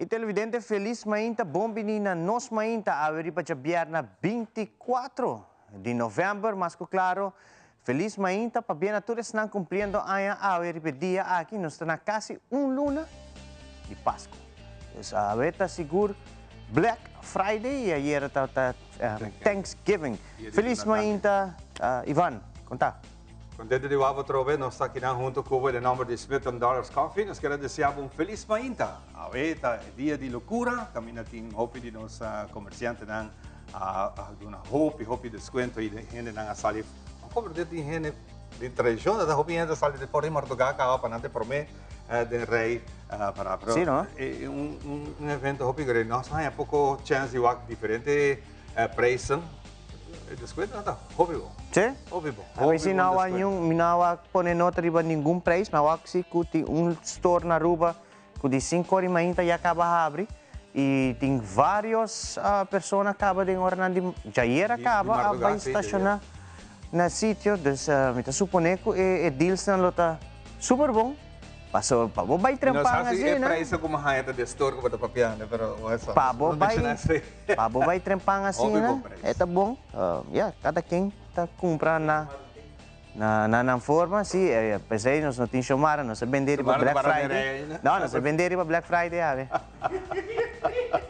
Televidente, felis mainta, bon bini na Nos Mainta, awe riba djabièrnè 24 di novèmber. Mas ku klaro, felis mainta pabia na tur esnan kumpliendo aña awe riba e dia aki. Nos ta na kasi un luna di Pasku. Dus awe ta sigur Black Friday i ayera tabata Thanksgiving. Felis mainta, Ivan, konta. Contento di wak bo trobe, nos ta akinan hunto cu bo den nomber di Smith and Dollars Coffee. Nos kier a desea bo un feliz mainta. Awe ta e dia di locura, caminda tin hopi di nos comerciantenan a duna hopi, hopi descuento y hendenan a sali. Ma como tin hende di tradicion, ta hopi hende ta sali di for di marduga caba pa nan ta e prome den rey para. Pero Sí, no? e un evento hopi grandi. Nos a haña poco chance di wak diferente prijzen. E descuento nan ta hopi bon. Sí? Hopi bon. A ver si no a niun, mi no a pone nota riba ningun prijs, ma wak si cu tin un store na Aruba cu di cinco ora y mainta ya caba habri y tin varios persona caba den oranan di djayer a caba a bay staciona na sitio, dus mi ta supone cu e dealsnan lo ta super bon. Paso pa bo bai Nos trempan hasi e asina. prijzen ku haña ta de store ku bo ta papiando, pero eso, Pa bo no bai, menciona esei. pa bo bai trempan Hopi asina, bon prijs. e ta bon. Ya, kada ken ta kumpra na na na nan forma, si, p'esei nos no tin Xiomara, nos a bende riba Xiomara ta Black para Friday. nerei ainda. No, nos a bende riba Black Friday awe.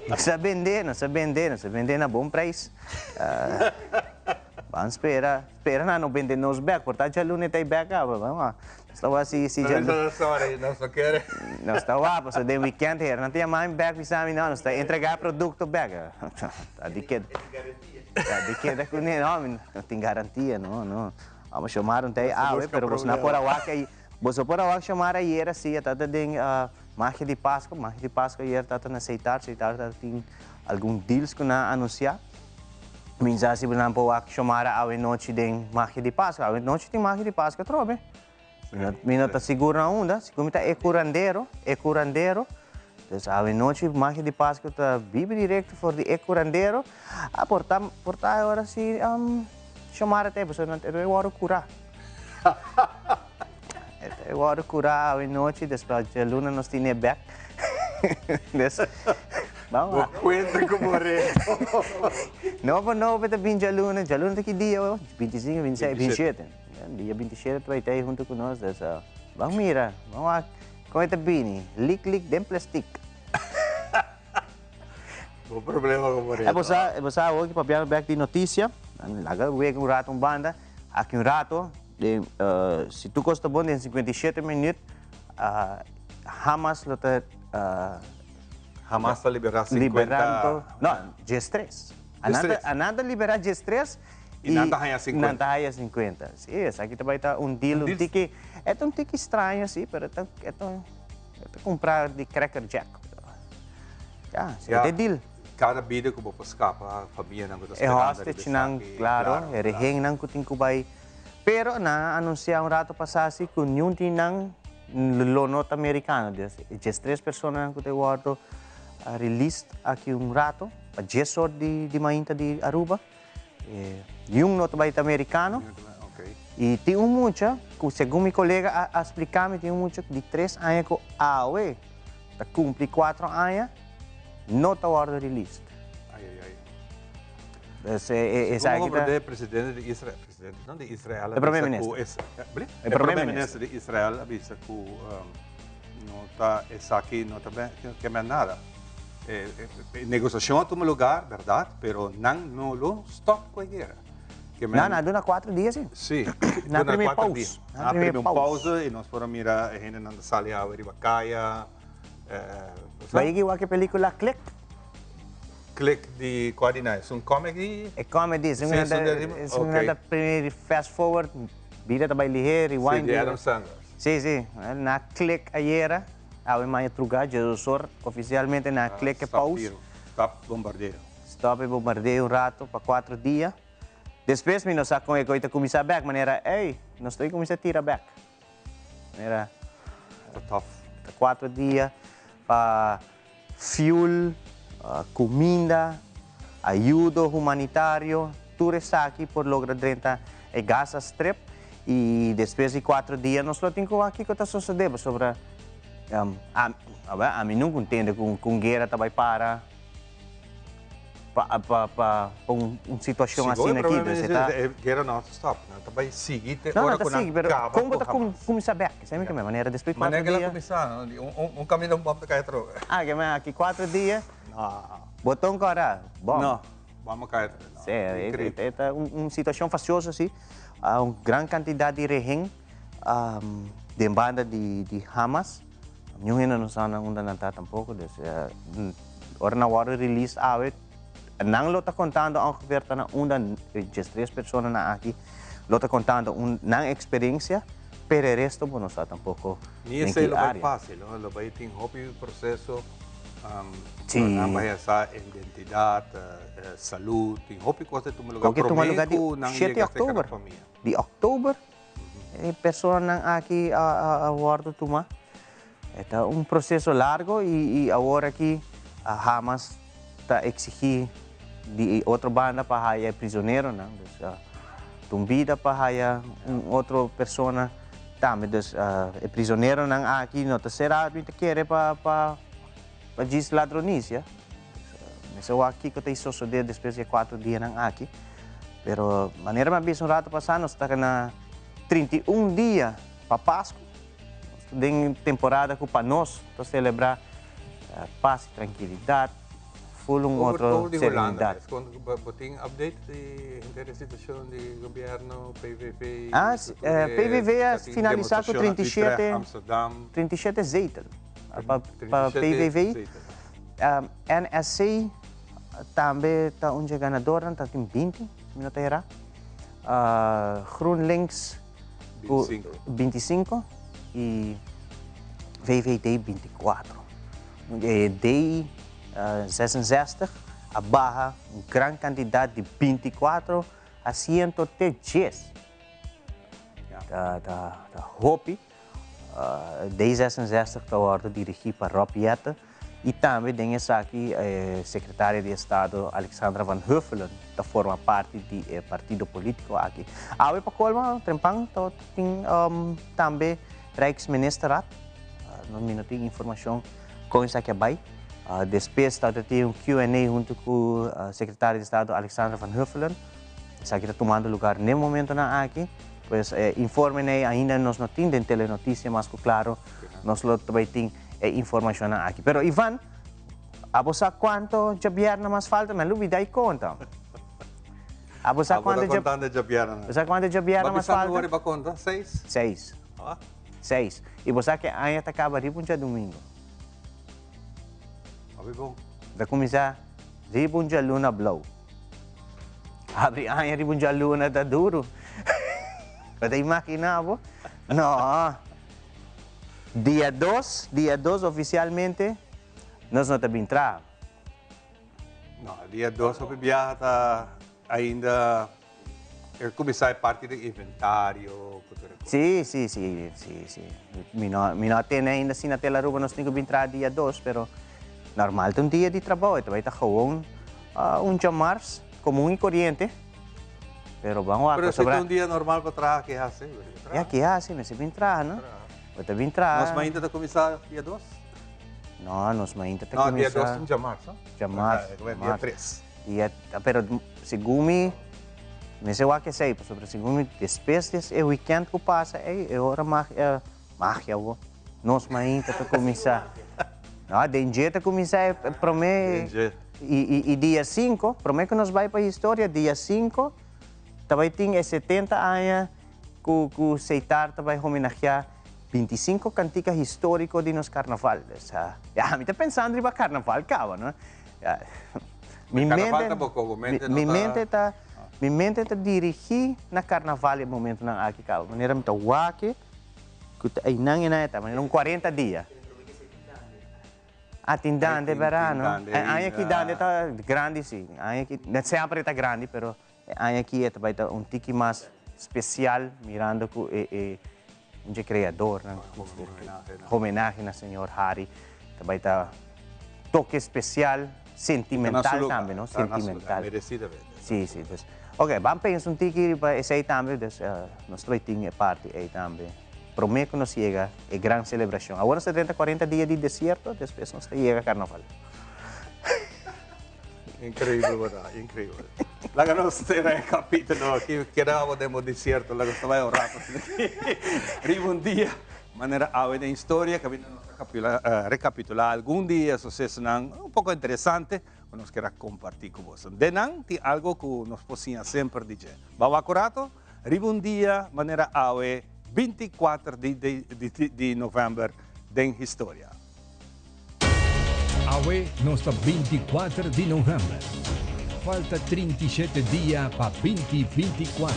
Nos a bende, nos a bende, nos a bende na bon prijs. Ban spera, spera nan no bende nos bek, por ta djaluna e ta e bek awe, ban wak. Nos ta wak si si djaluna. No, sorry, nos no kere. Nos ta wak, pasobra den weekend her nan ta yama mi bek bisa mi, no, nos ta entrega e produkto bek. Ta di keda, ta di keda kuné, no, mi no tin garantia, no, no. Amo Xiomara un ta e awe, pero boso no por a wak ei, boso por a wak Xiomara ayera si, e tabata den Magia di Pasco, Magia di Pasco ayer tabata na Seitar, Seitar tabatin algun deals ku nan a anunsiá. Mi sa si nan por wak Xiomara awe nochi den Magia di Pascua. Awe nochi tin Magia di Pascua atrobe. Mi no ta sigur na unda. Sigur mi ta e curandero, e curandero. Dus awe nochi Magia di Pascua ta bibi directo for di e curandero. Ah, por ta, por ta e ora si Xiomara ta ei, pasobra nan e wòrdu curá. E wòrdu curá awe nochi, despues djaluna nos tine bek. Dus, ban Bo wak. cuenta cu bo reto. Nobo nobo ta bin djaluna. Djaluna ta ki dia ho? 25, 26, 27. Dia 27 ta bai ta ei hunto cu nos. Dus, ban mira, ban wak con e ta bini. Lik lik den plastic. Bo problema cu bo reto. E bo sa awor ki papiando bek di noticia. Laga wega un rato un banda. Aki un rato. Den si tur kos ta bon den 57 minuut Hamas lo ta Hamas ta libera 50 liberando no 13. 13. Anan ta libera 13 y nan ta haya 50. Nan ta haya 50. Si esaki ta bai ta un deal un tiki e ta un tiki straño si pero e ta e ta cumpra di cracker jack. Ya, esaki ta e deal. Kada bida ku bo por skapa, famianan ku ta E sperando riba hostagenan, esaki, klaro, e rehennan ku tin ku bai. Pero nan a anunsiá un rato pasá si ku niun di nan lo no ta merikano. Dus e diestres personanan ku ta wòrdu released aki un rato, pa dies or di mainta di Aruba, niun no ta bai ta merikano. I tin un mucha ku segun mi kolega a splika mi, tin un mucha di tres aña ku awe ta kumpli kuatro aña, no ta wòrdu released. Ai, ai, ai. Dus esaki Como ta... de presidente di Israel, presidente no di Israel, E prome minister. Es, E e prome prome minister di Israel a bisa ku no ta esaki no ta ke men nada. E negociacion a tuma lugar, berdad, pero nan no lo stop ku e guera. Ke men, No, nan a duna 4 dia si. Sí, Nan a duna primi 4 pausa. dia. Nan Nan a a primi primi un pausa. pausa i nos por a mira e hendenan ta sali awe riba kaya. Bai ki wak e pelicula Click? Click di cua di nan? Es un comedy? E comedy, es un ta primi fast forward, bida ta bai lihe, rewind. Si, di Adam Sandler. Si, si. Na Click ayera, awe maña truga, djesosor, oficialmente na Click e pause. Stop bombardeo. Stop e bombardeo un rato pa 4 dia. Despues mi no sa con e coi ta cuminsa bek, manera, ey, nos ta cuminsa tira bek. Mira. Ta tough. Ta 4 dia pa fuel, cuminda, ayudo humanitario, tur esaki por logra drenta e Gaza Strip y despues di 4 dia nos lo tin cu wak kico ta sosode pasobra. Ami nunca ntende cu un guera ta bay para pa pa pa un situacion asina aki. Sigur, e guera no ta stop, nan ta bay sigui te ora cu nan caba cu Hamas. Con bo ta cuminsa bek? Esey mi ke manera despues di cuatro dia. Manera cu el a cuminsa, un caminda un bom ta cay atrobe. Ah, ke men aki cuatro dia, boton cora, bom. No, bom a cay atrobe. Si, e ta un situacion fastioso si, un gran cantidad di rehen. Den banda di Hamas, niun hende no sa nan unda nan ta tampoco, dus ora nan wòrdu released awe, nan lo ta kontando ongeveer ta na unda diestres personanan aki lo ta kontando nan eksperensia, pero e resto bo no sa tampoco den ki área. Ni esei lo bai fácil, no? Lo bai tin hopi proseso, nan bai hasa identidat, salud, tin hopi kos ta tuma lugar promé ku nan yega serka nan famia. Di òktober E personanan aki a wordo tuma. E ta un proceso largo y awor aki Hamas ta exigi di e otro banda pa haya e prisoneronan. Dus ta un bida pa haya un otro persona tambe. Dus e prisoneronan aki no ta sera mi ta kere pa pa djis ladronisia. Mester wak kiko ta sosode despues di e cuatro dianan aki. Pero manera mi a bisa un rato pasa nos ta na 31 dia pa Pascu. Nos ta den temporada cu pa nos ta celebra paz y tranquilidad, full un otro serenidad. Bo tin update di henter e situacion di gobierno, PVV? Ah, PVV a finalisa cu 37, 37 zetel pa PVV. NSC tambe ta un dje ganadornan, ta tin 20, si mi no ta erá. GroenLinks ku 25 i VVD 24. E D 66 a baha un gran kantidat di 24 asiento te djes. Ta hopi. D 66 ta wòrdu dirigí pa Rob Jetten i tambe den esaki e sekretario di estado Alexandra van Huffelen ta forma parti di e partido polítiko aki. Awe pa kolmo trempan ta tin tambe Rijksministerraad. Mi no tin informashon kon esaki a bai. Despues ta tin un Q&A huntu ku sekretario di estado Alexandra van Huffelen. Esaki ta tumando lugar n'e momentonan aki. Pues e informenan ei ainda nos no tin den Telenoticia, mas cu claro nos lo ta bay tin e informacionnan aki. Pero Ivan, abo sa cuanto djabièrnè mas falta? Mi a lubida y conta. Abo sa cuanto Abo ta contando djabièrnè. Bo sa cuanto djabièrnè mas falta? Bo bisa riba conta? Seis? Seis. Seis. Y bo sa cu e aña ta caba riba un djadumingo. Hopi bon. Ta cuminsa riba un djaluna blou. Habri aña riba un djaluna ta duru. Bo ta imagina bo? No. Dia dos, dia dos oficialmente nos no ta bin traha. No, dia dos hopi biaha ta ainda e cuminsa e parti di inventario cu tur e cos. Si, si, si, si, si. Mi no, mi no a tene ainda asina tel Aruba nos tin cu bin traha dia dos, pero normal ta un dia di trabou, e ta bay ta gewoon un djamars comun y coriente, pero ban wak Pero si ta un dia normal pa traha, ke haci? Ya, ke haci? Mester bin traha, no? Bo ta bin traha. Nos mainta ta cuminsa dia dos? No, nos mainta ta cuminsa. No, dia dos ta un djamars, no? Djamars. Dia tres. Dia, pero segun mi, mester wak esei, pasobra segun mi despues di e weekend ku pasa ei, e ora magia, magia bo, nos mainta ta kuminsá. No, den dje ta kuminsá e promé, i dia sinku, promé ku nos bai pa historia, dia sinku ta bai tin e setenta aña ku ku Seitar ta bai homenageá 25 kantika históriko di nos karnaval. Ya, mi ta pensando riba karnaval kaba, no? Mi Carnaval tampoco, bo mente no mi mente ta, mi mente ta dirigi na carnaval e momentonan aki caba. Manera mi ta wak cu ta einan einan e ta, manera un cuarenta dia. Ah, tin dande verano. E aña aki dande ta grandi si. Aña aki, net semper e ta grandi, pero e aña aki e ta bay ta un tiki mas special mirando cu e e un dje creadornan. Homenahe na señor Harry. Ta bay ta toke special, sentimental tambe, no? Sentimental. Merecidamente. Si, si. Dus, ok, ban pensa un tiki riba esey tambe, dus nos ta bay tin e parti ey tambe. Promé ku nos yega e gran selebrashon. Awor nos ta drenta kuarenta dia di desierto, despues nos ta yega karnaval. Increíble, verdad? Increíble. Laga nos cera e capítulo aki. Keda abo den bo desierto, laga nos ta bai un rato. Riba un dia, manera awe den historia, caminda nos ta recapitula algun di e sucesonan un poco interesante cu nos kier a comparti cu boso. Den nan tin algo cu nos por siña semper di dje. Ba wak un rato, riba un dia, manera awe, 24 di november den historia. Awe nos ta 24 di november. Falta 37 dia pa 2024.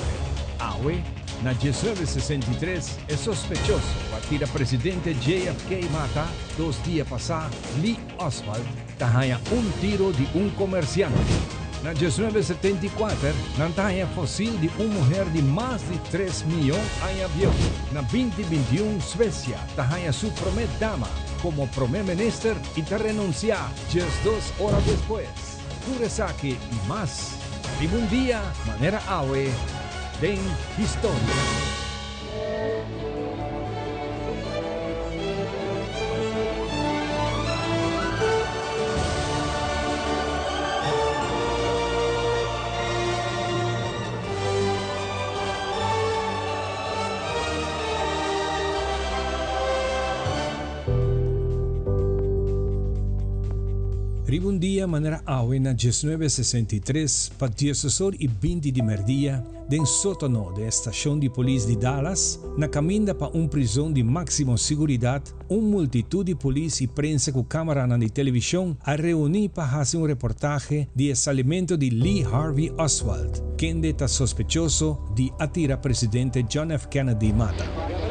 Awe, na 1963, e sospechoso ku a tira presidente JFK mata dos dia pasá, Lee Oswald, ta haña un tiro di un komersiante. Na 1974, nan ta haña fosil di un muher di mas di tres miyon aña bieu. Na 2021, Suecia ta haña su promé dama komo promé minister i ta renunsiá 12 ora despues. Tur esaki i mas riba un dia manera awe den historia. Riba un dia manera awe na 1963 pa diesesor i binti di merdia den sótano den e stashon di polis di Dallas, na kaminda pa un prizon di máksimo siguridat, un multitut di polis i prensa ku kámaranan di televishon a reuní pa hasi un reportahe di e salimentu di Lee Harvey Oswald, kende ta sospechoso di a tira presidente John F. Kennedy mata.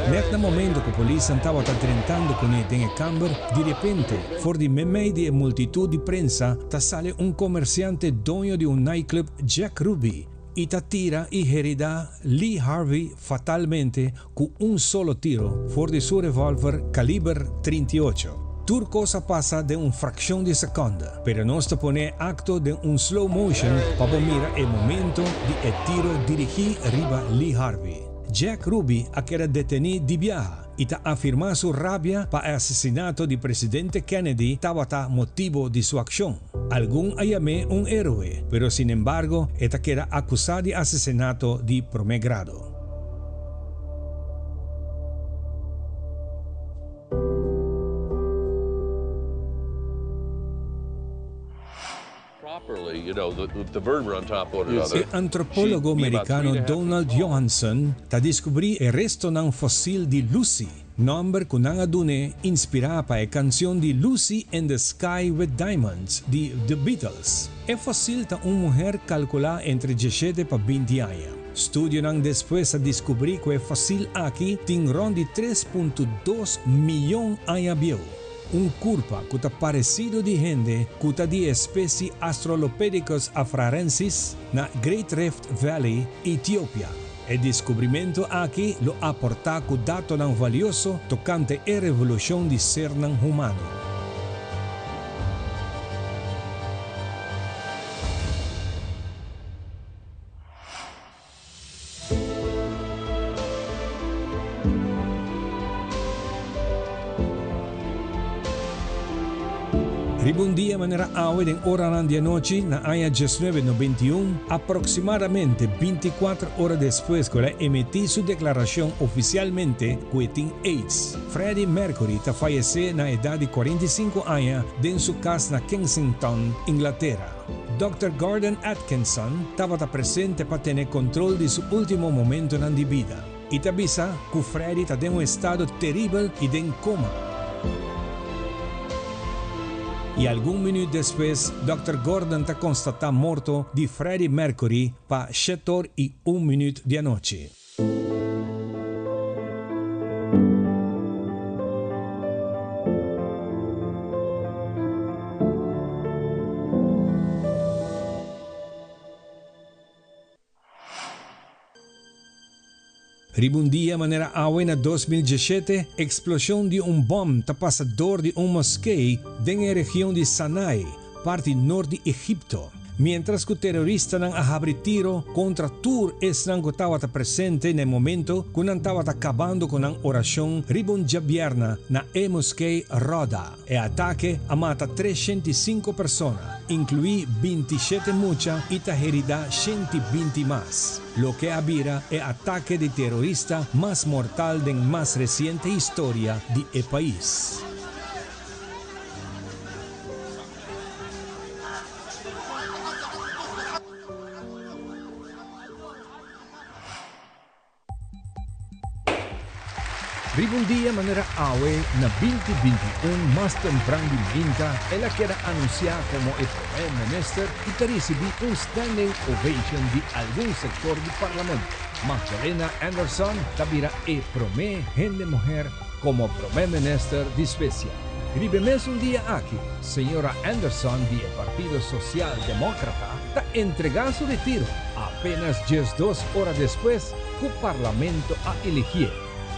Nèt na momento ku polisnan tabata drentando kuné den e kamber, di repente, for di meimei di e multitut di prensa ta sali un komersiante doño di un nightclub Jack Ruby i ta tira i heridá Lee Harvey fatalmente ku un solo tiro for di su revolver kaliber 38. Tur kos a pasa den un frakshon di sekònde, pero nos ta pone e akto den un slow motion pa bo mira e momento di e tiro dirigí riba Lee Harvey. Jack Ruby a keda detení di biaha i ta afirmá su rabia pa e asesinato di presidente Kennedy tabata motibo di su akshon. Algun a yam'é un héroe, pero sinembargo e ta keda akusá di asesinato di promé grado. E antropólogo merikano Donald Johanson ta diskubrí e restonan fosil di Lucy, nòmber ku nan a dun'é inspirá pa e kansion di Lucy in the Sky with Diamonds di The Beatles. E fosil ta un muher kalkulá entre diesshete pa binti aña. Studionan despues a diskubrí ku e fosil aki tin rònt di 3.2 miyon aña bieu. Un kurpa ku ta paresido di hende ku ta di e especie Australopithecus afrarensis na Great Rift Valley, Etiopia. E diskubrimentu aki lo aportá ku datonan valioso tokante e revolushon di sernan humano. Riba un dia manera awe den oranan di anochi na aña 1991, aproximadamente 24 ora despues cu el a emiti su declaracion oficialmente cu e tin AIDS, Freddie Mercury ta fayece na edad di 45 aña den su cas na Kensington, Inglatera. Dòkter Gordon Atkinson tabata presente pa tene kontrol di su último momentonan di bida i ta bisa ku Freddie ta den un estado teribel i den koma. I algun minüt despues Dòkter Gordon ta konstatá morto di Freddie Mercury pa shetor i un minüt di anochi. Riba un dia manera awe na 2017, eksploshon di un bòm ta pasa dor di un moskee den e region di Sanai, parti nort di Egipto. mientras cu teroristanan a habri tiro contra tur esnan cu tawata presente na e momento cu nan tawata cabando cu nan oracion riba un djabierna na e moskee Roda. E atake a mata 305 persona, inclui 27 mucha y ta herida 120 mas, loke a bira e atake di terorista mas mortal den mas reciente historia di e pais. Riba un dia manera awe na 2021 mas tempran di mainta el a keda anuncia como e Prome Minister y ta ricibi un standing ovation di algun sector di Parlamento. Magdalena Andersson ta bira e prome hende muher como Prome Minister di Suecia. Riba e mesun dia aki, Señora Andersson di e Partido Social Democrata ta entrega su retiro apenas 12 ora despues cu Parlamento a eligie,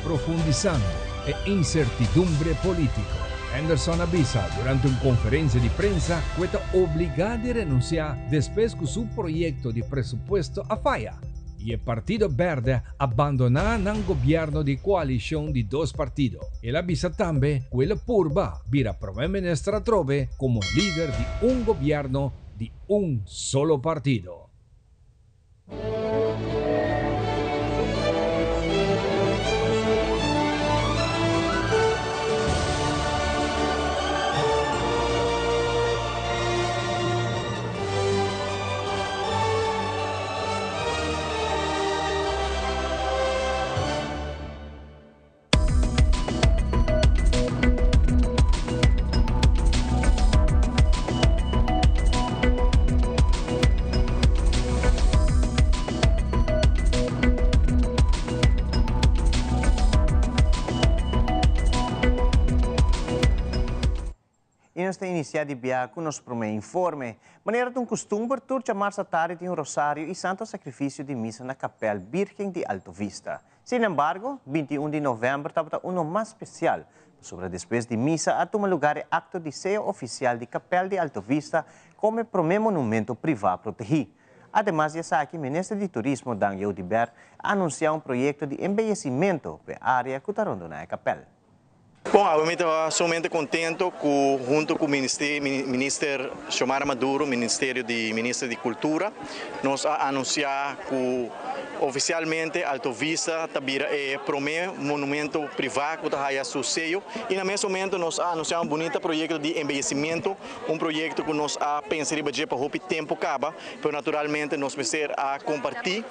profundisando e incertidumbre politico. Andersson a bisa durante un conferencia di prensa cu e ta obliga di renuncia despues cu su proyecto di presupuesto a faya y e Partido Berde a bandona nan gobierno di coalicion di dos partido. El a bisa tambe cu el a purba bira Prome Minister atrobe como lider di un gobierno di un solo partido. Y nos ta inicia di bia cu nos prome informe. Manera ta un custumber, tur djamars atardi tin un rosario y santo sacrificio di misa na Kapel Birgen di Alto Vista. Sin embargo, 21 di november tabata uno mas special, pasobra despues di misa a tuma lugar e acto di seo oficial di Kapel di Alto Vista como e prome monumento priva protegi. Ademas di esaki, Minister di Turismo Dangui Oduber a anuncia un proyecto di embeyecimento pa e area cu ta rondona e kapel. Bon, awe mi ta sumamente contento cu hunto cu Minister Xiomara Maduro, Ministerio di Minister di Cultura, nos a anuncia cu oficialmente Alto Vista ta bira e prome monumento priva cu ta haya su seyo y na mes momento nos a anuncia un bunita proyecto di embellecimiento, un proyecto cu nos a pensa riba dje pa hopi tempo caba, pero naturalmente nos mester a comparti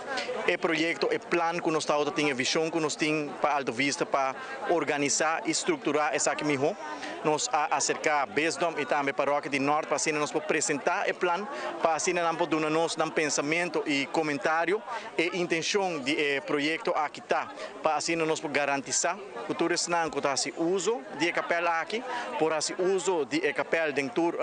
e proyecto, e plan cu nos tawata tin, e vision cu nos tin pa Alto Vista pa organisá i strukturá esaki mihó. Nos a aserká Bisdom i tambe Parokia di Nort pa asina nos por presentá e plan, pa asina nan por duna nos nan pensamentu i komentario. E intenshon di e proyekto aki ta pa asina nos por garantisá ku tur esnan ku ta hasi uso di e kapèl aki por hasi uso di e kapèl den tur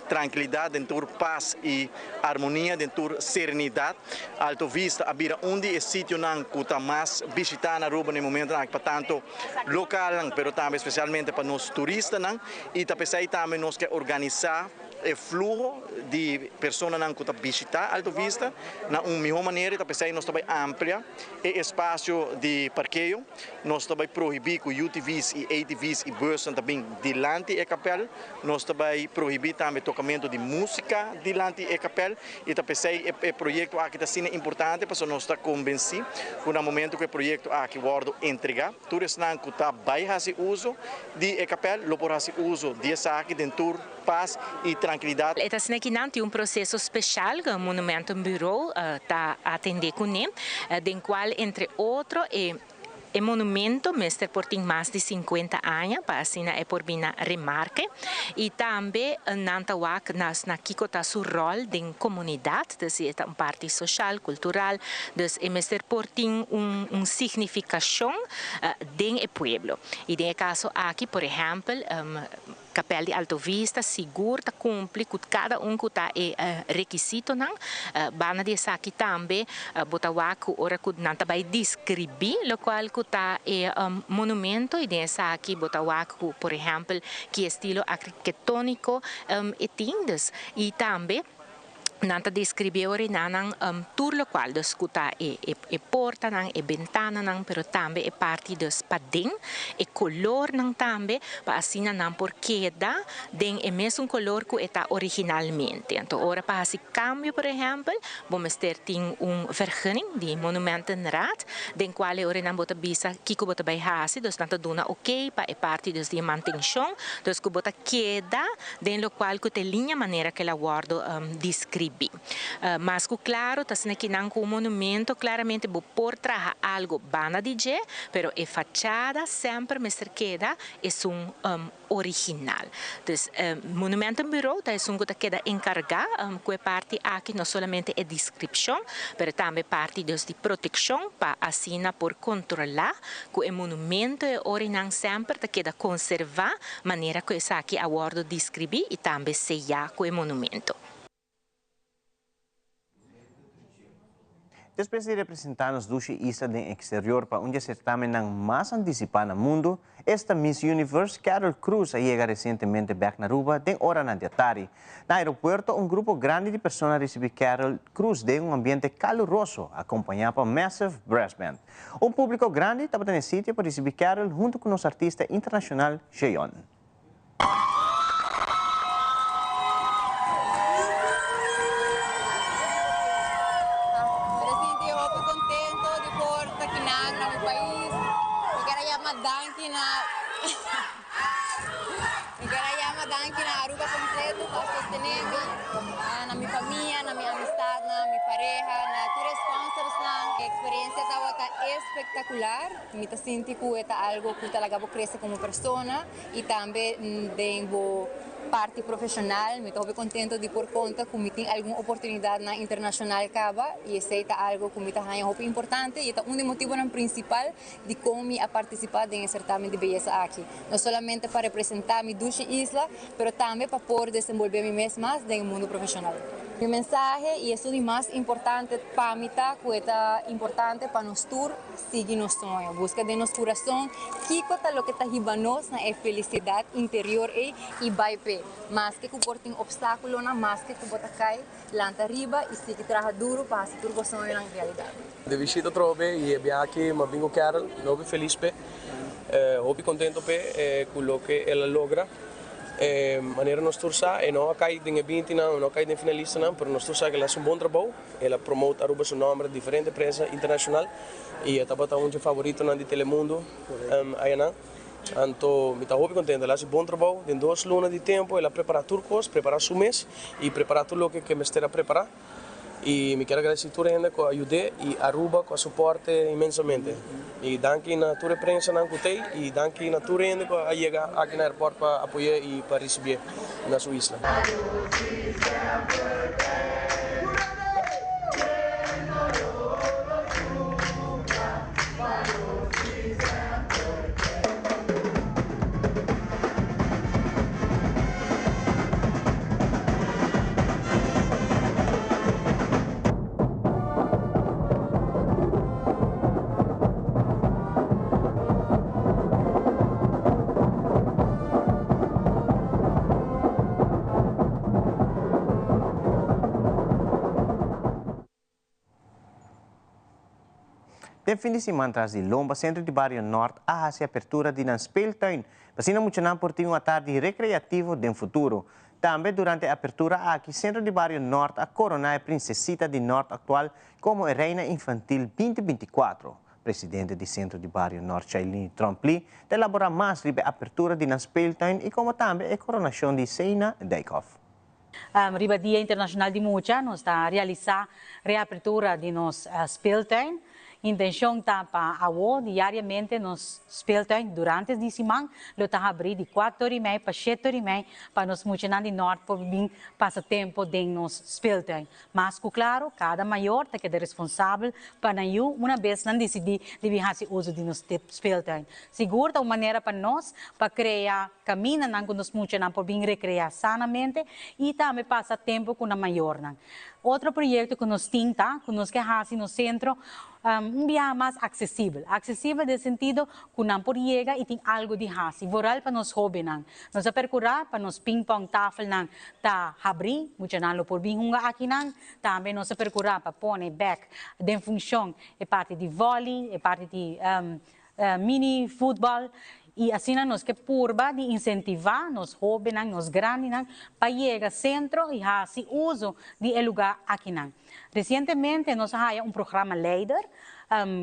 trankilidat, den tur pas i armonia, den tur serenidat. Alto Vista a bira un di e sitionan ku ta mas bishitá na Aruba na e momentonan aki pa tanto lokalnan pero tambe spesialmente pa nos turistanan i ta p'esei tambe nos ke organisá e fluho di personanan ku ta bishitá Alto Vista na un mihó manera i ta p'esei nos ta bai amplia e espasio di parkeo. Nos ta bai prohibí ku UTV's i ATV's i busnan ta bin dilanti e kapèl. Nos ta bai prohibí tambe tokamentu di músika dilanti e kapèl i ta p'esei e proyekto aki ta asina importante pasobra nos ta kombensí ku na momentu ku e proyekto aki wòrdu entregá tur esnan ku ta bai hasi uso di e kapèl lo por hasi uso di esaki den tur pas i trankilidat. E ta asina ki nan tin un proseso speshal ku Monumentenbureau ta atendé kuné den kual entre otro e E monumento mester por tin mas di 50 aña pa asina e por bin na remarke y tambe nan ta wak na na kico ta su rol den comunidad, dus si e ta un parti social, cultural, dus e mester por tin un un significacion den e pueblo. Y den e caso aki, por ehempel, Kapèl di Alto Vista sigur ta kumpli ku kada un ku ta e rekisitonan. Banda di esaki tambe bo ta wak ku ora ku nan ta bai deskribí lokual ku ta e monumento i den esaki bo ta wak ku por ehèmpel ki estilo arkitetóniko e tin. Dus i tambe. Nan ta describi ora nan tur locual, dus cu ta e portanan, e bentananan, pero tambe e parti dus paden, e colornan tambe, pa asina nan por keda den e mesun color cu e ta originalmente. Anto ora pa haci cambio, por ehempel, bo mester tin un vergunning di Monumentenraad, den cual e ora nan bo ta bisa kico bo ta bay haci, dus nan ta duna ok pa e parti dus di mantencion, dus cu bo ta keda den locual cu ta e linea manera cu el a wordo describi. Mas cu claro ta asina ki nan cu un monumento claramente bo por traha algo banda di dje, pero e fachada semper mester keda esun original. Dus Monumentenbureau ta esun cu ta keda encarga cu e parti aki, no solamente e descripcion, pero tambe parti dus di proteccion pa asina por controla cu e monumento e orinan semper ta keda conserva manera cu esaki a wordo describi y tambe seya cu e monumento. Despues di representá nos dushi isla den eksterior pa un di e sertamennan mas antisipá na mundu, esta Miss Universe, Carol Cruz a yega resientemente bèk na Aruba den oranan di atari. Na aeropuerto un grupo grandi di persona a risibí Carol Cruz den un ambiente kaluroso, akompañá pa Massive Brass Band. Un públiko grandi tabata na e sitio pa risibí Carol huntu ku nos artista internashonal Jeon. Mi ta sinti hopi contento di por ta kinan na mi pais. Mi kier a yama danki na Mi kier a yama danki na Aruba completo pa sostene mi, na mi famia, na mi amistadnan, mi pareha, na tur e sponsorsnan. E experiencia tabata espectacular. Mi ta sinti cu e ta algo cu ta laga bo crece como persona y tambe den bo parti profesional. Mi ta hopi contento di por conta cu mi tin algun oportunidadnan internacional caba y esey ta algo cu mi ta haña hopi importante y e ta un di motibonan principal di con mi a participa den e certamen di beyesa aki. No solamente pa representa mi dushi isla, pero tambe pa por desenvolve mi mes mas den e mundo profesional. Mi mensahe y esun di mas importante pa mi ta cu e ta importante pa nos tur Sigui nos soño. Buska den nos kurason kiko ta loke ta hiba nos na e felisidat interior ei i bai p'e. Maske ku por tin opstákulonan, maske ku bo ta kai, lanta riba i sigui traha duru pa hasi tur bo soñonan realidat. Di bishita atrobe i e biaha aki m'a bin ku Carol. Mi hopi felis p'e, hopi kontento p'e ku loke el a logra. E manera nos tur sa, e no a kai den e bintinan, e no a kai den finalistanan, pero nos tur sa ku el a hasi un bon trabou. El a promote Aruba su nomber diferente prensa internacional y e tabata un dje favoritonan di Telemundo ayanan. Anto mi ta hopi contento, el a haci bon trabou den dos luna di tempo, el a prepara tur cos, prepara su mes y prepara tur loke ke mester a prepara. Y mi kier a agradeci tur hende cu a yud'e y Aruba cu a soporte inmensamente. Y danki na tur e prensanan cu t'ey y danki na tur hende cu a yega aki na airport pa apoy'e y pa ricibi'e na su isla. Den fin di siman tras di lomba Centro di Bario Nort a haci apertura di nan speeltuin pa asina muchanan por tin un atardi recreativo den futuro. Tambe durante e apertura aki Centro di Bario Nort a corona e Princesita di Nort actual como e Reina Infantil binti 24. Presidente di Centro di Bario Nort Shailene Tromp-Lee ta elabora mas riba e apertura di nan speeltuin y como tambe e coronacion di Seina Dijkhoff. Riba Dia Internacional di Mucha nos ta realisa reapertura di nos speeltuin. Intencion ta pa awo diariamente nos speeltuin durante di siman lo ta habri di cuater y mei pa shete y mei pa nos muchanan di Noord por bin pasa tempo den nos speeltuin. Mas cu claro, cada mayor ta keda responsabel pa nan yu una bes nan dicidi di bin haci uzo di nos speeltuin. Sigur ta un manera pa nos pa crea camindanan cu nos muchanan por bin recrea sanamente y tambe pasa tempo cu nan mayornan. Otro proyecto cu nos tin ta cu nos ke haci nos centro. Un biaha mas aksesibel. Aksesibel den sentido ku nan por yega i tin algu di hasi, vooral pa nos hóbennan. Nos a perkurá pa nos pingpong tafelnan ta habrí, muchanan lo por bin hunga akinan. Tambe nos a perkurá pa pone bèk den funshon e parti di vòli, e parti di mini futbòl i asina nos ke purba di insentivá nos hóbennan, nos grandinan pa yega sentro i hasi uso di e lugá akinan. Resientemente nos a haya un programa leider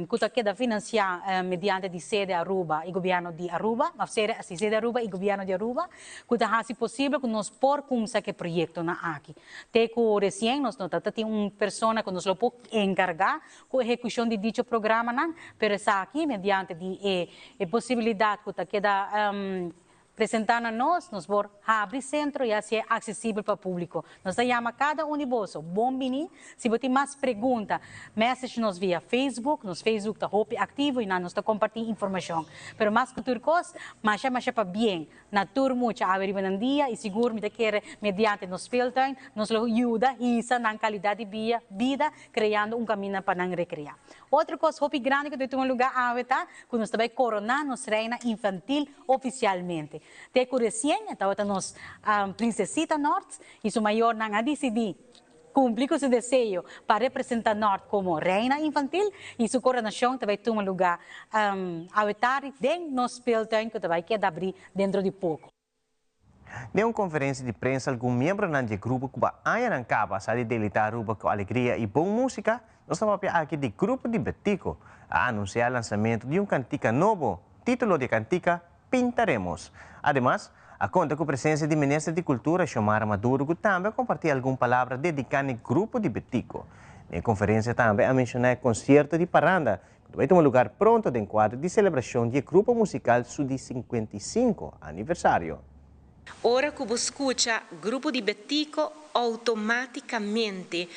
ku ta keda finansiá mediante di Sede Aruba i Gobièrnu di Aruba, òf Sede, si, Sede Aruba i Gobièrnu di Aruba, ku ta hasi posibel ku nos por kumsa ku e proyektonan aki. Te ku resien nos no ta tin un persona ku nos lo por enkargá ku ehekushon di dicho programanan, pero esaki mediante di e e posibilidat ku ta keda Presentá na nos, nos por habri sentro i hasié aksesibel pa públiko. Nos ta yama kada un di boso bon bini. Si bo tin mas pregunta, message nos via Facebook. Nos Facebook ta hopi aktivo i nan nos ta kompartí informashon. Pero mas ku tur kos, masha masha pabien na tur mucha awe riba nan dia i sigur mi ta kere mediante nos speeltuin nos lo yuda hisa nan kalidat di bia bida kreando un kaminda pa nan rekreá. Otro kos hopi grandi ku ta tuma lugá awe ta ku nos ta bai koroná nos reina infantil Oficialmente. Te cu recien e tabata nos Princesita Nort y su mayornan a dicidi cumpli cu su deseo pa representa Nort como Reina Infantil y su coronacion ta bay tuma luga awe tardi den nos speeltuin cu ta bay keda abri dentro di poco. Den un conferencia di prensa algun miembronan di e grupo cu pa añanan caba sa di deleita Aruba cu alegria y bon musica, nos ta papia aki di Grupo di Betico, a anuncia lansamento di un cantica nobo. Título di e kantika, Pintaremos. Ademas, a konta ku presensia di Minister di Kultura Xiomara Maduro ku tambe a kompartí algun palabra dediká n'e grupo di Betico. Den e konferensia tambe a menshoná e konsierto di paranda ku ta bai tuma lugar pronto den kuadro di selebrashon di e grupo musikal su di 55 aniversario. Ora ku bo skucha Grupo di Betico outomátikamente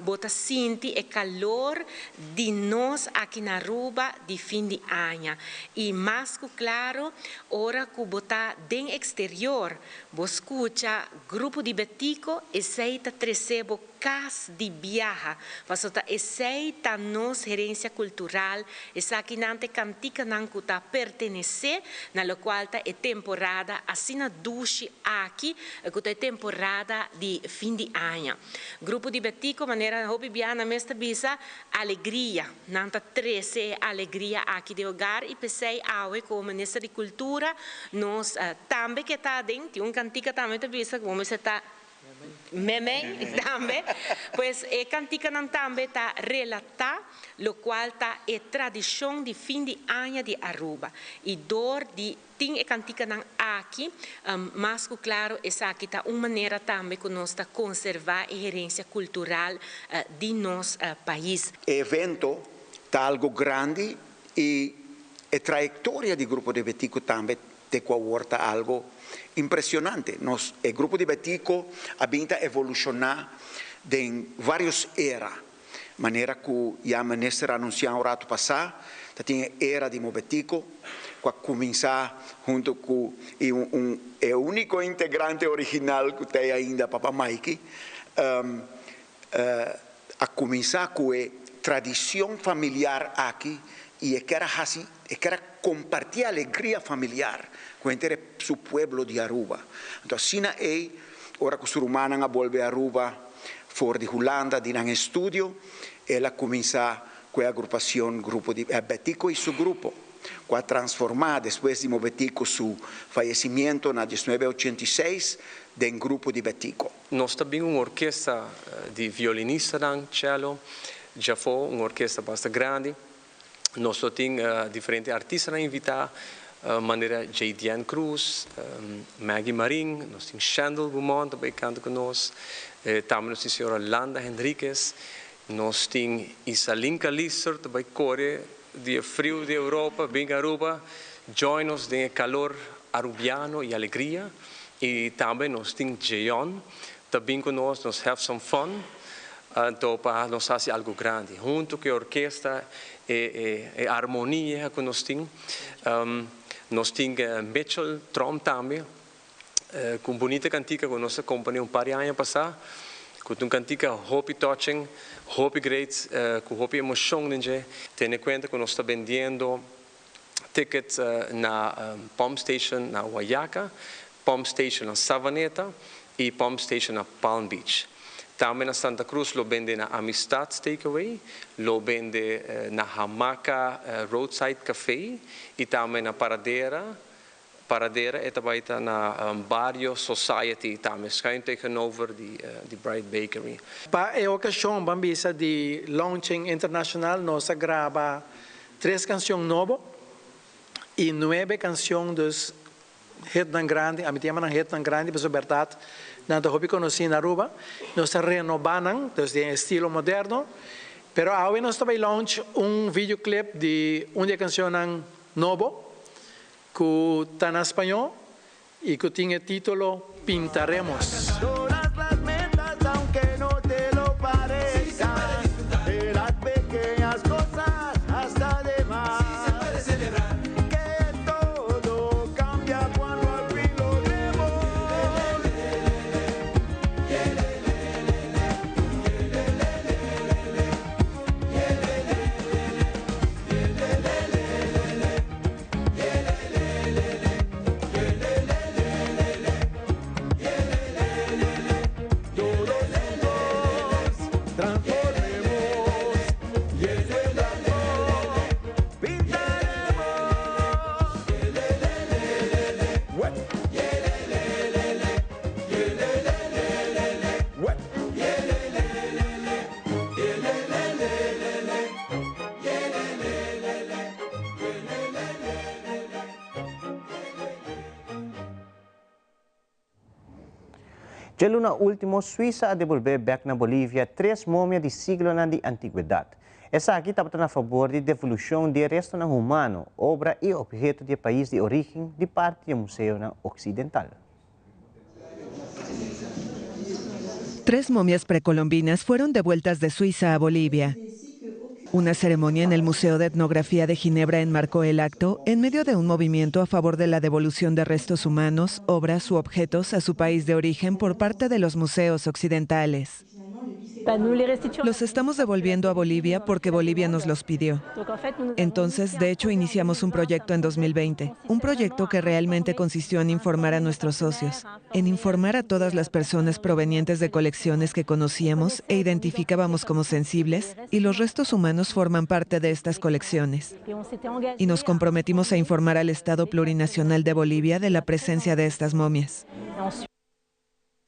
bo ta sinti e kalor di nos aki na Aruba di fin di aña. I mas ku klaro ora ku bo ta den eksterior bo skucha Grupo di Betico esei ta trese bo Cas di biaha, pasobra ta esei ta nos herencia cultural, esakinan ta e canticanan cu ta pertenece na locual ta e temporada asina dushi aki, cu ta e temporada di fin di aña. Grupo di Betico, manera hopi biaha nan mes ta bisa, alegria, nan ta trece e alegria aki den hogar y p'esei awe como Minister di Cultura nos tambe ke ta aden, tin un cantica tambe ta bisa cu bo mester ta Memey tambe. Pues e kantikanan tambe ta relatá lokual ta e tradishon di fin di aña di Aruba. I dor di tin e kantikanan aki, mas ku klaro esaki ta un manera tambe ku nos ta konservá e herensia kultural di nos pais. E evento ta algo grandi y e trayectoria di Grupo de Betico tambe te cu awor ta algo impresionante. Nos, e Grupo di Betico a bin ta evoluciona den varios era, manera cu ya Minister a anuncia un rato pasa, ta tin e era di Mobetico cu a cuminsa hunto cu y un un e unico integrante original cu ta ainda Papa Maiky, a cuminsa cu e tradicion familiar aki y e kier a haci, e kier a comparti e alegria familiar cu henter e su pueblo di Aruba. Anto asina ey, ora cu su rumannan a bolbe Aruba for di Hulanda di nan estudio, el a cuminsa cu e agrupacion Grupo di Betico y su grupo, cu a transforma despues di Mobetico su fayecimiento na diesnuebe ochenta i seis den Grupo di Betico. Nos ta bin un orkesta di violinistanan, cello, djafó, un orkesta basta grandi. Nos lo tin diferente artistanan invitá, manera Jaydian Cruz, Maggie Marin, nos tin Shandel Beaumont ta bai kanta ku nos, tambe nos tin señora Landa Henriquez, nos tin Isalinka Lister ta bai kore di e friu di Europa bin Aruba, join nos den e kalor Arubiano y alegria y tambe nos tin Jeon ta bin cu nos, nos have some fun anto pa nos haci algo grandi hunto cu e orkesta e e armonia cu nos tin nos tin Mitchell Tromp tambe cu un bunita cantica cu nos a compone un par di aña pasa. Ku ta un kantika hopi touching, hopi great, ku hopi emoshon den dje. Tene kuenta ku nos ta bendiendo ticket na Pump Station na Wayaca, Pump Station na Savaneta y Pump Station na Palm Beach. Tambe na Santa Cruz lo bende na Amistad Takeaway, lo bende na Hamaca Roadside Cafe y tambe na Paradera. Paradera e ta bay ta na Bario Society tambe schuin tegenover di di Bright Bakery. Pa e ocasion ban bisa di launching internacional nos a graba tres cancion nobo y nuebe cancion dus hitnan grandi, ami ta yama nan hitnan grandi pasobra berdad nan ta hopi conoci na Aruba. Nos ta renoba nan dus den estilo moderno pero awe nos ta bay launch un videoclip di un di e cancionnan nobo Ku ta na spañó i ku tin e título Pintaremos. Djaluna último, Suisa a debolbé bèk na Bolivia tres momia di siglonan di antigwedat. Esaki tabata na fabor di devolushon di e restonan humano, obra i opheto di e pais di orígen di parti di e museonan oksidental. Tres momias precolombinas fueron devueltas de Suiza a Bolivia. Una ceremonia en el Museo de Etnografía de Ginebra enmarcó el acto en medio de un movimiento a favor de la devolución de restos humanos, obras u objetos a su país de origen por parte de los museos occidentales. Los estamos devolviendo a Bolivia porque Bolivia nos los pidió. Entonces, de hecho, iniciamos un proyecto en 2020, un proyecto que realmente consistió en informar a nuestros socios, en informar a todas las personas provenientes de colecciones que conocíamos e identificábamos como sensibles, y los restos humanos forman parte de estas colecciones. Y nos comprometimos a informar al Estado Plurinacional de Bolivia de la presencia de estas momias.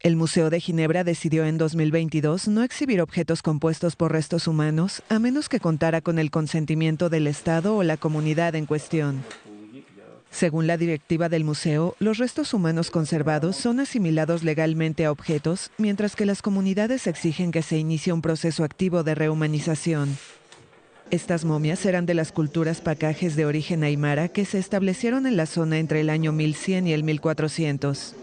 El Museo de Ginebra decidió en 2022 no exhibir objetos compuestos por restos humanos a menos que contara con el consentimiento del Estado o la comunidad en cuestión. Según la directiva del museo, los restos humanos conservados son asimilados legalmente a objetos, mientras que las comunidades exigen que se inicie un proceso activo de rehumanización. Estas momias eran de las culturas pacajes de origen aymara que se establecieron en la zona entre el año 1100 y el 1400.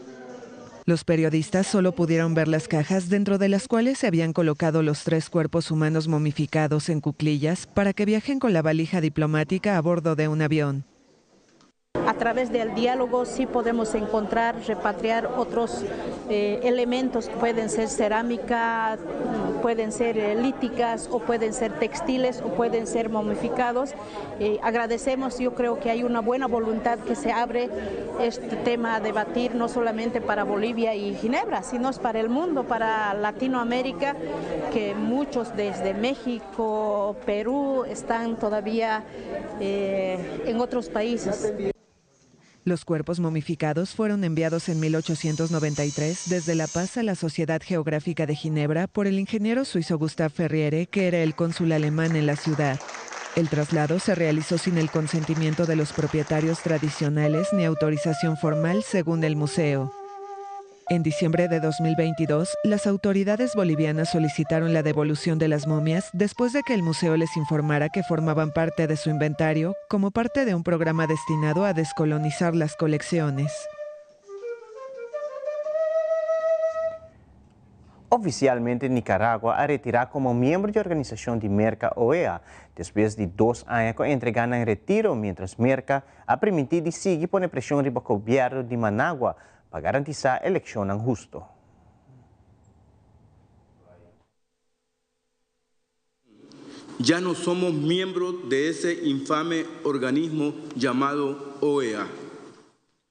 Los periodistas solo pudieron ver las cajas dentro de las cuales se habían colocado los tres cuerpos humanos momificados en cuclillas para que viajen con la valija diplomática a bordo de un avión. A través del diálogo sí podemos encontrar, repatriar otros eh, elementos, pueden ser cerámica, pueden ser eh, líticas o pueden ser textiles o pueden ser momificados. Eh, agradecemos, yo creo que hay una buena voluntad que se abre este tema a debatir no solamente para Bolivia y Ginebra, sino para el mundo, para Latinoamérica, que muchos desde México, Perú están todavía eh, en otros países. Los cuerpos momificados fueron enviados en 1893 desde La Paz a la Sociedad Geográfica de Ginebra por el ingeniero suizo Gustav Ferriere, que era el cónsul alemán en la ciudad. El traslado se realizó sin el consentimiento de los propietarios tradicionales ni autorización formal, según el museo. En diciembre de 2022, las autoridades bolivianas solicitaron la devolución de las momias después de que el museo les informara que formaban parte de su inventario como parte de un programa destinado a descolonizar las colecciones. Oficialmente Nicaragua a retira como miembro di organisacion di Merca OEA, despues di dos aña cu a entrega nan retiro mientras Merca a permiti di sigui pone presion riba gobierno di Managua pa garantisa eleccionnan husto. Ya no somos miembros de ese infame organismo llamado OEA.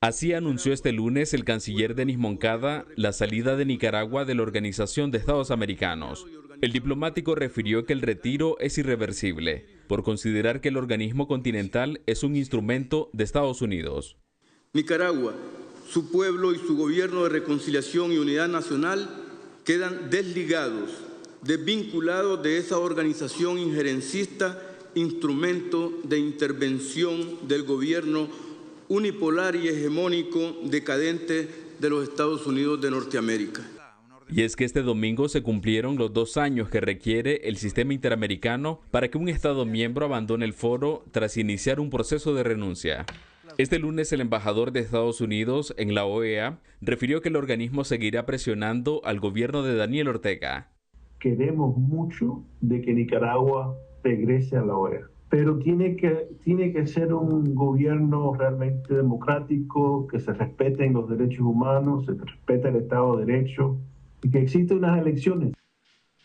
Así anunció este lunes el canciller Denis Moncada la salida de Nicaragua de la Organización de Estados Americanos. El diplomático refirió que el retiro es irreversible, por considerar que el organismo continental es un instrumento de Estados Unidos. Nicaragua, su pueblo y su gobierno de reconciliación y unidad nacional quedan desligados, desvinculados de esa organización injerencista, instrumento de intervención del gobierno unipolar y hegemónico decadente de los Estados Unidos de Norteamérica. Y es que este domingo se cumplieron los 2 años que requiere el sistema interamericano para que un Estado miembro abandone el foro tras iniciar un proceso de renuncia. Este lunes el embajador de Estados Unidos en la OEA refirió que el organismo seguirá presionando al gobierno de Daniel Ortega. Queremos mucho de que Nicaragua regrese a la OEA, pero tiene que ser un gobierno realmente democrático, que se respeten los derechos humanos, se respete el Estado de Derecho y que existan unas elecciones.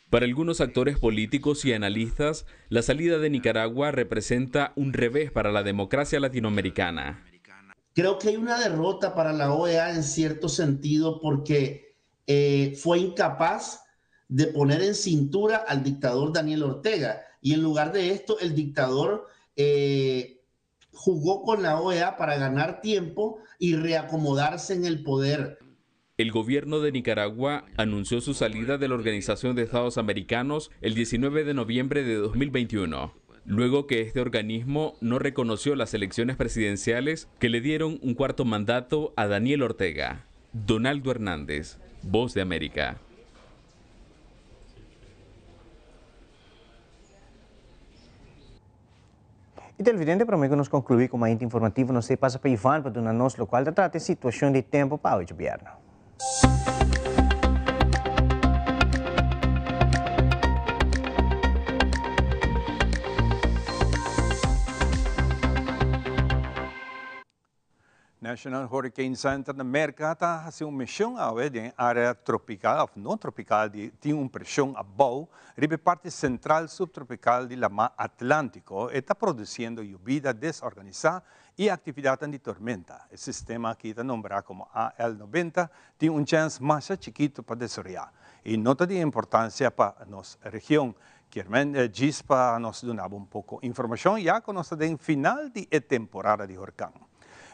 Para algunos actores políticos y analistas, la salida de Nicaragua representa un revés para la democracia latinoamericana. Creo que hay una derrota para la OEA en cierto sentido porque fue incapaz de poner en cintura al dictador Daniel Ortega. Y en lugar de esto, el dictador jugó con la OEA para ganar tiempo y reacomodarse en el poder. El gobierno de Nicaragua anunció su salida de la Organización de Estados Americanos el 19 de noviembre de 2021, luego que este organismo no reconoció las elecciones presidenciales que le dieron un cuarto mandato a Daniel Ortega. Donaldo Hernández, Voz de América. Y televidente, para que nos concluir con más informativo, nos pasa para Iván para nos lo cual trata de situación de tiempo para hoy viernes. National Hurricane Center na Merca ta haci un mision awe den area tropical of no tropical di tin un presion abou riba e parti central subtropical di lama Atlantico e ta produciendo yubida desorganisa y actividadnan di tormenta. E sistema aki ta nombra como AL 90 tin un chens masha chikito pa desorea y no ta di importancia pa nos region. Kiermen djis pa nos duna bo un poco informacion ya cu nos ta den final di e temporada di horcan.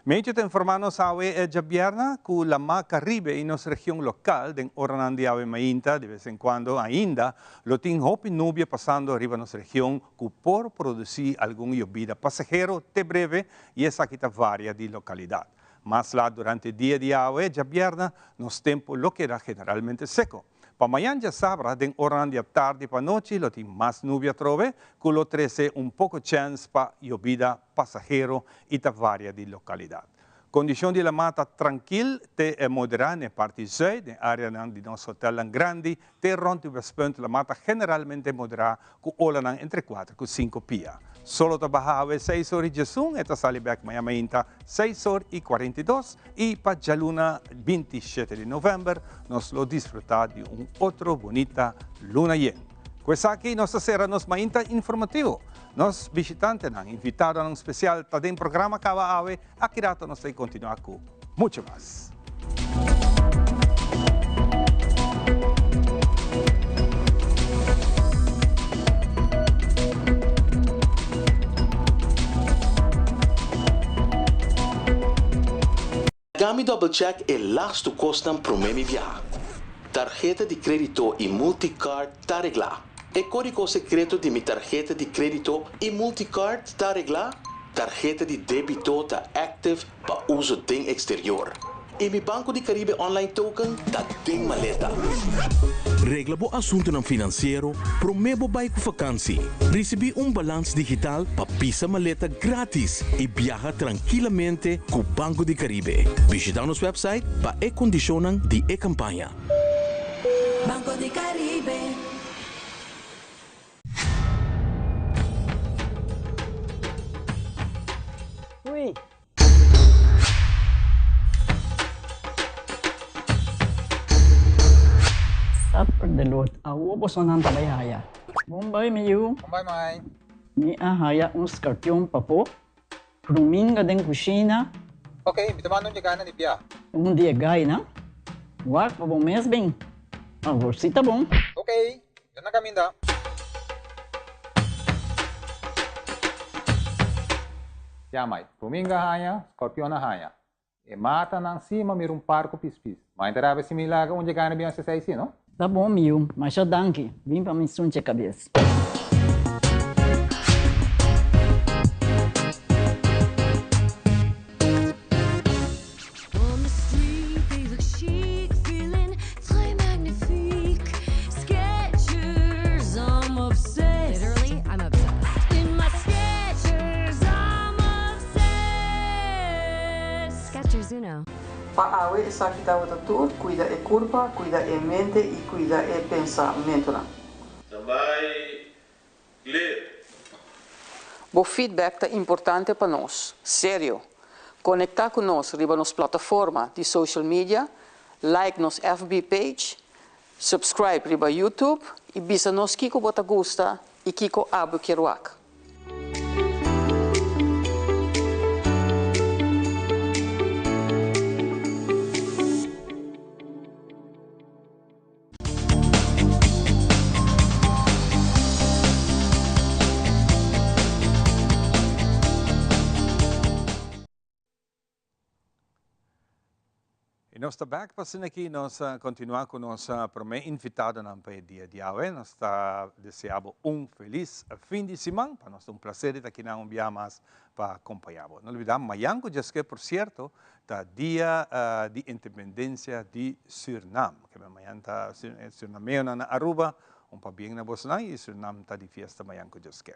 Medio ta informa nos awe e djabièrnè ku Lamá Karibe i nos region lokal den oranan di awe mainta de bes en kuando ainda lo tin hopi nubia pasando riba nos region ku por produsí algun yobida pasahero te breve i esaki ta varia di lokalidat. Mas lat durante dia di awe djabièrnè nos tempu lo keda generalmente seko. Pa mañan djasabra den oranan di atardi pa anochi lo tin mas nubia atrobe ku lo trese un poko chèns pa yobida pasahero i ta varia di lokalidat. Kondishon di lamá ta trankil te moderá na e parti zùit den áreanan di nos hotèlnan grandi te rònt di Westpunt lamá ta generalmente moderá ku olanan entre kuater ku sinku pia. Solo ta baha awe seis or i diesun, e ta sali bèk maña mainta seis or i 42 i pa djaluna 27 di novèmber nos lo disfrutá di un otro bunita luna yen. Ku esaki nos ta sera nos mainta informativo. Nos bishitantenan, invitadonan spesial ta den programa kaba awe, aki rato nos ta kontinuá ku mucho mas. Laga mi double check e lastu kosnan promé mi biaha. Tarheta di krédito i multicard ta reglá. E kódigo sekreto di mi tarheta di krédito i multicard ta reglá. Tarheta di débito ta active pa uso den eksterior. I mi Banco di Caribe online token ta den maleta. Regla bo asuntunan finansiero promé bo bai ku fakansi. Risibí un balans digital pa pisa maleta grátis i biaha trankilamente ku Banco di Caribe. Bishitá nos wèpsait pa e kondishonnan di e kampaña. Banco di Caribe. Ui. Suffer the Lord. Awo boso nan ta bai haya. Bon bai mi yu. Bon bai mai. Mi a haya un skarpion papo, pruminga den kushina. Ok, mi ta manda un dje gainan di bia. Un di e gainan? Wak pa bo mes bin. Awor si ta bon. Ok, mi ta na kaminda. Ya mai, pruminga a haña, skorpion a haña. E matanan si ma mira un par ku pispis. Ma e ta rabia si mi laga un dje gana bin hasi esei si, no? Ta bon mi yu, masha danki. Bin pa mi sunche kabes. Pa awe esaki tabata tur, cuida e curpa, cuida e mente y cuida e pensamentonan. Tambay clear. Bo feedback ta importante pa nos. Serio! Conecta cu nos riba nos plataforma di social media, like nos FB page, subscribe riba YouTube y bisa nos kico bo ta gusta y kico abo kier wak. Y nos ta back pa asina aki nos continua cu nos prome invitadonan pa e dia di awe. Nos ta desea bo un feliz fin di siman. Pa nos ta un placer di ta akinan un bia mas pa acompaña bo. No olbida mayan cu djaske por cierto ta dia di independencia di Surinam. Keme mayan ta Surinameonan na Aruba un pabien na bosonan y Surinam ta di fiesta mayan cu djaske.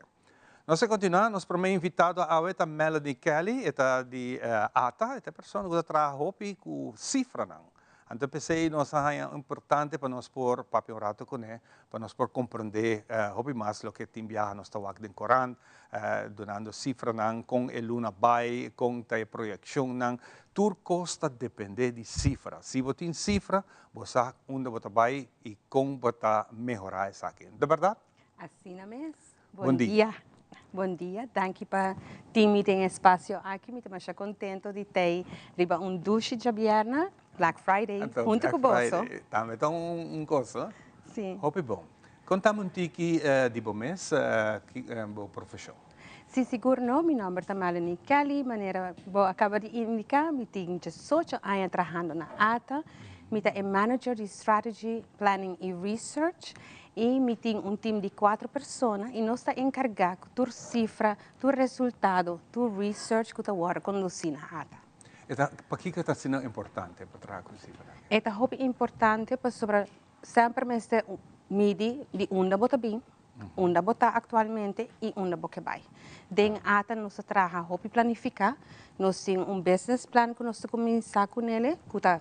Nos a continua, nos prome invitado awe ta Melanie Kelly, e ta di ata, e ta e persona cu ta traha hopi cu cifranan. Anto p'esey nos a haña importante pa nos por papia un rato cune, pa nos por comprende hopi mas loke tin biaha nos ta wak den corant, dunando cifranan, con e luna bay, con ta e proyeccionnan. Tur cos ta depende di cifra. Si bo tin cifra, bo sa unda bo ta bay y con bo ta mehora esaki. Ta berdad? Asina mes. Bon dia. Bon dia. Danki pa tin mi den e spasio aki. Mi ta masha kontento di tei riba un dushi djabièrnè, Black Friday, huntu ku boso. Tambe ta un kos, no? Si. Hopi bon. Konta mi un tiki di bo mes, ki bo profeshon. Si, sigur no. Mi nòmber ta Melanie Kelly. Manera bo a kaba di indiká, mi tin diesocho aña trahando na ata. Mi ta e manager di Strategy, Planning i Research. I mi tin un tim di kuatro persona i nos ta enkargá ku tur sifra, tur resultado, tur research ku ta wòrdu kondusí na ata. E ta, pakiko ta asina importante pa traha ku sifra? E ta hopi importante pasobra semper mester midi di unda bo ta bin, unda bo ta aktualmente i unda bo ke bai. Den ata nos ta traha hopi planifiká, nos tin un business plan ku nos ta kuminsá kunele ku ta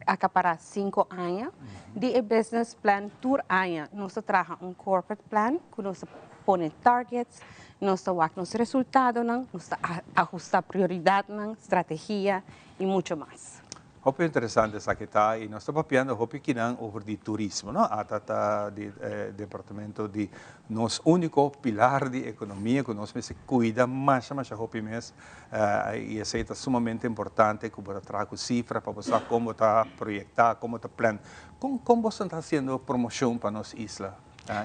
acapará cinco aña. Di e business plan tur aña nos ta traha un corporate plan cu nos ta pone targets, nos ta wak nos resultadonan, nos ta ahusta prioridadnan, strategia y mucho mas. Hopi interesante esaki ta y nos ta papiando hopi kinan over di turismo, no? Ata ta di departamento di nos unico pilar di economia cu nos mester cuida masha masha hopi mes Y esey ta sumamente importante cu bo ta traha cu cifra pa bo sa con bo ta proyecta, con bo ta plan. Con con boso ta haciendo promocion pa nos isla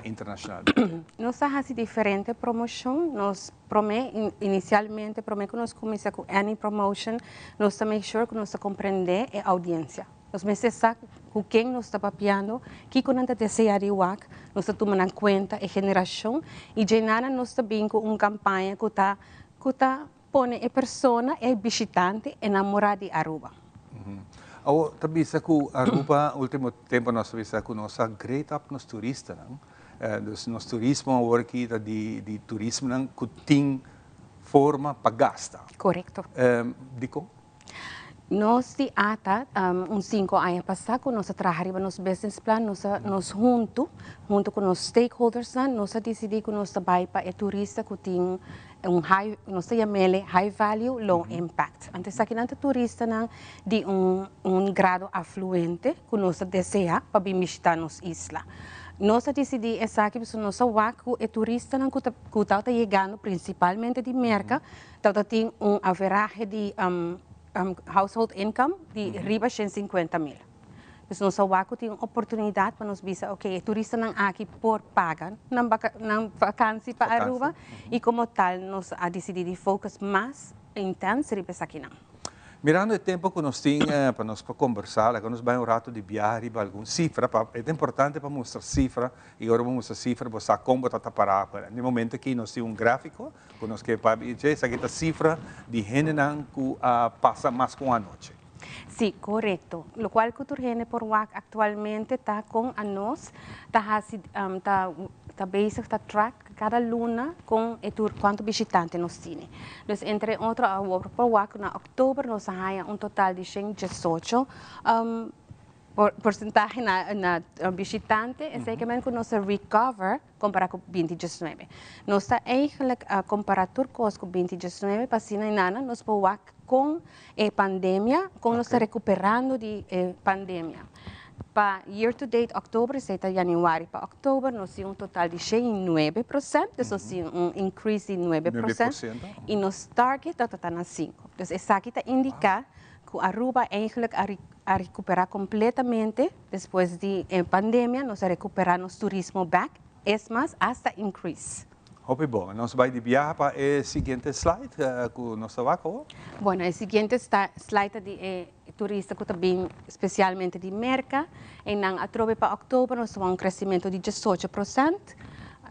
internacionalmente? Nos ta haci diferente promocion. Nos prome, inicialmente, prome cu nos cuminsa cu any promotion, nos ta make sure cu nos ta comprende e audiencia. Nos mester sa cu ken nos ta papiando, kico nan ta desea di wak, nos ta tuma nan cuenta e generacion y djenana nos ta bin cu un campaña cu ta Cu ta pone e persona, e bishitante, enamora di Aruba. Awor ta bisa cu Aruba ultimo tempo nos ta bisa cu nos a grade up nos turistanan. Dus nos turismo awor aki ta di di turismonan cu tin forma pa gasta. Corecto. Dicon? Nos di ata un cinco aña pasa cu nos a traha riba nos business plan, nos a nos hunto, hunto cu nos stakeholdersnan, nos a dicidi cu nos ta bay pa e turista cu tin un high, nos ta yam'ele high value, low impact. Anto esakinan ta turistanan di un un grado afluente cu nos ta desea pa bin bishita nos isla. Nos a disidí esaki pasobra nos a wak ku e turistanan ku ta ku tabata yegando prinsipalmente di Merka tabata tin un averahe di household income di riba 150.000. Dus nos a wak ku tin un oportunidat pa nos bisa ok e turistanan aki por paga nan baka nan vakansi pa Aruba i komo tal nos a disidí di focus mas intens riba esakinan. Mirando e tempo ku nos tin pa nos por kombersá, laga nos bai un ratu di biaha riba algun sifra pa e ta importante pa mustra sifra i ora bo mustra sifra bo sa kon bo ta ta pará. Na e momento aki nos tin un gráfiko ku nos ke papia di dje, esaki ta sifra di hendenan ku a pasa mas ku un anochi. Sí, korekto. Lokual ku tur hende por wak aktualmente ta kon anos ta hasi ta ta bezig ta track Kada luna kon e tur kuantu bishitante nos tini. Dus entre otro awor por wak na oktober nos a haña un total di 118 porsentahe na na bishitante, esei ke men ku nos a recover kompara ku 2019. Nos ta eigenlijk kompara tur kos ku 2019 pa asina inana nos por wak kon e pandemia, kon nos ta rekuperando di e pandemia. Pa year to date oktober, esei ta yanüari pa oktober, nos tin un total di 109%, dus nos tin un increase di 9% i nos target ta ta na 5. Dus esaki ta indiká ku Aruba eigenlijk a a rekuperá kompletamente despues di e pandemia, nos a rekuperá nos turismo bèk, es mas hasta increase. Hopi bon. Nos bai di biaha pa e siguiente slide ku nos ta wak awor. Bueno, e siguiente slide ta di e turista ku ta bin spesialmente di Merka. Einan atrobe pa òktober nos ta wak un kresementu di 18%.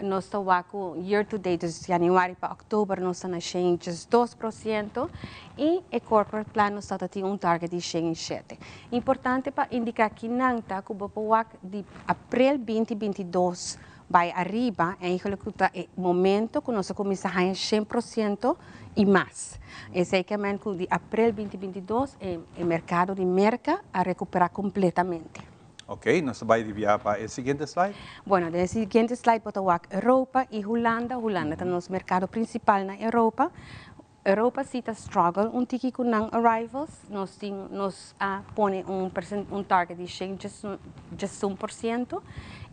Nos ta wak ku year to date, dus yanüari pa òktober, nos ta na 102% i e corporate plan nos ta tin un target di 107. Importante pa indiká kinan ta ku bo por wak di aprel 2022 Bai ariba, eigenlijk ku ta e momento ku nos a kuminsá haña 100% i mas. Esei ke men ku di aprel 2022 e e merkado di Merka a rekuperá kompletamente. Ok, nos ta bai di bia pa e siguiente slide. Bueno, den e siguiente slide bo ta wak Europa i Hulanda. Hulanda ta nos merkado prinsipal na Europa. Europa si ta struggle un tiki ku nan arrivals. Nos tin nos a pone un un target di 101%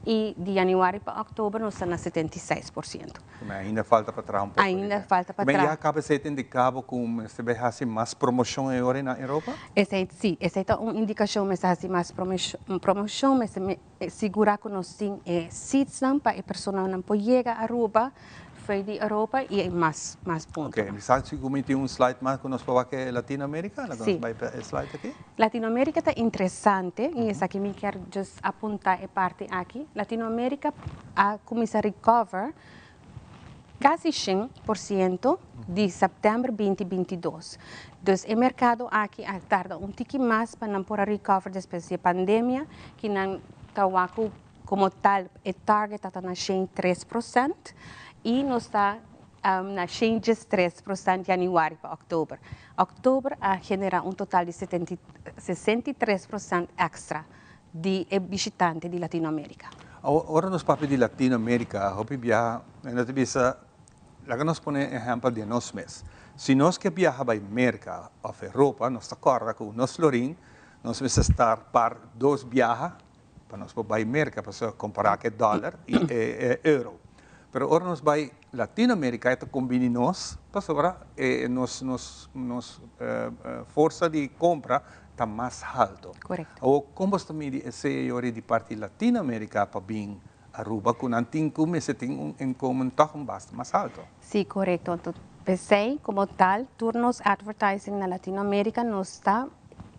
i di yanüari pa òktober nos ta na 76%. Ma ainda falta pa traha un poko. Ainda falta pa traha. Ma ya kaba esei ta indiká bo ku mester bai hasi mas promoshon e ora na Europa? Esei si, esei ta un indikashon mester hasi mas promoshon, mester sigurá ku nos tin e seatsnan pa e personanan por yega Aruba for di Europa i mas mas punto. Ok, mi sa si ku mi tin un slide mas ku nos por wak e Latinoamerica, laga nos bai pa e slide aki. Latinoamerica ta interesante i esaki mi kier just apunta e parti aki. Latinoamerica a kuminsa recover kasi 100% di sèptèmber 2022. Dus e merkado aki a tarda un tiki mas pa nan por a recover despues di e pandemia, ki nan ta wak ku komo tal e target ta ta na 103% i nos ta na 113% yanüari pa òktober. Òktober a generá un total di 63% èkstra di e bishitante di Latinoamerica. Ora nos papia di Latinoamerica, hopi biaha no ta bisa, laga nos pone ehempel di nos mes. Si nos ke biaha bai Merca of Europa, nos ta corda cu nos florin nos mester star par dos biaha pa nos por bai Merca, pasobra compara cu e dollar y e euro. Pero ora nos bai Latinoamerica e ta combini nos pasobra e nos nos nos forsa di compra ta mas halto. Correcto. Awor con bos ta midi esey ayori di parti Latinoamerica pa bin Aruba cu nan tin cu mester tin un inkomen toch un basta mas halto? Si, correcto. Anto pesey como tal tur nos advertising na Latinoamerica nos ta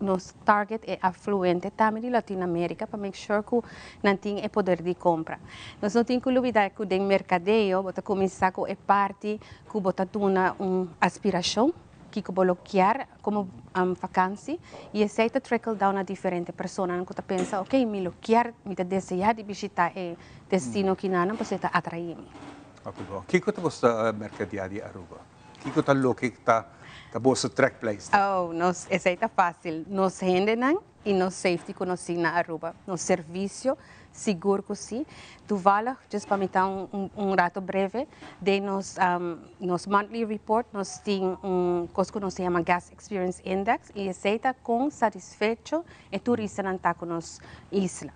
nos target e afluente tambe di Latinoamerica pa make sure cu nan tin e poder di compra. Nos no tin cu lubida cu den mercadeo bo ta cuminsa cu e parti cu bo ta duna un aspiracion, kico bo lo kier como vakantie y esey ta trickle down na diferente personanan cu ta pensa ok mi lo kier, mi ta desea di bishita e destino kinanan pasobra e ta atrae mi. Hopi bon. Kico ta boso ta mercadea di Aruba? Kico ta loke ta ta boso trekpleister? Oh, nos, esey ta facil. Nos hendenan y nos safety cu nos tin na Aruba. Nos servicio, sigur cu si. Toevallig, just pa mi ta un, un rato breve, den nos, nos monthly report nos tin un cos cu nos ta yama Guest Experience Index y esey ta con satisfecho e turistanan ta cu nos isla.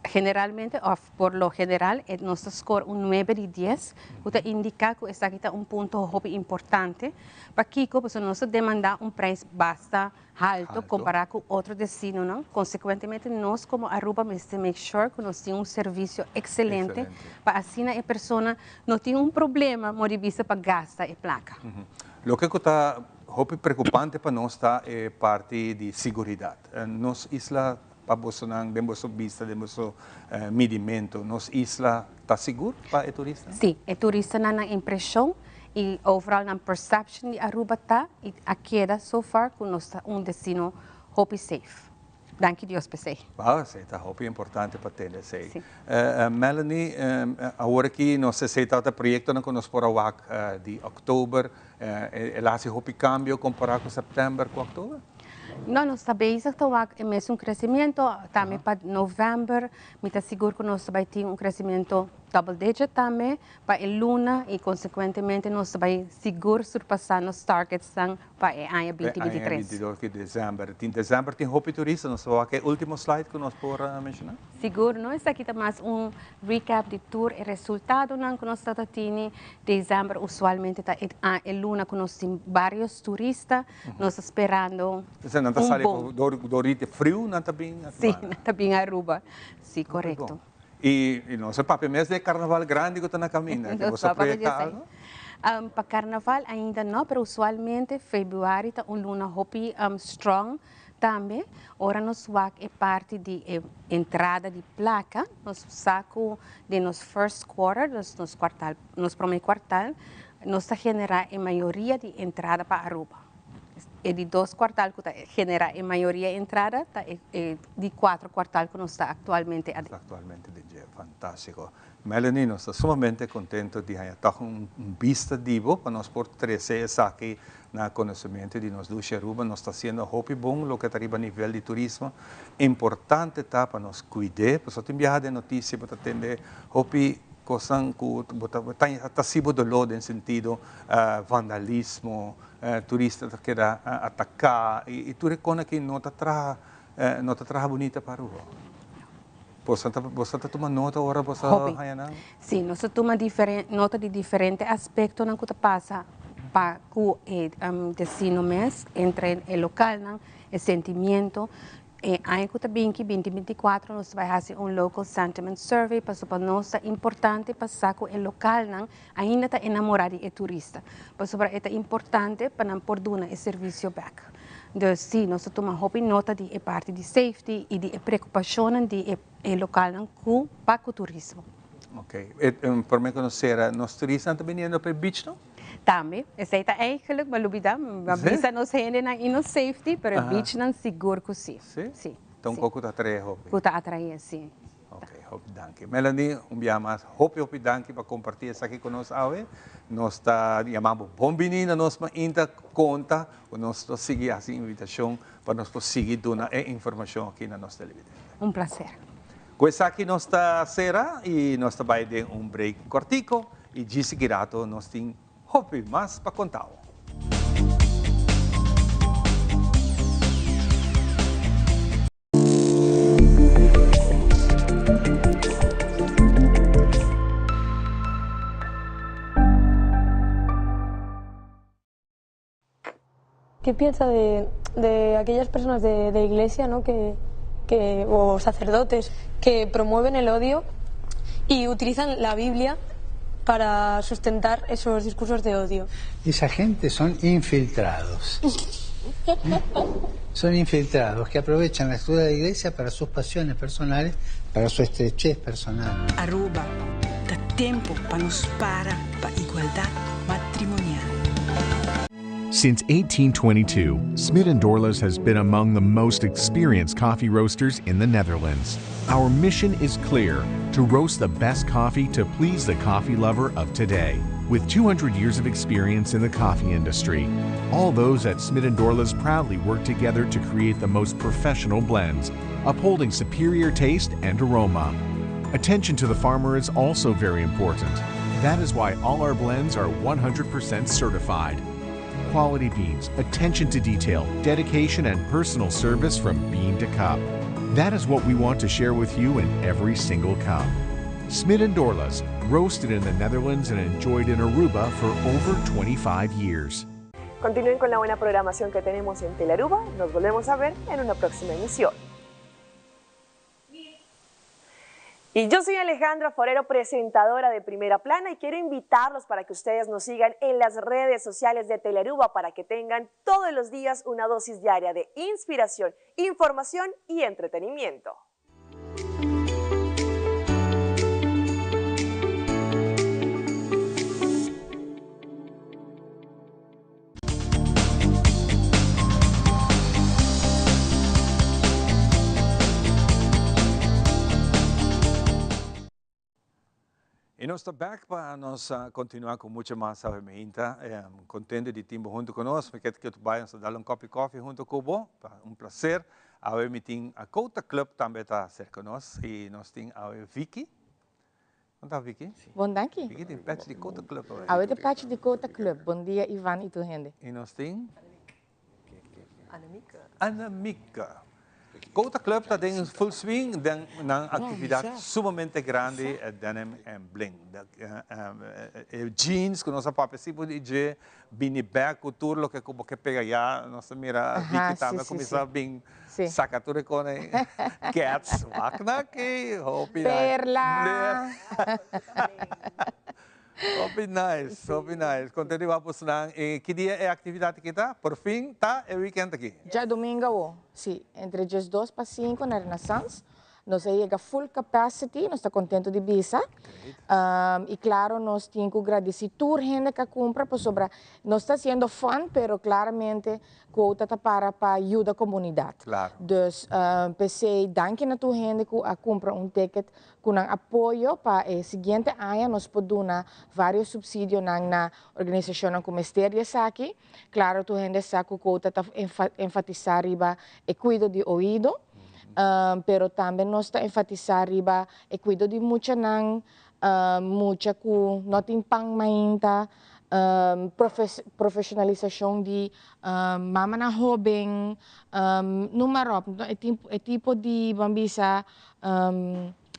Generalmente of por lo general e nos ta score un nuebe di dies cu ta indica cu esaki ta un punto hopi importante. Pakico? Pasobra nos ta demanda un prijs basta halto compara cu otro destinonan. Consecuentemente nos como Aruba mester make sure cu nos tin un servicio excelente pa asina e persona no tin un problema mor di bisa pa gasta e placa. Loke cu ta hopi preocupante pa nos ta e parti di siguridad. Nos isla Pa bosonan, den boso bista, den boso midimento, nos isla ta sigur pa e turistanan? Sí, e turistanan nan impresion y overal nan perception di Aruba ta y a keda so far cu nos ta un destino hopi safe. Danki Dios p'esey. Wow, esey ta hopi importante pa tende esey. Sí. Melanie, awor aki nos esey tabata proyectonan cu nos por a wak di october, el a haci hopi cambio compara cu september cu october? No, nos ta bezig ta wak e mesun crecimiento, tambe pa november mi ta sigur cu nos ta bay tin un crecimiento double digit tambe pa e luna y consecuentemente nos ta bay sigur surpasa nos targetsnan pa e aña binti binti tres. E aña binti dos di december. Tin december tin hopi turista, nos ta wak e ultimo slide cu nos por menciona? Sigur no, esaki ta mas un recap di tur e resultadonan cu nos ta ta tini. December usualmente ta e luna cu nos tin varios turista. Nos ta sperando un bon. Nan ta sali door di friu nan ta bin Aruba? Si, nan ta bin Aruba. Si, corecto. Y nos a papia mes di e carnaval grandi cu ta na caminda. Nos a papia di esey. Pa carnaval ainda no, pero usualmente februari ta un luna hopi strong tambe. Ora nos wak e parti di e entrada di placa, nos sa cu den nos first quarter, nos cuartal, nos prome cuartal, Nos ta generá e mayoria di entrada pa Aruba. E di dos kuartal ku ta generá e mayoria entrada ta e di kuatro kuartal ku nos ta aktualmente aden. Aktualmente den dje. Fantástiko. Melanie, nos ta sumamente kontento di haña tòg un bista di bo pa nos por trese esaki na konosementu di nos dushi Aruba. Nos ta hasiendo hopi bon loke ta riba nivel di turismo. Importante ta pa nos kuid'é, pasobra tin biaha den notisia bo ta tende hopi Kosnan ku bo ta ta hasi bo doló den sentido vandalismo, turista ta keda ataká i tur e kos aki no ta traha no ta traha bunita pa Aruba. Boso ta boso ta tuma nota ora boso haña nan? Sí, nos ta tuma nota di diferente aspektonan ku ta pasa pa ku e destino mes, entre e lokalnan, e sentimiento. E aña ku ta binki, binti binti kuatro, nos ta bai hasi un local sentiment survey pasobra pa nos ta importante pa sa ku e lokalnan ainda ta enamorá di e turista. Pasobra e ta importante pa nan por duna e servisio bèk. Dus sí, nos ta tuma hopi nota di e parti di safety i di e preokupashonnan di e lokalnan ku pa ku turismo. Ok. E promé ku nos sera, nos turistanan ta biniendo pa e beach no? Tambe, esei ta eigenlijk, mi a lubida, mi a bisa nos hendenan i nos safety, pero e beachnan sigur ku si. Si? Si. Ta un kos ku ta atraé hopi. Ku ta atraé, si. Ok, hopi danki. Melanie, un biaha mas, hopi hopi danki pa kompartí esaki ku nos awe. Nos ta yama bo bon bini na nos mainta konta ku nos lo sigui hasi invitashon pa nos por sigui duna e informashon aki na nos televidente. Un plaser. Ku esaki nos ta sera i nos ta bai den un break kòrtiko. I djis ki rato nos tin hopi mas pa kontao. ¿Qué piensa de, de aquellas personas de, de iglesia ¿no? que, que, o sacerdotes que promueven el odio y utilizan la Biblia para sustentar esos discursos de odio? Esa gente son infiltrados. Son infiltrados que aprovechan la estructura de la iglesia para sus pasiones personales, para su estrechez personal. Aruba, ta tempo pa nos para pa igualdad matrimonial. Since 1822, Smit & Dorlas has been among the most experienced coffee roasters in the Netherlands. Our mission is clear, to roast the best coffee to please the coffee lover of today. With 200 years of experience in the coffee industry, all those at Smit & Dorlas proudly work together to create the most professional blends, upholding superior taste and aroma. Attention to the farmer is also very important. That is why all our blends are 100% certified. Quality beans, attention to detail, dedication, and personal service from bean to cup. That is what we want to share with you in every single cup. Smit and Dorlas, roasted in the Netherlands and enjoyed in Aruba for over 25 years. Continúen con la buena programación que tenemos en Telaruba. Nos volvemos a ver en una próxima emisión. Y yo soy Alejandra Forero, presentadora de Primera Plana, y quiero invitarlos para que ustedes nos sigan en las redes sociales de Telearuba para que tengan todos los días una dosis diaria de inspiración, información y entretenimiento. Y nos ta back pa nos continua cu mucho mas awe meinta. Contento di tin bo hunto cu nos. Mi kier cu bay nos ta dal un cup di coffee hunto cu bo. Ta un placer. Awe mi tin a Cota Club tambe ta cerca nos. Y nos tin awe Vicky. Con ta Vicky? Bon danki. Vicky tin patch di Cota Club awe. Awe ta patch di Cota Club. Bon dia Ivan y tur hende. Y nos tin? Annemieke. Annemieke. Cota Club ta den full swing den nan actividad sumamente grandi Denim and Bling. E jeans cu nos a papia si por di dje bini bek cu tur loke cu bo ke pega ya nos ta mira Vicky tambe a cuminsa bin Saca tur e con ei. Cats, wak na aki. Hopi nice. Perla. Hopi nice, hopi nice. Contento di wak bosonan. E ki dia e actividad aki ta? Por fin ta e weekend aki. Djadomingo awo, si. Entre diesdos pa cinco na Renaissance. Nos a yega full capacity, nos ta contento di bisa. Y claro nos tin cu gradici tur hende cu a cumpra pasobra nos ta haciendo fun pero claramente quota ta para pa yuda comunidad. Dus p'esey danki na tur hende cu a cumpra un ticket cu nan apoyo pa e siguiente aña nos por duna varios subsidionan na organisacionnan cu mester di esaki. Claro tur hende sa cu quota ta enfatisa riba e cuido di oido. Pero tambe nos ta enfatisá riba e kuido di muchanan, mucha ku no tin pan mainta, profeshonalisashon di mamanan hóben, numa ròp. E tipo di, ban bisa,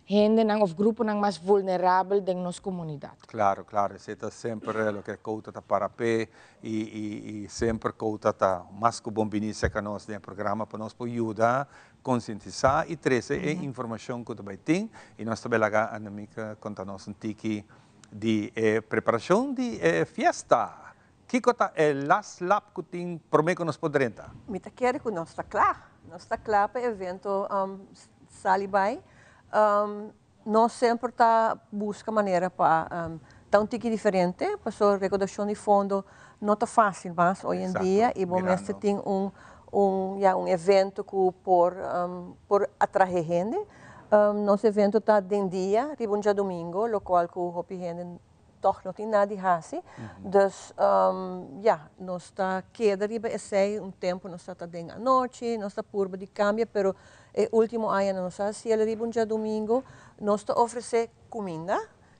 hendenan òf gruponan mas vulnerabel den nos komunidat. Klaro, klaro. Esei ta semper loke Kouta ta para p'e i i semper Kouta ta mas ku bon bini serka nos den e programa pa nos por yuda konsientisá i trese e informashon ku ta bai tin. I nos ta bai laga Annemieke konta nos un tiki di e preparashon di e fiesta. Kiko ta e last lap ku tin promé ku nos por drenta? Mi ta kere ku nos ta kla. Nos ta kla pa e evento sali bai. Nos semper ta buska manera pa ta un tiki diferente, pasobra rekodashon di fondo no ta fásil mas hoy en dia i bo mester tin un un ya un evento ku por por atrahe hende. Nos evento ta den dia riba un djadumingo, lokual ku hopi hende Tòg no tin nada di hasi. Dus, ya, nos ta keda riba esei un tempu, nos ta ta den anochi, nos ta purba di kambia, pero e último añanan nos a hasi el riba un djadumingu. Nos ta ofresé kuminda,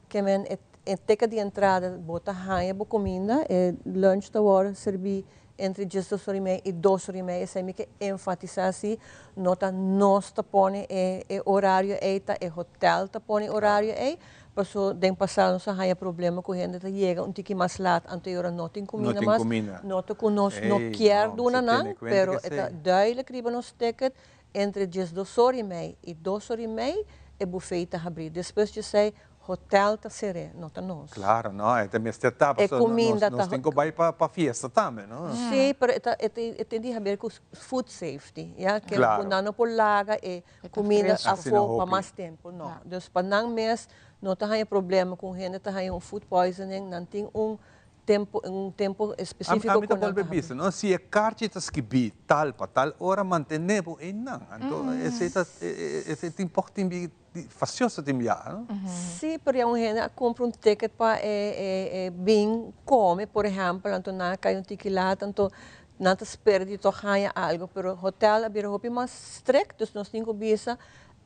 ke men e e teka di entrada bo ta haña bo kuminda, e lunch ta wòrdu serbí entre diesdos ora i mei i dos ora i mei, esei mi ke enfatisá si, no ta nos ta pone e e orario ei, ta e hotèl ta pone e orario ei, Paso den pasado nos a haña problema ku hende ta yega un tiki mas lat anto e ora no tin kuminda mas. No ta ku nos no kier duna nan, pero e ta duidelijk riba nos ticket entre diesdos or i mei i dos or i mei e buffet ta habrí. Despues di esei hotel ta ser'é, no ta nos. Claro, no, e ta mester ta, pasobra nos tin ku bai pa fiesta tambe, no? Sí, pero e ta e tin di haber ku food safety, ya, ke ku nan no por laga e Kumida afó pa mas tempu no. Dus pa nan mes no ta haña problema ku un hende ta haña un food poisoning, nan tin un tempu un tempu espesífiko ku nan ta. Ami ta bolbe bisa no, si e karchi ta skibí tal pa tal ora mantené bo einan. Anto esei ta esei tin pòk tin bi fasioso tin biaha no. Sí, pero ya un hende a kumpra un ticket pa e e bin kome por ehèmpel anto nan a kai un tiki lat anto Nan ta spera di tog haña algo, pero hotel a bira hopi mas strict, dus nos tin ku bisa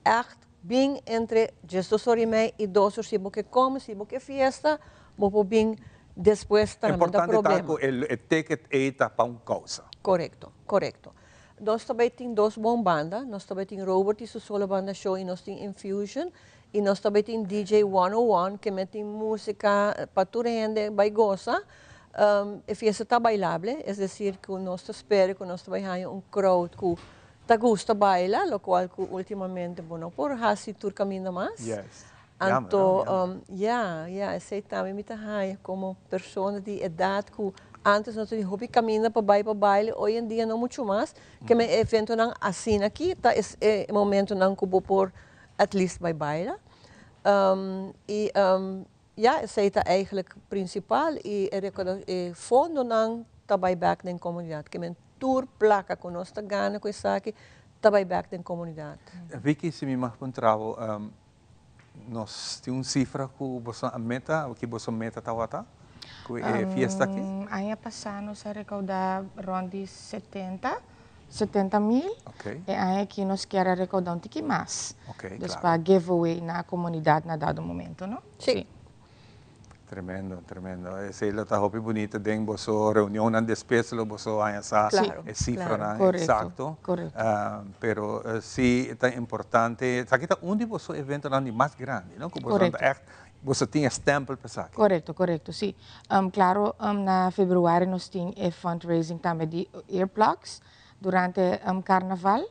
ègt bin entre diesdos or i mei i dos or si bo ke kome, si bo ke fiesta, bo por bin despues tambe, no ta Importante ta problema. ku e ticket ei ta pa un kousa. Korekto, korekto. Nos tambe tin dos bon banda, nos tambe tin Robert y su solo banda show y nos tin Infusion y nos tambe tin DJ 101 cu mes tin musica pa tur hende bay goza. E fiesta ta bailable, es decir, cu nos ta spera cu nos bay haya un crowd cu ta gusta baila, lo cual cu ultimamente, bueno, por haci tur caminda mas. Anto, ja, esey tambe mi ta haya como persona di edad cu antes nos tin hopi caminda pa bay pa baile, hoy en dia no mucho mas, kiermen eventonan asina aki, ta e momentonan cu bo por at least bay baila. Y ja, esey ta eigenlijk principal y e fondonan ta bay back den comunidad. Kiermen tur placa cu nos ta gana cu esaki, ta bay back den comunidad. Vicky, si mi mag puntra bo, nos tin un cifra cu bo meta, cu bo meta tawata? Cu e fiesta aki? Aña pasa nos a recauda rond di 70 mil. Y aña aki nos kier recauda un tiki mas. Dus pa giveaway na comunidad na dado momento, no? Si. Tremendo, tremendo. Esey lo ta hopi bunita den boso reunion nan despues lo boso haya sa e cifra nan exacto. Pero si ta importante, esaki ta un di boso eventonan di mas grandi, no? Cu boso echt boso tin stempel pa esaki. Corecto, si. Claro, na februari nos tin e fundraising tambe di earplugs durante carnaval.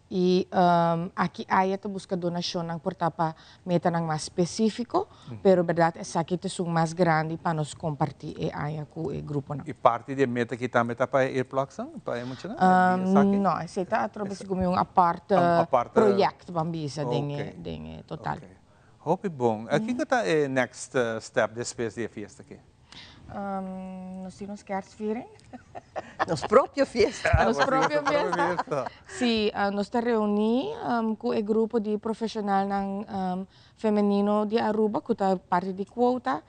Y aki aya ta busca donacion por ta pa metanan mas specifico, pero berdad esaki ta esun mas grandi pa nos comparti e aña cu e gruponan. Y parti di meta aki tambe ta pa earplugs, pa e muchanan? No, esey ta atrobe como un aparte, Un aparte proyecto, ban bisa, den total. Okay. Hopi bon. Kico ta e next step despues di e fiesta aki? Nos tin kerstviering. Nos propio fiesta. Nos propio fiesta. Si, nos ta reuni cu e grupo di profesional femenino di Aruba, cu ta parti di quota.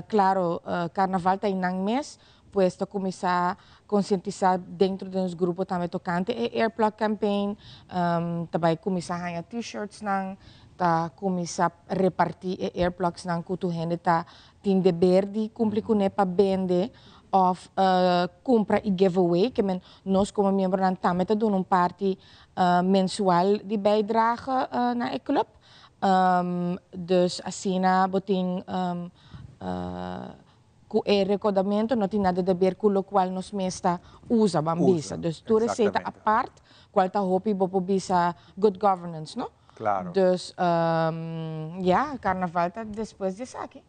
Claro, carnaval ta den mes, pues ta cuminsa concientisa den di nos grupo tambe tocante e earplug campaign, tambe cuminsa haya t-shirts nan, ta cuminsa reparti e earplugs nan cu tur hende ta tin deber di cumpli cu pa bende of cumpra y giveaway, kiermen nos como miembro nan tambe ta doen un parti mensual di bijdrage na e club. Dus asina bo tin cu e recaudamento no tin nada di haber cu locual nos mes ta usa, ban bisa. Dus tur esey ta apart, cual ta hopi bo por bisa good governance, no? Claro. Dus ja, carnaval ta despues di esaki.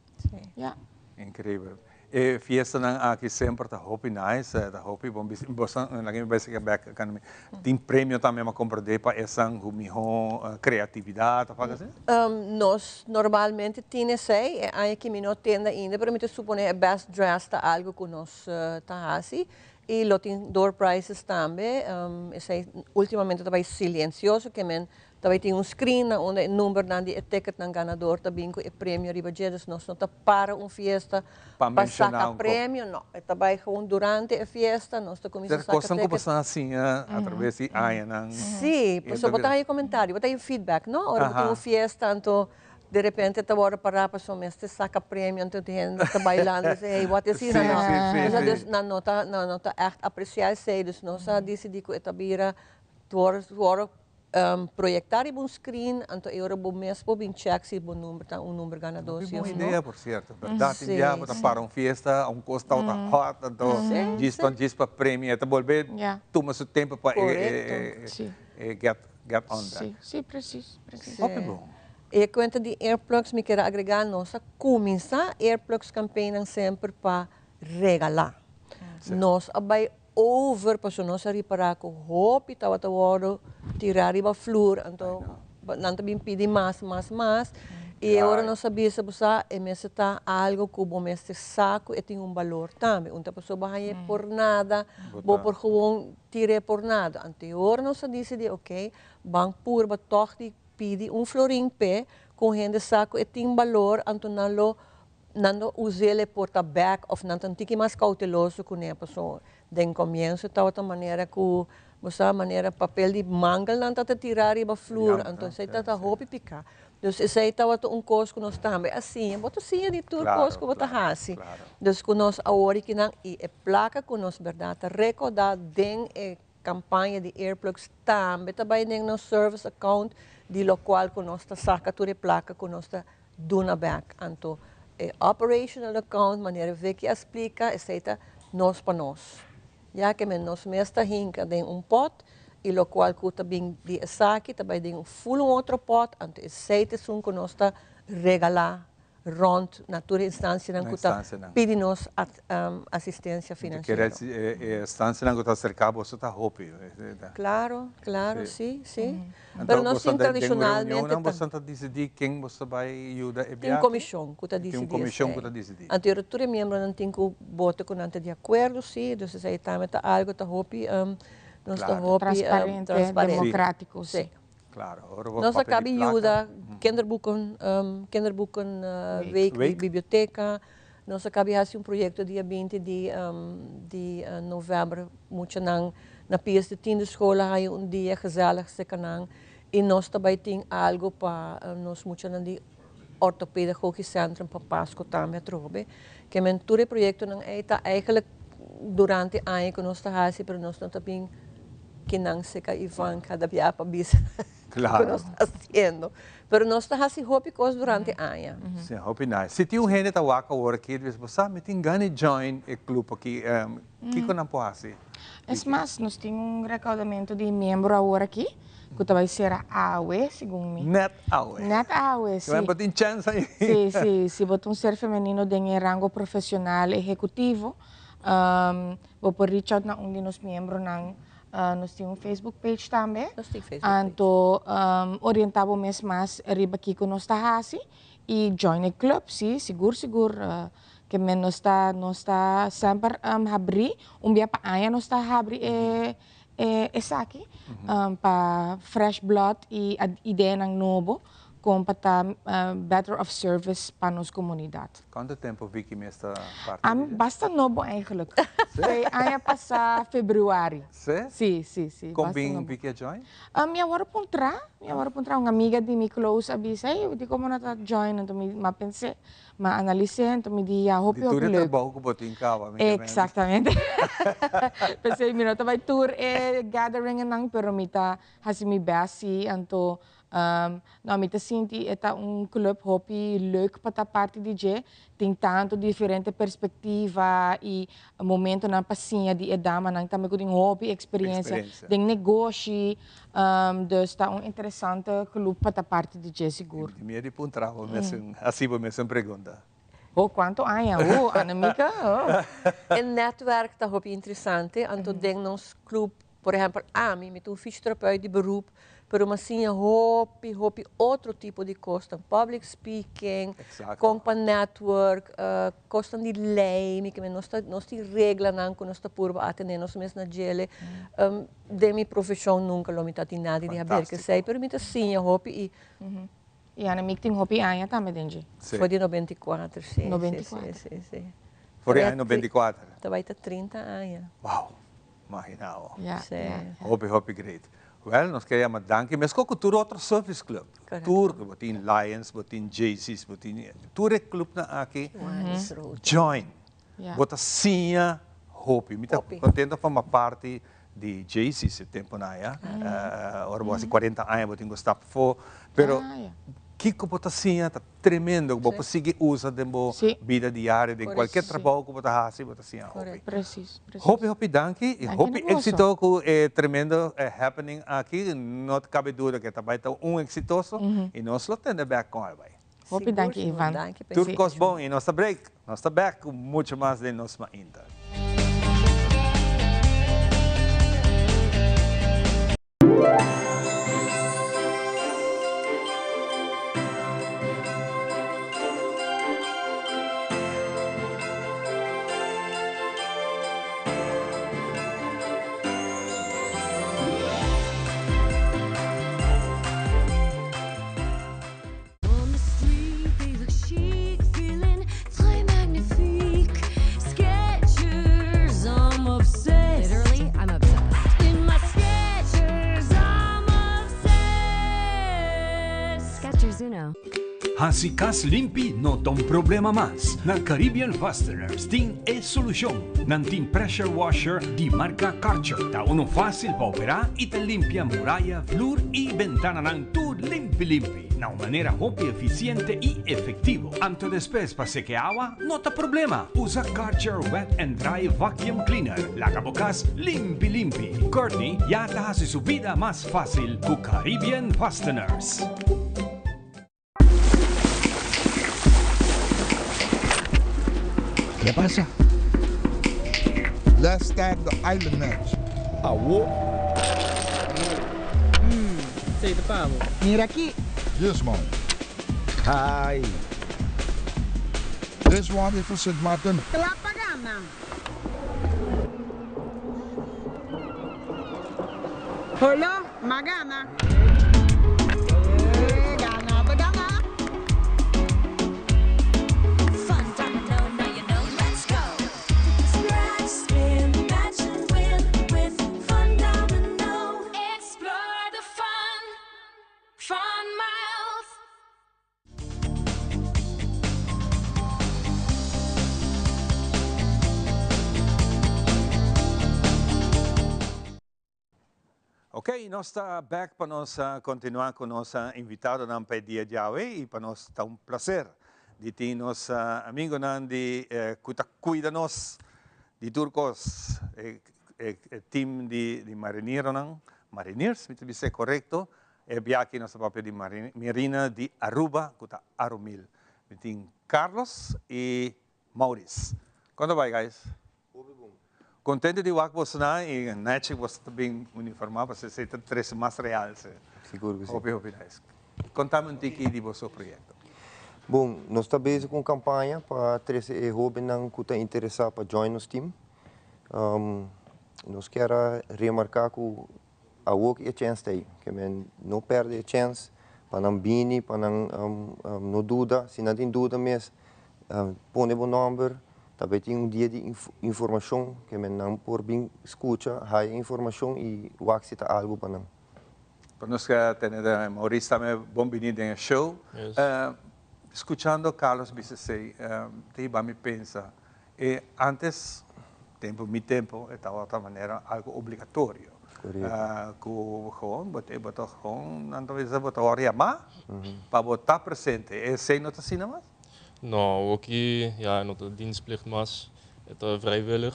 Ja. Increibel. E fiestanan aki semper ta hopi nice, ta hopi bon. Boso lagi mi basic back kan tin premio tambe m'a comprende pa esnan cu miho creatividad, of algo asina? Nos normalmente tin esey, e aki mi no tin ainda, pero mi ta supone best dressed ta algo cu nos ta haci. Y lo tin door prizes tambe, esey ultimamente tambe silencioso, kiermen tambe tin un screen na unda e number nan di e ticket nan ganador tambe cu e premio riba dje, dus nos no ta para un fiesta Pa pa menciona saca un premio, no. Tambe gewoon durante e fiesta, nos ta cuminsa Ser saca cosnan cu ticket. pasan asina, atraves di añanan. Si, so bo ta comentario, bo ta feedback, no? Ora bo tin un fiesta, anto de repente ta ora para pa so mester saca premio, anto tin hende ta bailando, say, "Hey, what is this?" No, Si, dus, si. Dus nan no ta echt aprecia esey, dus nos a dicidi cu e ta bira door proyecta un screen, anto e ora bo mes por bin check si bo number ta un number ganador, si Boa of no. idea, por cierto. Berdad, yeah, ta para un fiesta, un cos ta hot, anto djis pa premio, ta bolbe tuma su tempo pa get on that. Si, precies. Hopi bon. E cuenta di earplugs, mi kier agrega, nos a cuminsa earplugs campaign semper pa regala. Nos a bay over, paso nos a ripara cu hopi tawata wordo tira riba flur, anto nan ta bin pidi mas, mas, mas. Y ora nos a bisa, bo e mester ta algo cu bo mester sa cu e tin un balor tambe. Un ta paso bo haye por nada, bo por gewoon tira por nada. Anto ora nos a dicidi, ok, ban purba toch di pidi un florin pe, cu hende sa cu e tin balor, anto nan lo us'e por ta back of nan ta un tiki mas cauteloso cu ne paso. Den comienso tawata manera cu bo sa manera papel di mangel nan ta tira riba flur, anto esey ta hopi pica. Dus esey tawata un cos cu nos tambe asina, bo ta siña di tur cos cu bo ta hasi. Dus cu nos awor cu nan y e placa cu nos berdad ta recauda den e Campaña di earplugs tambe ta bay den nos service account di locual cu nos ta saca tur e placa cu nos ta duna bek. Anto e operational account manera Vicky a splica esey ta nos pa nos. Ya ke men nos mes ta hinca den un pot y locual cu ta bin di esaki ta bay den un full un otro pot anto esey ta esun cu nos ta regala rond na tur e instancianan cu ta pidi nos asistencia financiero. E instancianan cu ta acerca boso ta hopi. Claro, claro, si, si. Pero nos tin tradicionalmente. Den reunionnan boso ta dicidi ken boso ta bay yuda e biaha? Tin un comision cu ta dicidi esey. Tin un comision cu ta dicidi. Anto tur e miembronan tin cu bota cu nan ta di acuerdo, si. Dus esey tambe ta algo ta hopi, nos ta hopi transparente, democratico, si. Claro, ora bo Nos a papia di cabi placa. yuda kinderboeken, kinderboeken week di biblioteca. Nos a cabi haci un proyecto dia 20 di di november. Muchanan na PS de tiende school a haya un dia gezellig cerca nan. Y nos ta bay tin algo pa nos muchanan di Orthopedagogisch Centrum pa Pasco tambe atrobe. Ke men tur e proyectonan ey ta eigenlijk durante aña cu nos ta haci, pero nos no ta bin kinan seca Ivan cada bia pa bisa cu nos ta haciendo. Pero nos ta haci hopi cos durante aña. Si, hopi nice. Si tin un hende ta wak awor aki, ta bisa, bo sa, mi tin gana di join e club aki, kico nan por haci? Es mas, nos tin un recaudamento di miembro awor aki, cu ta bay cera awe, segun mi. Net awe. Net awe, si. Bo tin chance ayi. Si, si. Si bo ta un ser femenino den e rango profesional ehecutivo, bo por reach out na un di nos miembronan. Nos tin un Facebook page tambe. Nos tin Facebook page. Anto orienta bo mes mas riba kico nos ta haci y join e club, si, sigur, sigur. Ke men nos ta, nos ta semper habri, un bia pa aña nos ta habri e esaki pa fresh blood y ideanan nobo con pa ta better of service pa nos comunidad. Cuanto tempo Vicky mes ta parti di Ami basta nobo eigenlijk. Fue aña pasa februari. Si? Si, si, si. Con bin Vicky a join? Mi a worde puntra, mi a worde puntra un amiga di mi close a bisa, hey, dicon bo no ta join? Anto mi a pense, M'a analis'é, enton mi di ya hopi Di tur hopi e leuk. trabou ku bo tin kaba, mi ke mende. Exactamente. P'esei mi no ta bai tur e gatheringennan, pero mi ta hasi mi best si. Anto, no, mi ta sinti e ta un club hopi leuk pa ta parti di dje. Tin tantu diferente perspectiva i momentonan pa siña di e damanan tambe ku tin hopi experiencia Experiencia. den negoshi. Dus ta un interesante club pa ta parti di dje sigur. Mi a di puntra bo mesun, hasi bo mesun pregunta. Oh, cuanto aña? Oh, Annemieke, oh. E netwerk ta hopi interesante, anto den nos club, por ehempel ami, mi ta un fysiotherapeut di beroep, pero mi a siña hopi, hopi otro tipo di cosnan, public speaking, con pa network, Kosnan di lei, mi ke men nos ta nos tin reglanan ku nos ta purba atendé nos mes na djele. Den mi profeshon nunka lo mi ta tin nada di haber ku esei, pero mi ta siña hopi i. I Annemiek tin hopi aña tambe den dje. For di 94, si. 94. Si, si, si. For di aña 94. Ta bai ta 30 aña. Wow! Imagina bo. Ya, ya. Hopi, hopi great. Well, nos ke yama danki meskos ku tur otro service club. Tur, bo tin Lions, bo tin Jaycees, bo tin tur e clubnan aki, join. Bo ta siña hopi. Mi ta contento forma parti di Jaycees e temponan ya. Ora bo hasi cuarenta aña bo tin ku stap afó. Pero kiko bo ta siña ta Tremendo ku bo por sigui usa den bo bida diario, den kualke trabou ku bo ta hasi, bo ta siña hopi. Hopi hopi danki i hopi éksito ku e tremendo happening aki. No ta kabe duda ku e ta bai ta un eksitoso i nos lo tende bèk kon a bai. Hopi danki Ivan. Tur kos bon i nos ta break. Nos ta bèk ku mucho mas den nos mainta. Hasi kas limpi no ta un problema mas. Na Caribbean Fasteners tin e solushon. Nan tin pressure washer di marka Karcher. Ta uno fásil pa operá i ta limpia muraya, flur i bentananan tur limpi limpi na un manera hopi efisiente i efektivo. Anto despues pa seke awa no ta problema. Usa Karcher Wet and Dry Vacuum Cleaner. Laga bo kas limpi limpi. Courtney ya ta hasi su bida mas fásil ku Caribbean Fasteners. ¿Qué pasa? Let's start the island match. Awo. Sei ta pa bo. Mira aki. This one. Hi. This one is for Sint Maarten. Kla pa gana. Holo, m'a gana. Gana ta gana. Fun domino, now you know, let's go. Scratch, spin, match and win with Fun Domino. Explore the fun, fun miles. Ok, nos ta back pa nos continua cu nos invitadonan pa e dia djawe y pa nos ta un placer di tin nos amigonan di cu ta cuida nos di tur cos, e team di marinieronan, mariniers mi ta bisa e corecto, E biaha aki nos ta papia di Marina di Aruba cu ta Arumil. Mi tin Carlos y Maurice. Con ta bay guys? Hopi bon. Contento di wak bosonan y nechi boso ta bin uniforma pasobra esey ta trece mas realce. Sigur cu si. Hopi hopi nice. Contami un tiki di boso proyecto. Bon, nos ta bezig cu un campaña pa trece e hobennan cu ta interesa pa join nos team. Nos kier a remarca cu Awor ki e chèns ta ei, ke men no pèrdè e chèns pa nan bini, pa nan no duda. Si nan tin duda mes, pone bo nòmber. Ta bay tin un dia di informashon, ke men nan por bin skucha, haya informashon i wak si ta algu pa nan. Pa nos ke tene Maurice tambe bon bini den e show. Skuchando Carlos bisa esei, ta hiba mi pensa E antes, tempo mi tempo, e tabata manera algo obligatorio. Correcto. Cu gewoon bo te, bo ta gewoon, nan ta bisa bo ta wòrdu yamá pa bo ta presente. Esei no ta asina mas? No, awoki ya no ta dienstplicht mas, e ta vrijwillig.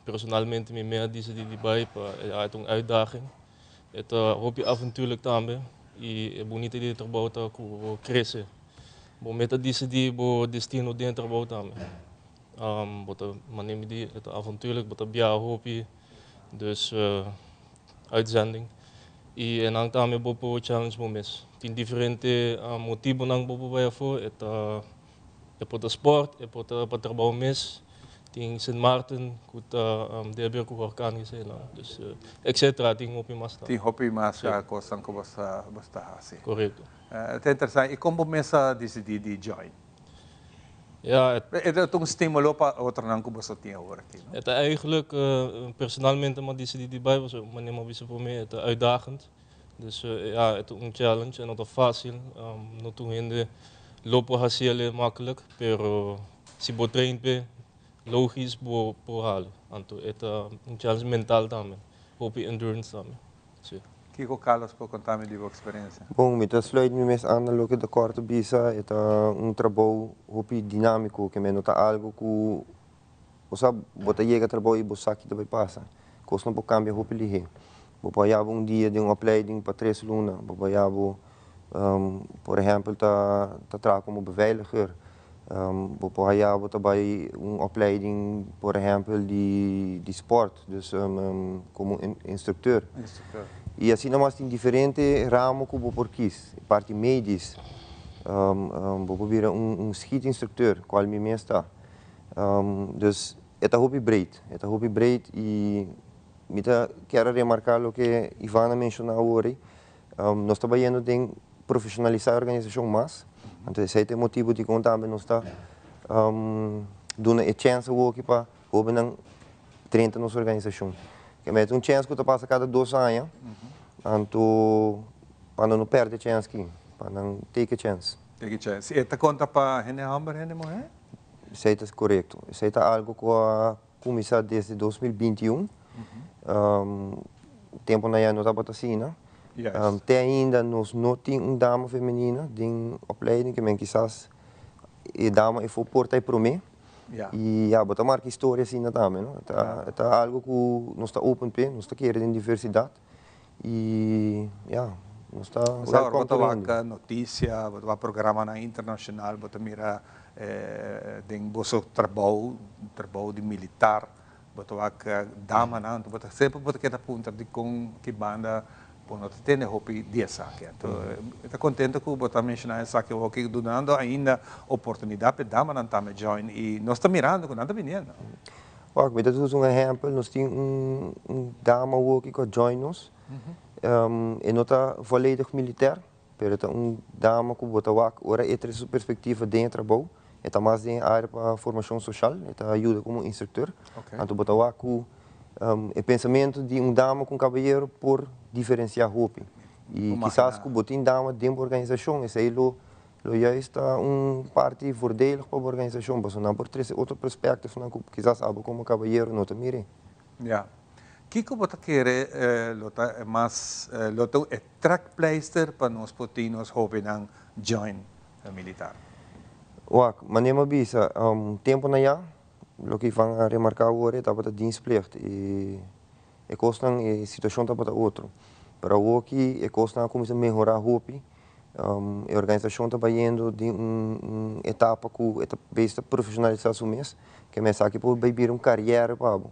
Personalmente mi mea disidí di bai pa ya e ta un uitdaging. E ta hopi avontuurlijk tambe y e bunita di e trabou ta cu bo crece. Bo meta dicidi bo destino den e trabou tambe. Bo ta manera mi di e ta avontuurlijk, bo ta biaha hopi, dus uitzending. Y enan tambe bo por challenge bo mes. Tin diferente motibonan bo por bai afo, e ta E por ta sport, e por ta pa trabou mes. Tin Sint Maarten ku ta debe ku horkan eseinan. Dus etcetera, tin hopi mas tambe. Tin hopi mas kosnan ku bo ta hasi. Korekto. Ta interesante. I kon bo mes a disidí di join? Ja. E ta un stimulo pa otronan ku boso tin awor aki, no? E ta eigenlijk, personalmente mi a disidí di bai pasobra manera mi a bisa promé e ta uitdagend. Dus ja, e ta un challenge, e no ta fácil, no tur hende lo por haci el makkelijk, pero si bo train p'e, logisch bo por hali. Anto e ta un challenge mental tambe, hopi endurance tambe, si. Kiko Carlos por conta mi di bo experiencia? Bon, mi ta sluit mi mes aan na loke de kort a bisa, e ta un trabou hopi dinámiko, ke men no ta algo ku Bo sa, bo ta yega trabou i bo sa ki ta bai pasa. Kosnan por kambia hopi lihé. Bo por haya bo un dia den un opleiding pa tres luna. Bo por haya bo, por ehèmpel, ta ta traha komo beveiliger. Bo por haya bo ta bai un opleiding, por ehèmpel, di di spòrt, dus komo instrukteur. I asina mas tin diferente ramo ku bo por kis. Parti medis, bo por bira un schietinstructeur, kual mi mes ta. Dus e ta hopi breed, e ta hopi breed y mi ta kier a remarca loke Ivan a menciona awor ey, nos ta bayendo den profesionalisa e organisacion mas, anto esey ta e motibo dicon tambe nos ta duna e chens awoki pa hobennan drenta nos organisacion. Keme e ta un chens cu ta pasa cada dos aña, anto pa no no perde e chens aki. Pa nan take a chance. Take a chance. E ta konta pa hende hòmber, hende muhé? Esei ta korekto. Esei ta algu ku a kuminsá desde 2021. Tempunan ya no tabata asina. Te ainda nos no tin un dama femenina den opleiding, ke men kisas e dama e for por ta e promé. I ya, bo ta marka historia asina tambe, no? E ta algu ku nos ta open p'e, nos ta kere den diversidat. I ya, nos ta welkom tur hende. Bo ta wak notisia, bo ta wak programanan internashonal, bo ta mira den boso trabou, trabou di militar, bo ta wak damanan, bo ta semper bo ta keda puntra dikon ki banda bo no ta tende hopi di esaki. Anto mi ta kontento ku bo ta menshoná esaki awor dunando ainda oportunidat pa e damanan tambe join i nos ta mirando ku nan ta biniendo. Wak, mi ta usa un ehèmpel, nos tin un dama awoki ku a join nos, e no ta volledig militèr, pero e ta un dama ku bo ta wak ora e trese su perspektiva den e trabou, e ta mas den e área pa formashon soshal, e ta yuda komo instruktor, anto bo ta wak ku e pensamentu di un dama ku un kabayero por diferensiá hopi, i kisas ku bo tin dama den bo organisashon esei lo Lo juist ta un parti voordelig pa bo organisacion, pasobra nan por trece otro perspectivenan cu kisas abo como cabayero no ta mira. Ya. Kico bo ta kere lo ta e mas, lo ta e trekpleister pa nos por tin nos hobennan join militar? Wak, manera mi a bisa, temponan ya, loke Ivan a remarca awor e tabata dienstplicht y e cosnan, e situacion tabata otro. Pero awoki e cosnan a cuminsa mehora hopi. E organisashon ta bayendo den un etapa ku e ta bezig ta profeshonalisá su mes, ke men esaki por bai bira un kariera pa bo.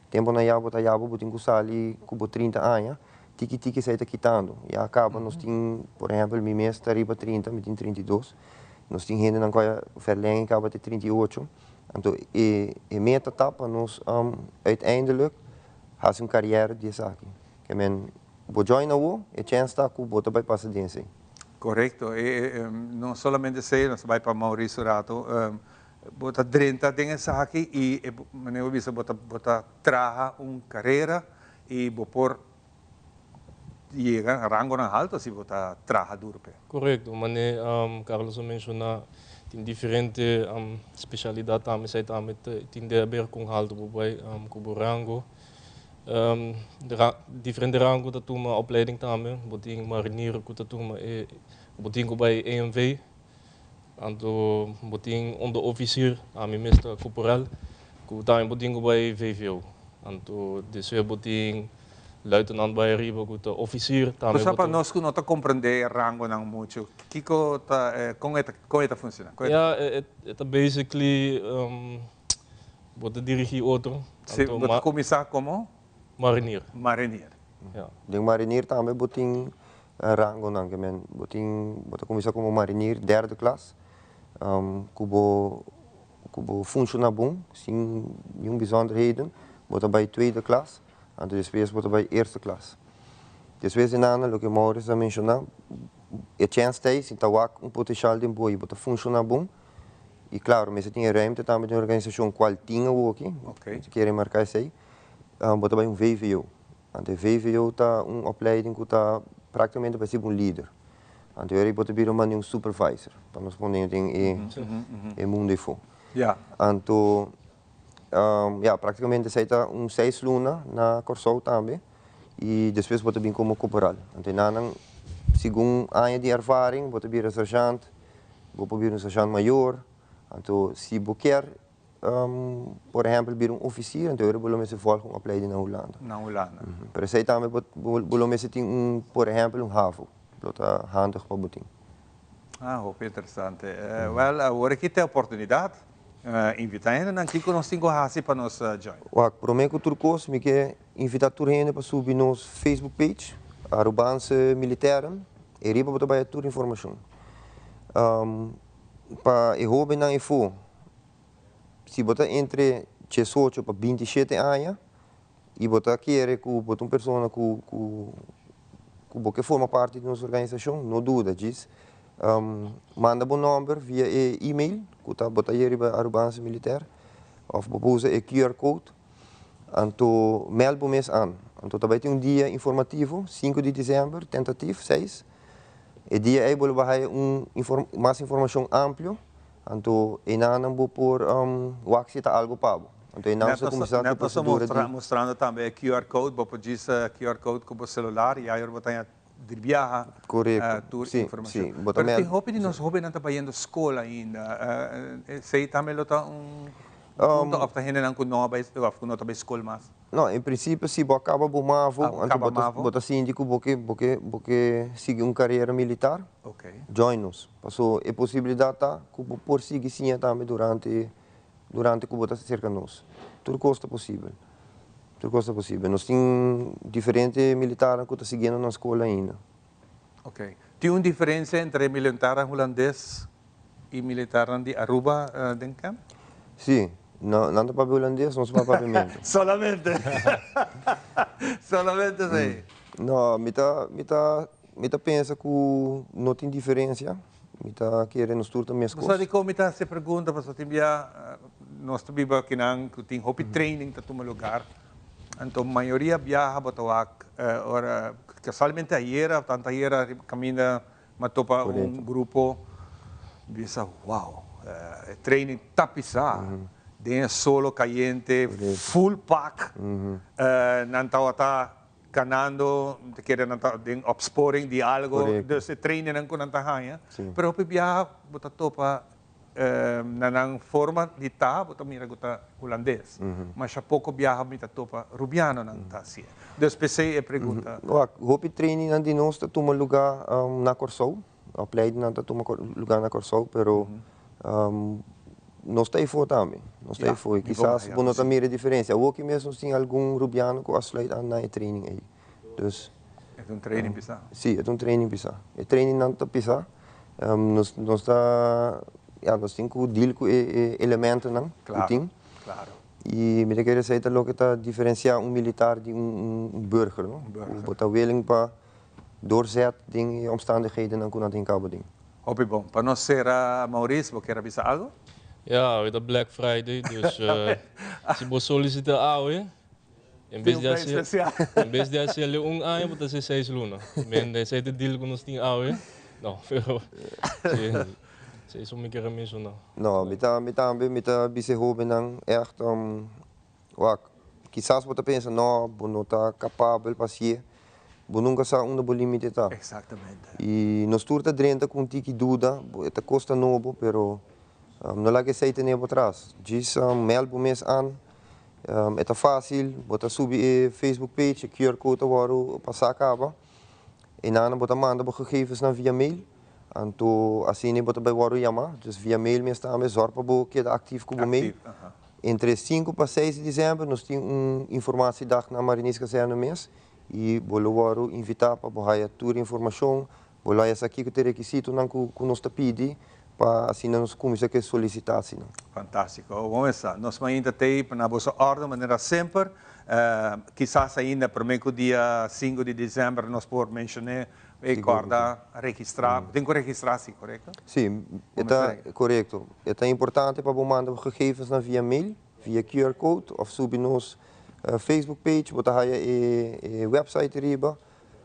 Tempunan ya bo ta yaba bo tin ku sali ku bo 30 aña, tiki tiki esei ta kitando. Ya kaba nos tin, por ehèmpel mi mes ta riba 30, mi tin 32, nos tin hendenan ku a verlènge kaba te 38, anto e meta ta pa nos uiteindelijk hasi un kariera di esaki. Ke men Bo join awo, e chens ta ku bo ta bai pasa den esei. Korekto. E no solamente esei, nos ta bai pa Maurice un rato. Bo ta drenta den esaki i e manera bo bisa bo ta bo ta traha un karera i bo por yega rangonan halto si bo ta traha duro p'e. Korekto. Manera Carlos a menshoná tin diferente spesialidat tambe, esei tambe tin de haber kon halto bo bai ku bo rango. Diferente rango ta tuma opleiding tambe. Bo tin marinier ku ta tuma e, bo tin ku bai EMV. Anto bo tin onderofficier, ami mes ta koporal, ku tambe bo tin ku bai VVO. Anto despues bo tin luitenant bai ariba ku ta officier tambe bo Cosa pa ta. nos ku no ta komprendé e rangonan muchu, kiko ta, kon e ta, kon e ta funshoná? Ya, e ta basically. Bo ta dirigí otro. Sí, bo ta kuminsá komo? Marinier. Marinier. Ja. Den marinier tambe bo tin rangonan, ke men bo tin, bo ta kuminsá komo marinier derde klas, ku bo, ku bo funshoná bon, sin niun bizonderheden, bo ta bai tweede klas, anto despues bo ta bai eerste klas. Despues di nana, loke Maurice a menshoná, e chèns ta ei, si ta wak un potenshial den bo i bo ta funshoná bon, I klaro, mester tin e ruimte tambe den organisashon kual tin awoki, si kier remarká esei, bo ta bai un VVO. Anto e VVO ta un opleiding ku ta praktikamente pa hasiba un lider. Anto ora bo ta bira manda un supervisor, pa nos pone den e mundo efo. Anto, ya, praktikamente esei ta un seis luna na Kòrsou tambe i despues bo ta bin komo koporal. Anto e nanan, segun aña di ervaring, bo ta bira sergeant. Bo por bira un sergeant mayor, anto si bo kier por ehempel bira un officier, anto bo lo mester volg un opleiding na Hulanda. Na Hulanda. Pero esey tambe bo lo mester tin un, por ehempel un havo, lo ta handig pa bo tin. Ah, hopi interesante. Wel, awor aki ta e oportunidad. Invita hendenan, kiko nos tin ku hasi pa nos join? Wak, prome ku tur kos mi ke invita tur hende pa subi nos Facebook page, Arubaanse Militairen. E riba bo ta bai tur informashon. Pa e hóbennan efó, si bo ta entre diesocho pa 27 aña i bo ta kere ku bo ta un persona ku ku bo ke forma parti di nos organisashon, no duda djis manda bo nòmber via e email ku ta bo ta haña riba Arubaanse Militair òf bo por usa e QR code. Anto mèld bo mes an. Anto ta bai tin un dia informativo, 5 di desèmber, tentatif, 6. E dia ei bo lo bai haya un mas informashon amplio, anto einan bo por wak si ta algu pa bo. Anto einan nos ta kuminsá ku e prosedura di. Net nos ta mustrando tambe e QR code, bo por djis QR code ku bo selular i ayor bo ta haña di biaha tur informashon. Pero tin hopi di nos hobennan ta bayendo skol ainda, esei tambe lo ta un punto òf ta hendenan ku no a bai òf ku no ta bai skol mas? No, en principio si bo a caba bo mavo, anto bo ta bo ta sinti cu bo ke bo ke bo ke sigui un carera militar, join nos. Paso e posibilidad ta cu bo por sigui siña tambe durante durante cu bo ta cerca nos. Tur cos ta posibel, tur cos ta posibel. Nos tin diferente militarnan cu ta siguiendo nan scol ainda. Ok. Tin un diferencia entre militarnan hulandes y militarnan di Aruba den camp? Sí. No, nan ta papia hulandes, nos ta papia papiamento. Solamente. Solamente esey. No, mi ta, mi ta, mi ta pensa cu no tin diferencia. Mi ta kere nos tur ta mescos. Bo sa dicon mi ta haci e pregunta? Pasobra tin bia nos ta biba akinan cu tin hopi training ta tuma lugar. Anto mayoria biaha bo ta wak ora, casualmente ayera, tanto ayera riba caminda Mi a topa un grupo bisa wow e training ta pisa den e solo cayente full pak nan tabata ganando mi ta kere nan ta den opsporing di algo dus e training nan cu nan ta haya pero hopi biaha bo ta topa Na nan forma di ta, bo ta mira ku ta hulandes. Masha poko biaha mi ta topa rubianonan ta hasié. Dus p'esei e pregunta. Wak, hopi trainingnan di nos ta tuma lugá na Kòrsou. Opleidingnan ta tuma lugá na Kòrsou, pero nos ta efó tambe. Nos ta efó i kisas bo no ta mira e diferensia. Awoki mes nos tin algun rubiano ku a sluit an na e training ei. Dus. E ta un training pisá. Sí, e ta un training pisá. E trainingnan ta pisá. Nos nos ta ya nos tin ku deal ku e elementonan ku tin. I mi ta kere esei ta loke ta diferensiá un militar di un burger no. Ku bo ta willing pa doorzet den e omstandighedennan ku nan tin kaba den. Hopi bon. Pa nos sera Maurice bo kier a bisa algo? Ya, awe ta Black Friday dus si bo solisita awe En bes di hasi, en bes di hasi el un aña, bo ta hasi seis luna. Men, esei ta e deal ku nos tin awe. No, pero si, si eso mi kier a menshoná. No, mi ta, mi tambe, mi ta bisa e hóbennan ègt, wak, kisas bo ta pensa, no, bo no ta kapabel pa hasié. Bo nunka sa unda bo límite ta. Exactamente. I nos tur ta drenta ku un tiki duda, bo, e ta kosta nobo, pero no laga esei tene bo tras. Djis mèld bo mes an. E ta fácil, bo ta subi e Facebook page, e QR code ta wòrdu pasá kaba. Einan bo ta manda bo gegevensnan via mail, anto asina bo ta bai wòrdu yamá. Dus via mail mes tambe, zòrg pa bo keda aktif ku bo mail. Entre sinku pa seis di desèmber nos tin un informatiedag na Marinierskazerne mes i bo lo wòrdu invitá pa bo haya tur informashon. Bo lo haya sa kiko ta e rekisitonan ku nos ta pidi pa asina nos kuminsá ku e solisitasinan. Fantástiko. Bon mesa. Nos mainta t'ei pa na boso órden manera semper. Kisas ainda promé ku dia sinku di desèmber nos por menshoné e kòrda registrá. Bo tin ku registrá si, korekto? Si, e ta korekto. E ta importante pa bo manda bo gegevensnan via mail, via QR code òf subi nos Facebook page. Bo ta haya e website riba.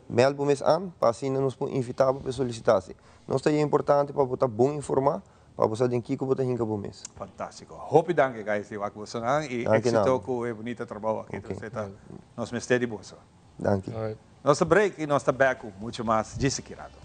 Meld bo mes an pa asina nos por invita bo pa e solicitatie. Nos ta importante pa bo ta bon informa pa bo sa den kico bo ta hinca bo mes. Fantastico. Hopi danki guys di wak bosonan y exito cu e bunita trabou aki. Danki. Nos ta nos mester di boso. Danki. Nos ta break y nos ta back cu mucho mas djis aki rato.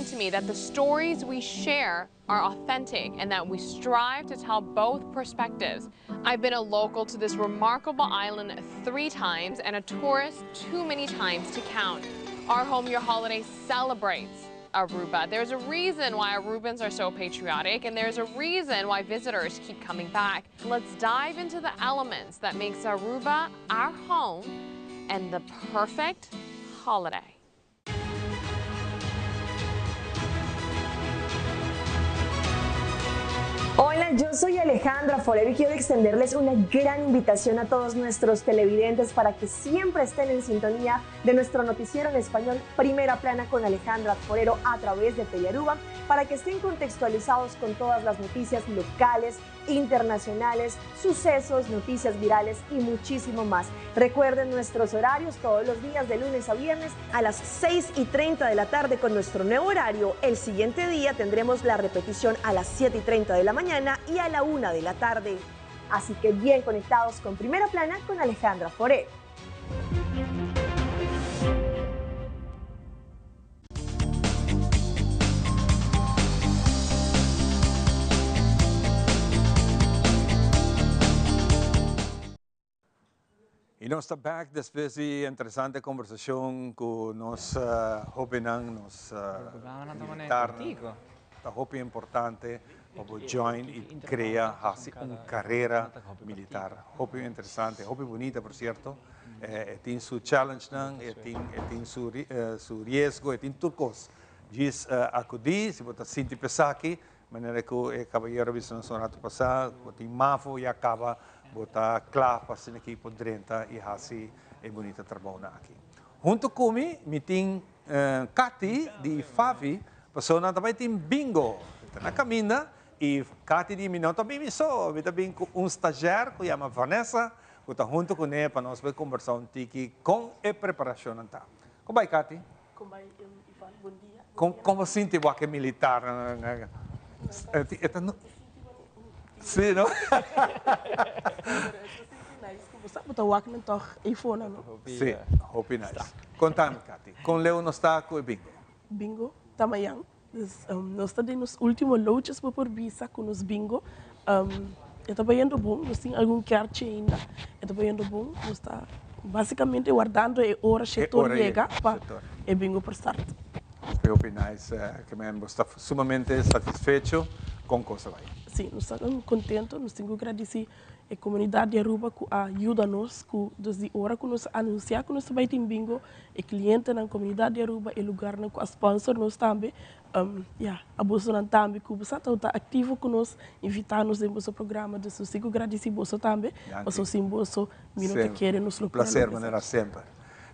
important to me that the stories we share are authentic and that we strive to tell both perspectives. I've been a local to this remarkable island three times and a tourist too many times to count. Our Home Your Holiday celebrates Aruba. There's a reason why Arubans are so patriotic and there's a reason why visitors keep coming back. Let's dive into the elements that makes Aruba our home and the perfect holiday. Hola, yo soy Alejandra Forero y quiero extenderles una gran invitación a todos nuestros televidentes para que siempre estén en sintonía de nuestro noticiero en español Primera Plana con Alejandra Forero a través de Telearuba, para que estén contextualizados con todas las noticias locales, internacionales, sucesos, noticias virales y muchísimo más. Recuerden nuestros horarios todos los días de lunes a viernes a las 6 y 30 de la tarde con nuestro nuevo horario. El siguiente día tendremos la repetición a las 7 y 30 de la mañana y a la 1 de la tarde. Así que bien conectados con Primera Plana con Alejandra Forero. Y nos ta back despues di interesante conversacion cu nos hobennan, nos militarnan. Ta hopi importante pa bo join y crea, haci un carera militar. Hopi interesante, hopi bunita por cierto. E tin su challengenan, e tin e tin su su riesgo, e tin tur cos. Djis acudi, si bo ta sinti p'esaki, manera cu e caballero a bisa nos un rato pasa, bo tin mafo ya caba, bo ta cla pa asina aki por drenta y haci e bunita trabounan aki. Hunto cu mi, mi tin Cathy di Favi, pasobra nan ta bay tin bingo. E ta na caminda y Cathy di mi no ta bin mi so, mi ta bin cu un stagiair cu yama Vanessa, Cu ta hunto cu ne pa nos bay combersa un tiki con e preparacionnan ta. Con bay Cathy? Con bay Ivan, bon dia. Con con bo sinti bo aki militar? E ta no Si no? Bo sa bo ta wak nan toch eyfo nan no? Si, hopi nice. Contami Cathy, con leu nos ta cu e bingo? Bingo ta mayan. Dus nos ta den nos ultimo lootjes bo por bisa cu nos bingo. E ta bayendo bon, nos tin algun kerchi ainda. E ta bayendo bon, nos ta basicamente wardando e ora sector yega pa e bingo por start. Hopi hopi nice, ke men bo sta sumamente satisfecho con cos a bay. Si, nos ta contento, nos tin cu gradici E comunidad di Aruba cu a yuda nos cu desde ora cu nos a anuncia cu nos ta bay tin bingo, e clientenan, comunidad di Aruba, e lugarnan cu a sponsor nos tambe, ya, a bosonan tambe cu bo sa ta activo cu nos, invita nos den boso programa, dus nos tin cu gradici boso tambe, pasobra sin boso mi no ta kere nos lo por a logra esaki. Placer manera semper.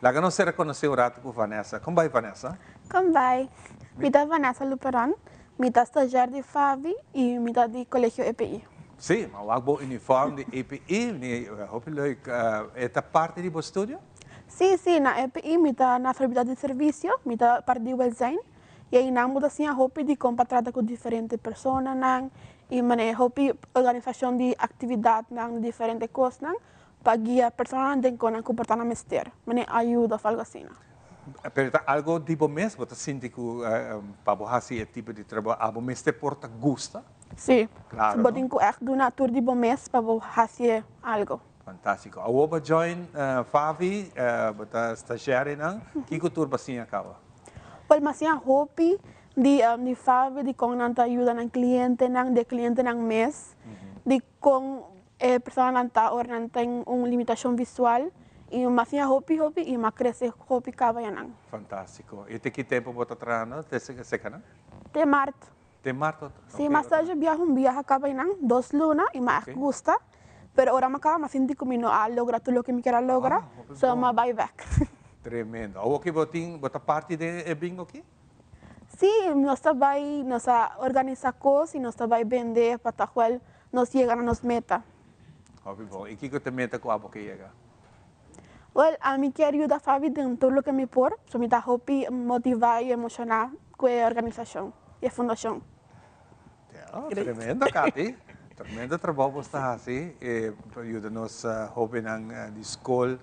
Laga nos ser conoci un rato cu Vanessa. Con bay Vanessa? Con bay. Mi ta Vanessa Luperon, Mi ta stagiair di FAVI y mi ta di Colegio EPI. Sí, ma wak bo uniform di EPI, mi hopi leuk. E ta parti di bo studio? Sí, sí, na EPI mi ta na Facultad di Servicio, mi ta parti di Welzijn y einan bo ta siña hopi di con pa trata cu diferente personanan y manera hopi organisacion di actividadnan, diferente cosnan pa guia personanan den con nan cu por ta nan mester, manera ayuda of algo asina. Pero ta algo di bo mes? Bo ta sinti ku pa bo hasi e tipo di trabou abo mester por ta gusta? Sí. Claro, Bo tin ku ègt duna tur di bo mes pa bo hasié algo. Fantástiko. Awor bo join Favi, bo ta stagiair einan. Kiko tur bo a siña kaba? Wel, mi a siña hopi di di Favi, di kon nan ta yuda nan klientenan, di e klientenan mes, di kon E personanan ta ora nan ten un limitashon visual i mas siña hopi hopi i mas krese hopi kaba ya nan. Fantástiko. I te ki tempu bo ta trahando te seka nan? Te mart. Te mart bo ta? Si, mas ta biaha un biaha kaba ya nan, dos luna i mas gusta, pero ora mi kaba mi sinti ku mi no a logra tur loke mi kier a logra, so mi a bai bek. Tremendo. Awor ki bo tin, bo ta parti den e bingo aki? Sí, nos ta bai, nos a organisa kos i nos ta bai bende pa tahuel nos yega na nos meta. Hopi bon. I kiko ta meta ku abo ke yega? Wel, ami kier yuda Fabi den tur loke mi por, so mi ta hopi motivá i emoshoná ku e organisashon i e fundashon. Ja, tremendo Katy. Tremendo trabou bo sta hasi pa yuda nos hobennan di skol.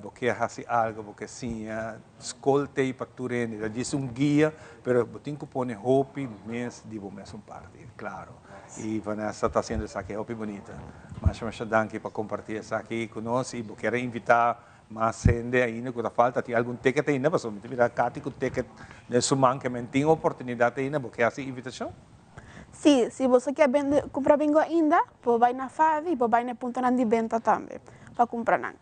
Bo kier hasi algo, bo kier siña, skol t'ei pa tur hende, ta djis un guia, pero bo tin ku pone hopi mes di bo mesun parti, klaro. I Vanessa ta hasiendo esaki hopi bunita. Masha masha danki pa kompartí esaki ku nos i bo kier a invitá mas hende ainda ku ta falta. Tin algun ticket ainda? Pasobra mi ta mira Katy ku ticket den su man ke men tin oportunidat ainda. Bo ke hasi invitashon? Sí, si boso ke bende kumpra bingo ainda, por bai na Favi i por bai na e puntonan di benta tambe pa kumpra nan.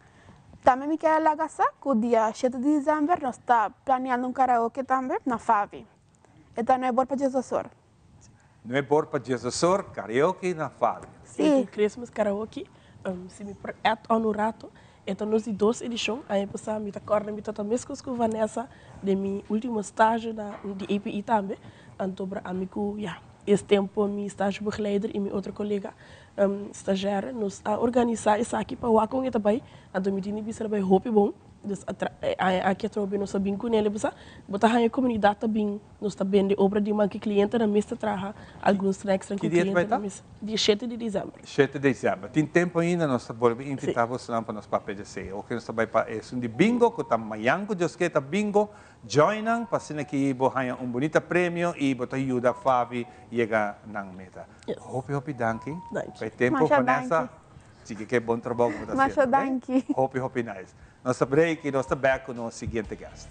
Tambe mi ke laga sa ku dia shete di desèmber nos ta planeando un karaoke tambe na Favi. E ta nuebe or pa diesdos or. Nuebe or pa diesdos or, karaoke na Favi. Sí. E ta un Christmas karaoke. Si mi por add on un rato, e ta nos di dos edishon. Aña pasá mi ta kòrda mi ta meskos ku Vanessa den mi último stage na di API tambe. Anto bra ami ku ya es tempo mi stagebegeleider i mi otro kolega stagiaire nos a organisá esaki pa wak kon e ta bai. Anto mi tin di bisa el a bai hopi bon. Dus aña aki atrobe nos a bin kuné. El a bisa bo ta haña komunidat ta bin. Nos ta bende obra di man ki clientenan mes ta traha algun snacksnan Ki ku dia ta bai ta? clientenan mes. Dia shete di december. Shete december. Tin tempo ainda nos ta bolbe invita bosonan pa nos papia djesei. Oke nos ta bai pa esun di bingo ku ta mayan ku Dios ke ta bingo. Join nan pa asina ki bo haña un bunita premio i bo ta yuda Favi yega nan meta. Hopi hopi danki Danki. pa e tempo Masha Vanessa. danki. Sigui ke bon trabou ku bo ta Masha hasiendo, oke? danki. Hopi hopi nice. Nos ta break i nos ta back ku nos siguiente guest.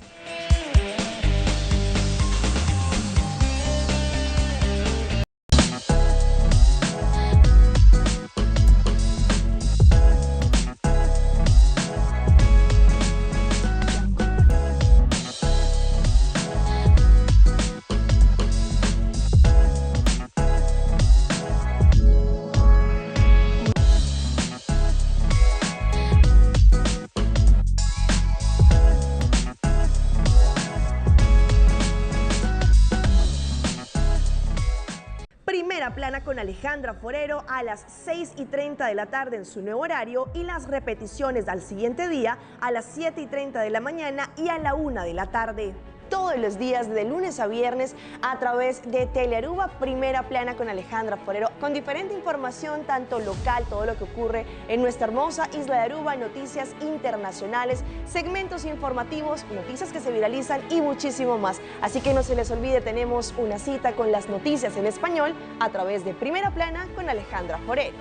Primera Plana con Alejandra Forero a las 6 y 30 de la tarde en su nuevo horario y las repeticiones al siguiente día a las 7 y 30 de la mañana y a la 1 de la tarde todos los días de lunes a viernes a través de Telearuba Primera Plana con Alejandra Forero, con diferente información, tanto local, todo lo que ocurre en nuestra hermosa isla de Aruba, noticias internacionales, segmentos informativos, noticias que se viralizan y muchísimo más. Así que no se les olvide, tenemos una cita con las noticias en español a través de Primera Plana con Alejandra Forero.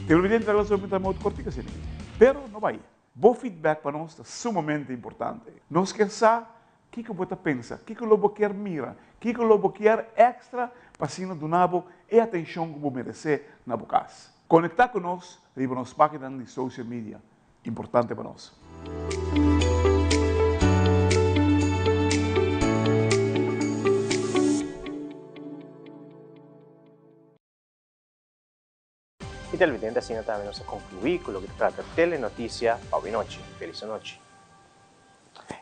Televidente lo ta modo cortico asina aki. Pero no bay. Bo feedback pa nos ta sumamente importante. Nos kier sa kico bo ta pensa, kico lo bo kier mira, kico lo bo kier extra pa asina duna bo e atencion cu bo merece na bo cas. Conecta cu nos riba nos paginanan di social media. Importante pa nos. Y televidente asina tambe nos a conclui cu loke ta trata Telenoticia pa awe nochi. Feliz anochi.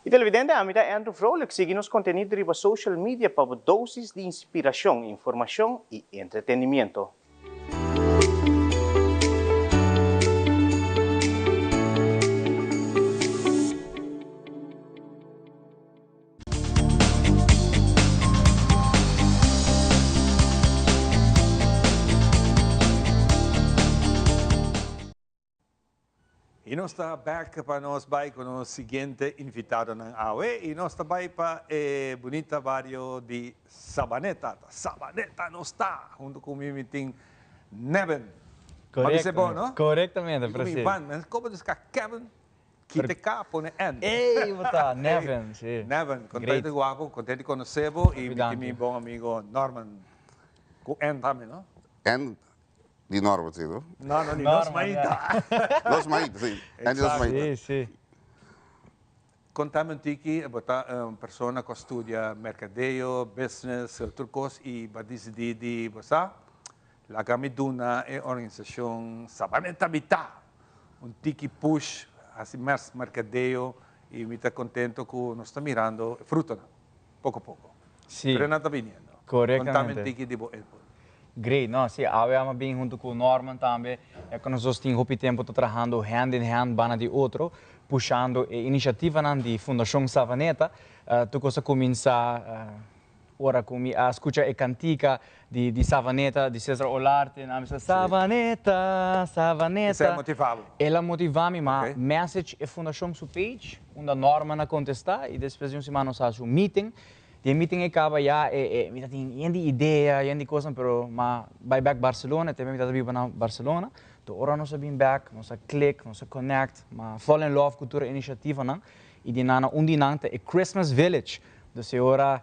Y televidente ami ta Andrew Vrolijk sigui nos contenido riba social media pa bo dosis di inspiracion, informacion y entretenimiento. Y nos ta back pa nos bay cu nos siguiente invitadonan awe y nos ta bay pa e bunita bario di Sabaneta. Ta Sabaneta nos ta! Hunto cu mi mi tin Nevin. Correcto. Bo, no? Correctamente, precies. Mi Ivan, men como dus ka Kevin? Kita K, pone N. Ey, bo ta, Nevin, si. Nevin, contento di wak bo, contento di conoce bo y mi tin mi bon amigo Norman, cu N tambe, no? N di Norman, si, no? No, no, di Nos Maita. Nos Maita, si. N di Nos Maita. Si, si. Contame un tiki, bo ta un persona cu a studia mercadeo, business, tur cos y bo a dicidi di, bo sa, Laga mi duna e organisacion Sabaneta Mitá un tiki push, haci mas mercadeo y mi ta contento cu nos ta mirando e frutonan poco poco. Sí. Pero nan ta biniendo. Correctamente. Contame un tiki di bo input. Great, no, sí, awe ama bin hunto cu Norman tambe, ya cu nos dos tin hopi tempo ta trahando hand in hand banda di otro, pushando e iniciativanan di Fundacion Savaneta, tur cos a cuminsa. Ora ku mi a skucha e kantika di di Savaneta di Cesar Olarte, nan a bisa Savaneta, Savaneta. Esei a motivá bo? El a motivá mi, m'a message e fundashon su page, unda Norman a kontestá i despues di un siman nos a hasi un meeting. Di e meeting ei kaba ya e e mi ta tin yen di idea, yen di kosnan, pero m'a bai bèk Barcelona, e tempu mi tabata biba na Barcelona. Tur ora nos a bin bèk, nos a click, nos a connect, m'a fall in love ku tur e inisiativanan i di nan un di nan ta e Christmas Village. Dus e ora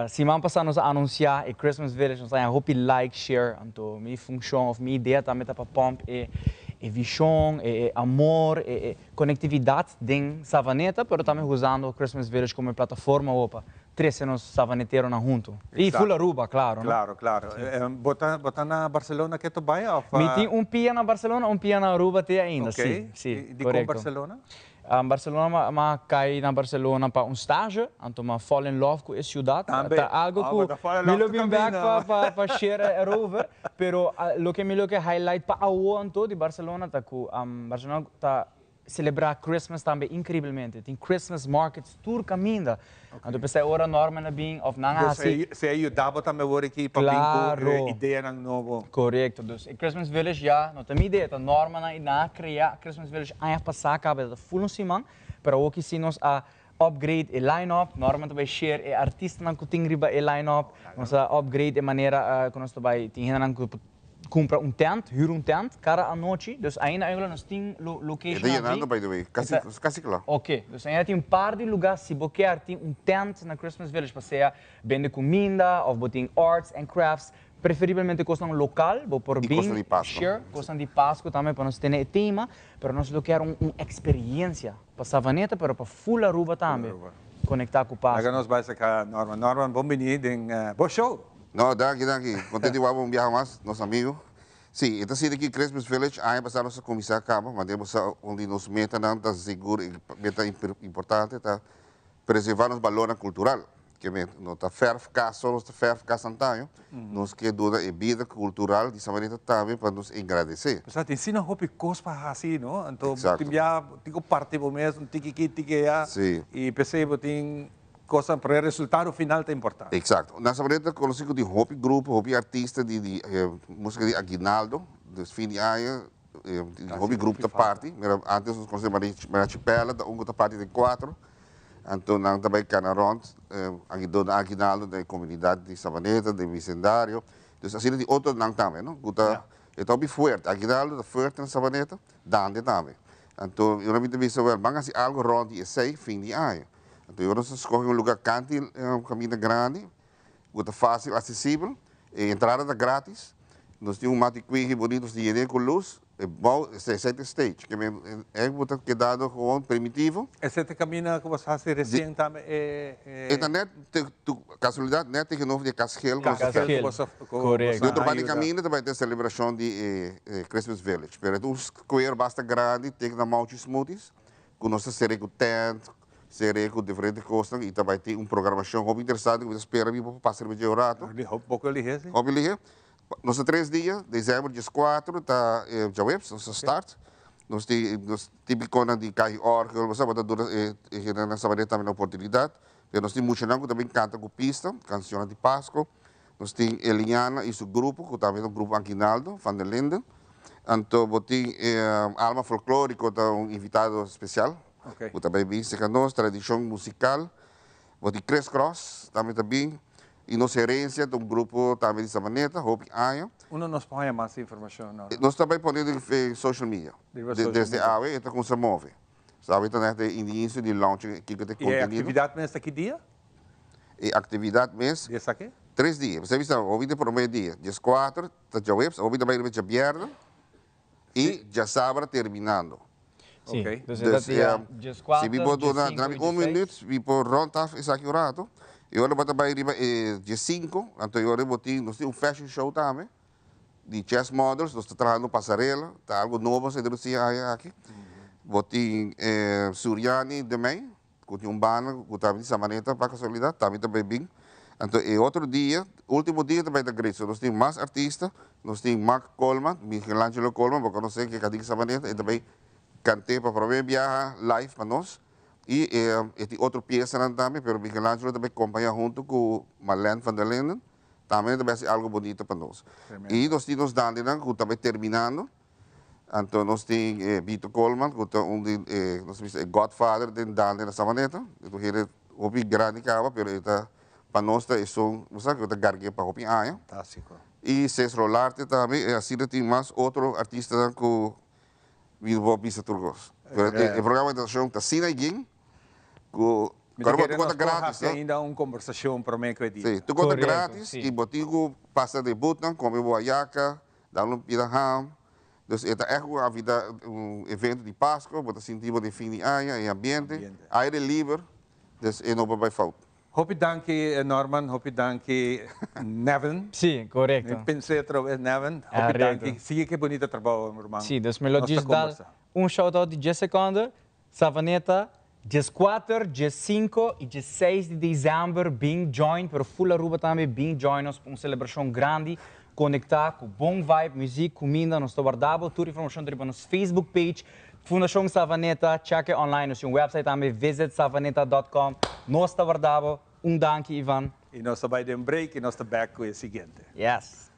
siman pasá nos a anunsiá e Christmas Village, nos a haña hopi like, share, anto mi funshon òf mi idea tambe ta pa pòmp e e vishon, e e amor, e e konektividat den Savaneta, pero tambe huzando Christmas Village komo e plataforma awo pa trese nos savaneteronan huntu. I full Aruba, klaro, no? Klaro, klaro. Bo ta bo ta na Barcelona ke ta bai òf? Mi tin un pia na Barcelona, un pia na Aruba te ainda, si, si, Oké. Dikon Barcelona? Barcelona m'a kai na Barcelona pa un stage, anto m'a fall in love ku e siudat. Tambe. Ta algo ku mi lo bin bek pa share erover, pero loke mi lo ke highlight pa awo anto di Barcelona ta ku Barcelona ta selebrá Christmas tambe inkribelmente. Tin Christmas markets tur kaminda. Anto p'esei ora Norman a bin òf nan a hasi. Dus esei a yuda bo tambe wor aki pa bin ku ideanan nobo. Korekto. Dus e Christmas Village ya no ta mi idea, ta Normannan i nan a krea Christmas Village aña pasá kaba, e ta ful un siman, pero awoki si nos a upgrade e line-up, Norman ta bai share e artistanan ku tin riba e line-up, nos a upgrade e manera ku nos ta bai tin hendenan ku Cumpra un tent, huur un tent cada anochi, dus ainda Angola nos tin location E ta yenando by the way, casi casi cla. Ok, dus ainda tin un par di lugar si bo kier tin un tent na Christmas Village pa sea bende cuminda of bo tin arts and crafts, preferiblemente cosnan local, bo por Y cosnan bin di Pasco. share, cosnan di Pasco tambe pa nos tene e tema, pero nos lo kier un un experiencia pa Savaneta pero pa full Aruba tambe conecta cu Pasco. Laga nos bai saca Norman. Norman, bon bini den bo show! No, danki, danki. Contento di wak bo un biaha mas, nos amigo. Sí, e ta sinti ki Christmas Village aña pasá nos a kuminsá kaba, ma den bo sa un di nos metanan ta sigur i meta importante ta preservá nos balornan kultural. Ke men no ta fèrf kas so nos ta fèrf kas antaño, nos ke duna e bida kultural di Sabaneta tambe pa nos engrandesé. Pasobra tin asina hopi kos pa hasi, no? Anto tin bia tin ku parti bo mes un tiki aki, tiki aya, i p'esei bo tin Cosa, pero e resultado final ta importante. Exacto. Na Sabaneta conoci cu tin hopi grupo, hopi artista di di musica di aguinaldo, dus fin di aña tin hopi grupo ta parti. Mira antes nos conoce Mariachi Perla ta un cu ta parti den cuatro, anto nan ta bay cana rond duna aguinaldo den e comunidad di Sabaneta, den vecindario. Dus asina tin otronan tambe no, cu ta e ta hopi fuerte. Aguinaldo ta fuerte na Sabaneta, Dande tambe. Anto ora mi ta bisa wel ban haci algo rond di esey fin di aña. Anto ora nos a skohe un lugar kanti un kaminda grandi ku ta fásil aksesibel, e entrada ta grátis, nos tin un mati kwiki bonito, nos ta yen'é ku lus, e bou esei ta e stage, ke men e bo ta kedando gewoon primitivo. Esei ta e kaminda ku bo a hasi resien tambe e. E ta nèt kasualidat nèt tegenover di e kas gel ku nos a ta. Kas gel ku boso a Di otro banda di ayuda. kaminda ta bai ta e selebrashon di e Christmas Village, pero e ta un square basta grandi tegen na Mauchi Smoothies. Ku nos ta sere ku tent, sere ku diferente kosnan i ta bai tin un programashon hopi interesante ku mi ta spera mi por pasa riba dje un rato. Hopi lihe si. Hopi lihe. Nos ta tres dia, desèmber dieskuatro ta djaweps nos ta start. Nos tin nos tipikonan di kahi òrgel, bo sa bo ta duna e hendenan Sabaneta tambe nan oportunidat. Pero nos tin muchanan ku ta bin kanta ku pista, kanshonnan di Pasko. Nos tin Eliana y su grupo, cu tambe ta un grupo Aguinaldo, Van der Linden. Anto bo tin Alma Folklorico ta un invitado especial, cu ta bay bin cerca nos, Tradicion Musical. Bo tin Chris Cross tambe ta bin. Y Nos Herencia ta un grupo tambe di Sabaneta, hopi aña. Unda nos por haya mas informacion, Norman? Nos ta bay pone den social media. Desde awe e ta cuminsa move. So awe ta net e inicio di launching kico ta e Y e contenido. actividad mes ta ki dia? E actividad mes. Di esaki? Tres dia. Bo sa bisa hopi ta prome dia. Dieskuater ta djaweps, hopi ta bai riba djabièrnè y djasabra terminando. Sí, Ok. dus e ta dia Si mi dieskuater, por duna diesinku dame y un dieseis. minuut, mi por rond af esaki un rato. Y ora bo ta bai riba e diesinku, anto e ora bo tin, nos tin un fashion show tambe di chess models, nos ta trahando pasarela, ta algo nobo nos a introduci aña aki. Bo tin Suriani de Mey, Ku tin un banda ku ta di Sabaneta pa kasualidat tambe ta bai bin. Anto e otro dia, ultimo dia ta bai ta great. So nos tin mas artista, nos tin Mark Coleman, Michelangelo Coleman, bo konosé ke ka di Sabaneta, e ta bai kant'é pa promé biaha live pa nos. I e tin otro piesanan tambe, pero Michelangelo ta bay compaña hunto cu Marlene van der Linden, tambe ta bay haci algo bonito pa nos. I nos tin nos dandinan cu ta bay terminando, anto nos tin Vito Koolman cu ta un di e, nos ta bisa e godfather den dande na Savaneta, e ta un hende hopi grandi caba, pero e ta pa nos ta esun, bo sa cu ta gargu'e pa hopi aña. Fantastico. I Cés Rolarte tambe, i asina tin mas otro artistanan cu Mi no por bisa tur cos. Pero e programa di natacion ta asina yin cu Mi ta Caramba, kere tur cos nos ta por gratis, haci no? ainda un conversacion prome cu e dia. Sí, tur cos ta Correcto, gratis sí. y bo tin cu pasa den bootnan, come bo ayaca, dal un pida ham. Dus e ta echt un avida, un evento di Pasco, bo ta sinti bo den fin di aña, e ambiente, Ambiente. aire liber, dus e no por bay fout. Hopi danki Norman, hopi danki Nevin. Sí, korekto. Mi pensé otro vez Nevin. Hopi danki. Sigui ke bunita trabou ruman. Sí, dus mi lo djis dal un shout out di djes sekonde. Savaneta, djes kuater, djes sinku i djes seis di desèmber bin join, pero full Aruba tambe bin join nos pa un selebrashon grandi, konektá ku bon vibe, muzik, kuminda, nos ta warda bo. Tur informashon ta riba nos Facebook page. Fundashon Savaneta, check e online, nos tin un website tambe, visit savaneta dot com. Nos ta warda bo. Un danki Ivan. Y nos ta bay den break y nos ta back cu e siguiente. Yes.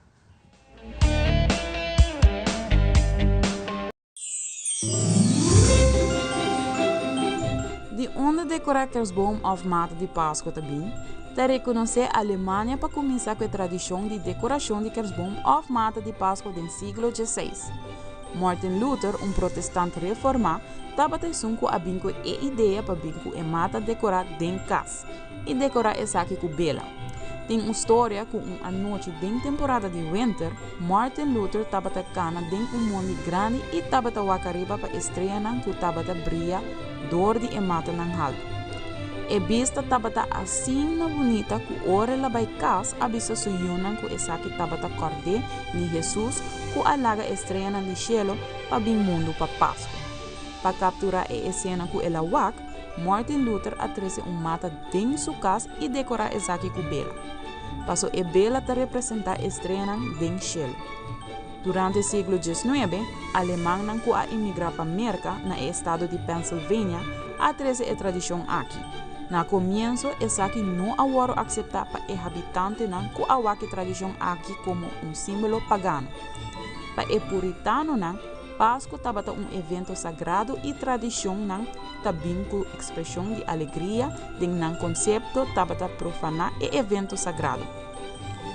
Di unda decorá kerstboom òf mata di Pasku ta bin? Ta rekonosé Alemania pa kuminsá ku e tradishon di dekorashon di kerstboom òf mata di Pasku den siglo dieseis. Martin Luther, un protestant reformá, tabata esun ku a bin ku e idea pa bin ku e mata dekorá den kas i dekorá esaki ku bela. Tin un storia ku un anochi den temporada di wenter, Martin Luther tabata kana den un mondi grandi i tabata wak ariba pa e streanan ku tabata bria dor di e matanan haltu. E bista tabata asina bunita ku ora el a bai kas a bisa su yunan ku esaki tabata kòrd'é di Hesus ku a laga e streanan di shelu pa bin mundu pa Pasku. Pa kapturá e esena ku el a wak, Martin Luther a trese un mata den su kas i dekorá esaki ku bela. Paso e bela ta representá e streanan den shelu. Durante siglo diesnuebe, alemannan ku a imigrá pa Merka na e estado di Pennsylvania a trese e tradishon aki. Na komienso esaki no a wòrdu akseptá pa e habitantenan ku a wak e tradishon aki komo un símbolo pagano. Pa e puritanonan, Pasku tabata un evento sagrado i tradishonnan ta bin ku ekspreshon di alegria den nan konsepto tabata profaná e evento sagrado.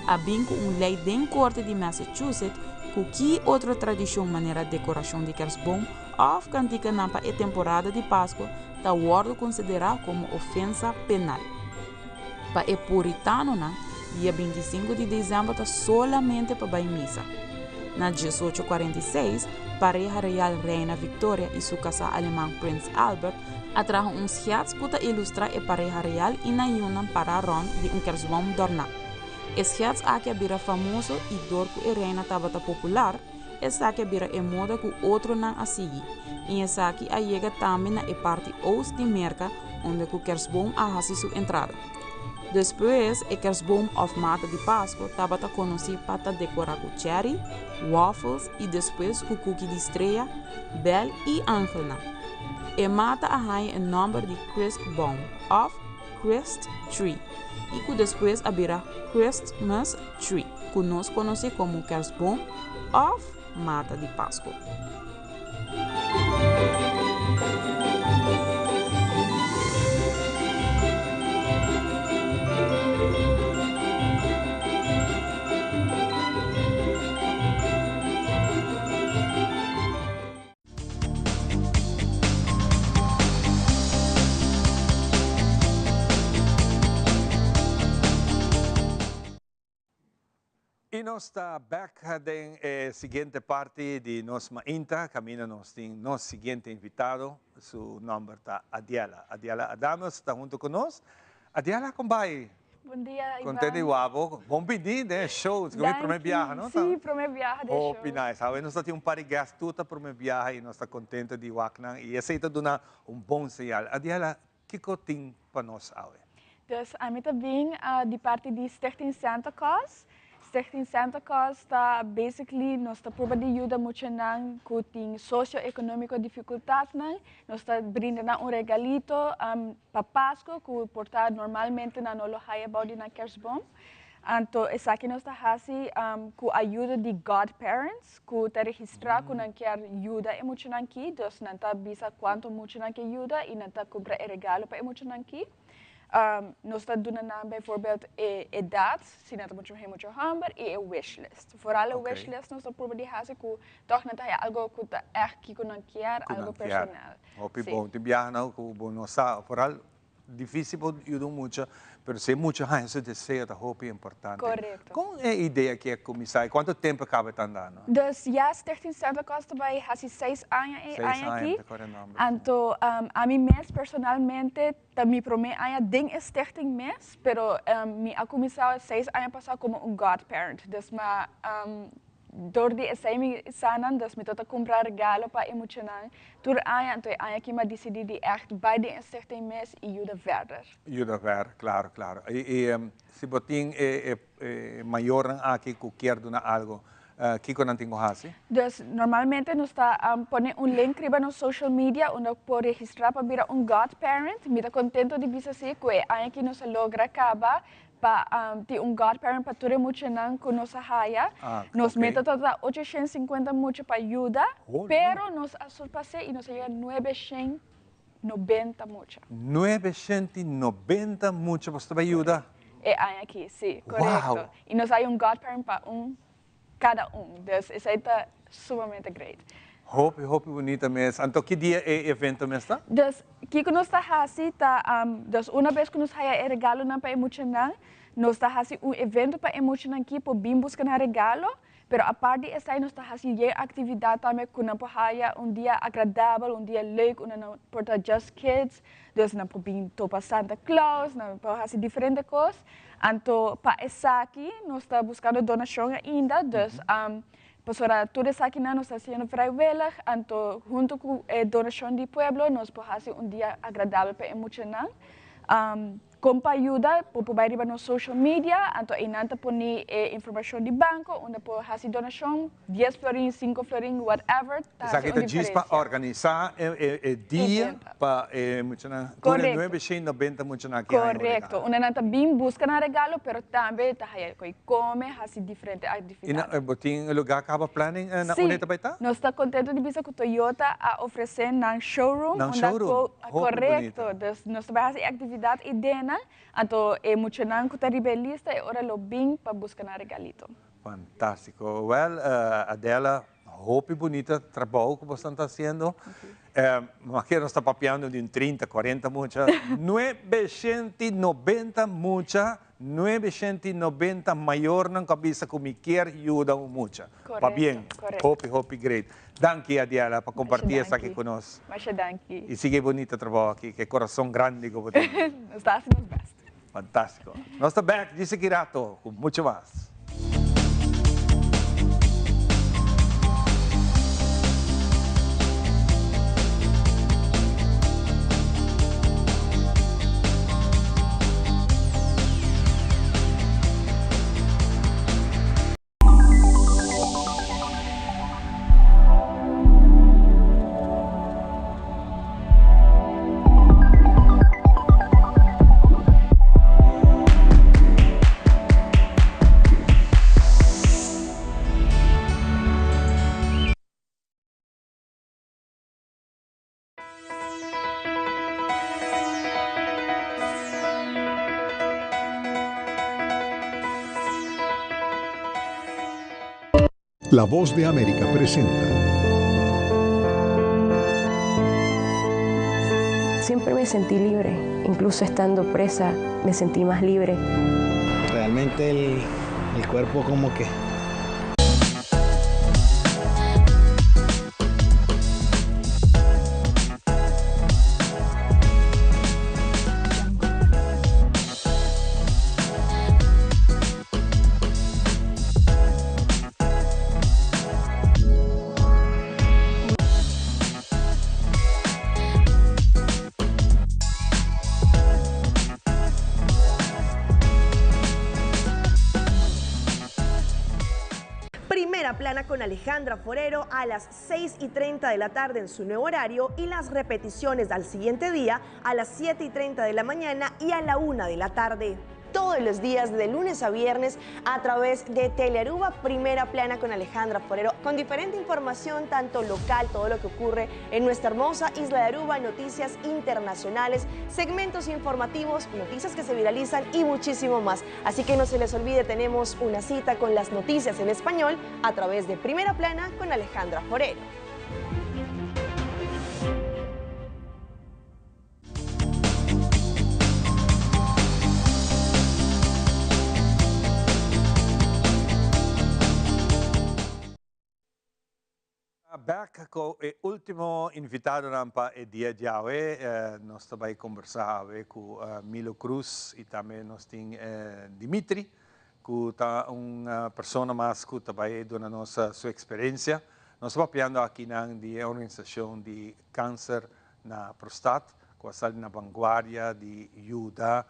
A bin ku un lei den korte di Massachusetts ku ki otro tradishon manera dekorashon di kersboom òf kantikanan pa e temporada di Pasku ta wòrdu konsiderá komo ofensa penal. Pa e puritanonan, dia bintisinku di desèmber ta solamente pa bai misa. Na diesocho kuarenta i seis, pareha real Reina Victoria i su kasá aleman Prins Albert a traha un schets ku ta ilustrá e pareha real i nan yunan pará rònt di un kersboom dòrná. E schets aki a bira famoso i dor ku e reina tabata popular, Esaki a bira e moda ku otronan a sigui, i esaki a yega tambe na e parti oost di Merka unda ku kersboom a hasi su entrada. Despues e kersboom òf mata di Pasku tabata konosí pa ta dekorá ku chèri, wafels i despues ku kuki di strea, bèl i angelnan. E mata a haña e nòmber di Christbaum òf Christ Tree i ku despues a bira Christmas Tree, ku nos konosé komo Kersboom òf Mata di Pasku. Y nos ta bek den e siguiente parti di nos mainta, caminda nos tin nos siguiente invitado, su nomber ta Adiela. Adiela Adames ta hunto cu nos. Adiela, con bay? Bon dia, Ivan. Content di wak bo. Bon bini den e show. Esaki mi prome biaha, no? Sí, prome biaha den e show. Hopi nice. Awe nos ta tin un par di guest tur ta prome biaha y nos ta contento di wak nan y esey ta duna un bon señal. Adiela, kico tin pa nos awe? Dus ami ta bin di parti di Stichting Santa Claus. Stichting Santa Claus ta basically nos ta purba di yuda muchanan ku tin socio-economico dificultadnan. Nos ta brinda nan un regalito pa Pasco ku por ta normalmente nan no lo haya bou di nan kerstboom. Anto esaki nos ta hasi ku ayudo di godparents ku ta registra ku nan kier yuda e muchanan ki. Dus nan ta bisa cuanto muchanan ke yuda y nan ta cumpra e regalo pa e muchanan ki. Nos ta duna nan bijvoorbeeld e edad, si nan ta mucho muher, mucho homber, y e wishlist. Vooral e wishlist nos ta purba di haci cu toch nan ta haya algo cu ta echt kico nan kier, algo personal. Hopi bon. Tin biaha nan cu bo no sa, vooral dificil pa yuda un mucha, pero si e mucha haña su deseo ta hopi importante. Correcto. Con e idea aki a cuminsa y cuanto tempo e caba ta andando? Dus ya Stichting Santa Claus ta bay haci seis aña e aña aki. Seis aña, mi ta corda nomber. Anto ami mes personalmente Ta mi promé aña den e stichting mes, pero mi a kuminsá seis aña pasá komo un godparent. Dus ma dor di esei mi sa nan, dus mi tabata kumpra regalo pa e muchanan tur aña, anto e aña aki mi a disidí di ègt bai den e stichting mes i yuda verder. Yuda verder, klaro, klaro. I si bo tin e mayornan aki ku kier duna algu, Kiko nan tin ku hasi? Dus normalmente nos ta pone un link riba nos social media unda por registra pa bira un godparent. Mi ta contento di bisa si cu e aña aki nos a logra caba pa tin un godparent pa tur e muchanan cu nos a haya. Nos meta tabata 850 mucha pa yuda, pero nos a surpas'e y nos a yega 990 mucha. 990 mucha boso ta bay yuda? E aña aki, si, corecto. Y nos haya un godparent pa un cada un. Dus esey ta sumamente great. Hopi, hopi bunita mes. Anto ki dia e evento mes ta? Dus kiko nos ta haci ta, dus una bes cu nos haya e regalonan pa e muchanan, nos ta haci un evento pa e muchanan ki por bin busca nan regalo, pero apart di esey nos ta haci yen actividad tambe cu nan por haya un dia agradabel, un dia leuk unda nan por ta just kids, dus nan por bin topa Santa Claus, nan por haci diferente cos. Anto pa esaki nos ta buscando donacion ainda, dus pasobra tur esakinan nos ta haciendo vrijwillig, anto hunto cu e donacion di pueblo nos por haci un dia agradabel pa e muchanan. Con pa yuda bo por bay riba nos social media, anto eynan ta poni e informacion di banco unda por haci donacion, dies florin, cinco florin, whatever, ta haci Esaki un ta djis pa diferencia. organisa e dia pa e muchanan, tur e nuebe shen nobenta muchanan aki haña un regalo. Correcto, unda nan ta bin busca nan regalo, pero tambe ta haya koe come, haci diferente actividad. Y bo tin lugar caba planning na unda e ta bay ta? Si, nos ta contento di bisa cu Toyota a ofrece nan showroom, Nan unda showroom, cu hopi Correcto, bunita. dus nos ta bay haci e actividad y denan, anto e muchanan cu ta riba e lista e ora lo bin pa busca nan regalito. Fantastico. Well, Adela, hopi bunita trabou cu bosan ta haciendo. Maske nos ta papiando di un trinta, cuarenta mucha, nuebeshenti nobenta mucha, nuebeshenti nobenta mayornan cu a bisa cu mi kier yuda un mucha. Pabien. Hopi, hopi great. Danki, Adiela, pa comparti esaki cu nos. Masha danki. Y sigui e bunita trabou aki, cu e corazon grandi cu bo tin. Nos ta haci nos best. Fantástico. Nos ta back djis aki rato cu mucho mas. La Voz de América presenta. Siempre me sentí libre, incluso estando presa, me sentí más libre. Realmente el, el cuerpo como que con Alejandra Forero a las 6 y 30 de la tarde en su nuevo horario y las repeticiones al siguiente día a las 7 y 30 de la mañana y a la 1 de la tarde todos los días de lunes a viernes a través de Telearuba Primera Plana con Alejandra Forero, con diferente información, tanto local, todo lo que ocurre en nuestra hermosa isla de Aruba, noticias internacionales, segmentos informativos, noticias que se viralizan y muchísimo más. Así que no se les olvide, tenemos una cita con las noticias en español a través de Primera Plana con Alejandra Forero. Back ku e último invitadonan pa e dia djawe. Nos ta bai kombersá awe ku Milo Cruz i tambe nos tin Dimitri ku ta un persona mas ku ta bai duna nos su eksperensia. Nos ta papiando akinan di e organisashon di kanser na prostat ku a sali na vanguardia di yuda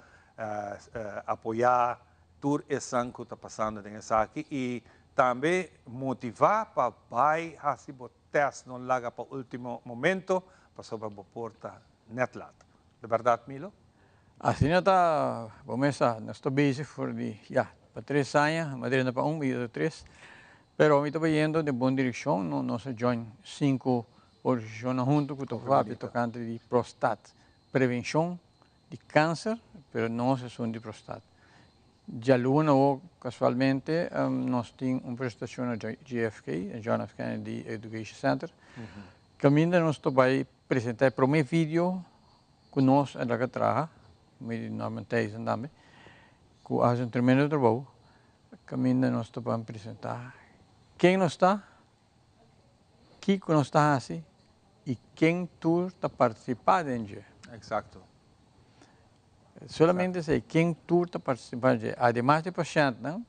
apoyá tur esnan ku ta pasando den esaki i tambe motivá pa bai hasi bo tèst no laga pa último momento pasobra bo por ta nèt lat. De bèrdat Milo? Asina ta bo mes sa, nos ta bezig for di ya pa tres aña, madre na pa un y otro tres, pero mi ta bayendo den bon direccion, nos a join sinku Organisashonnan huntu ku ta papia tokante di prostat, prevenshon di kanser, pero nos esun di prostat. Djaluna awor kasualmente nos tin un presentashon na JFK, John F. Kennedy Education Center, kaminda nos ta bai presentá e promé video ku nos a laga traha, mi di Norman Thijssen tambe, ku a hasi un tremendo trabou, kaminda nos ta ban presentá ken nos ta, Kiko nos ta hasi i ken tur ta partisipá den dje. Eksakto. Solamente esei, ken tur ta partisipá den dje. Ademas di pashèntnan,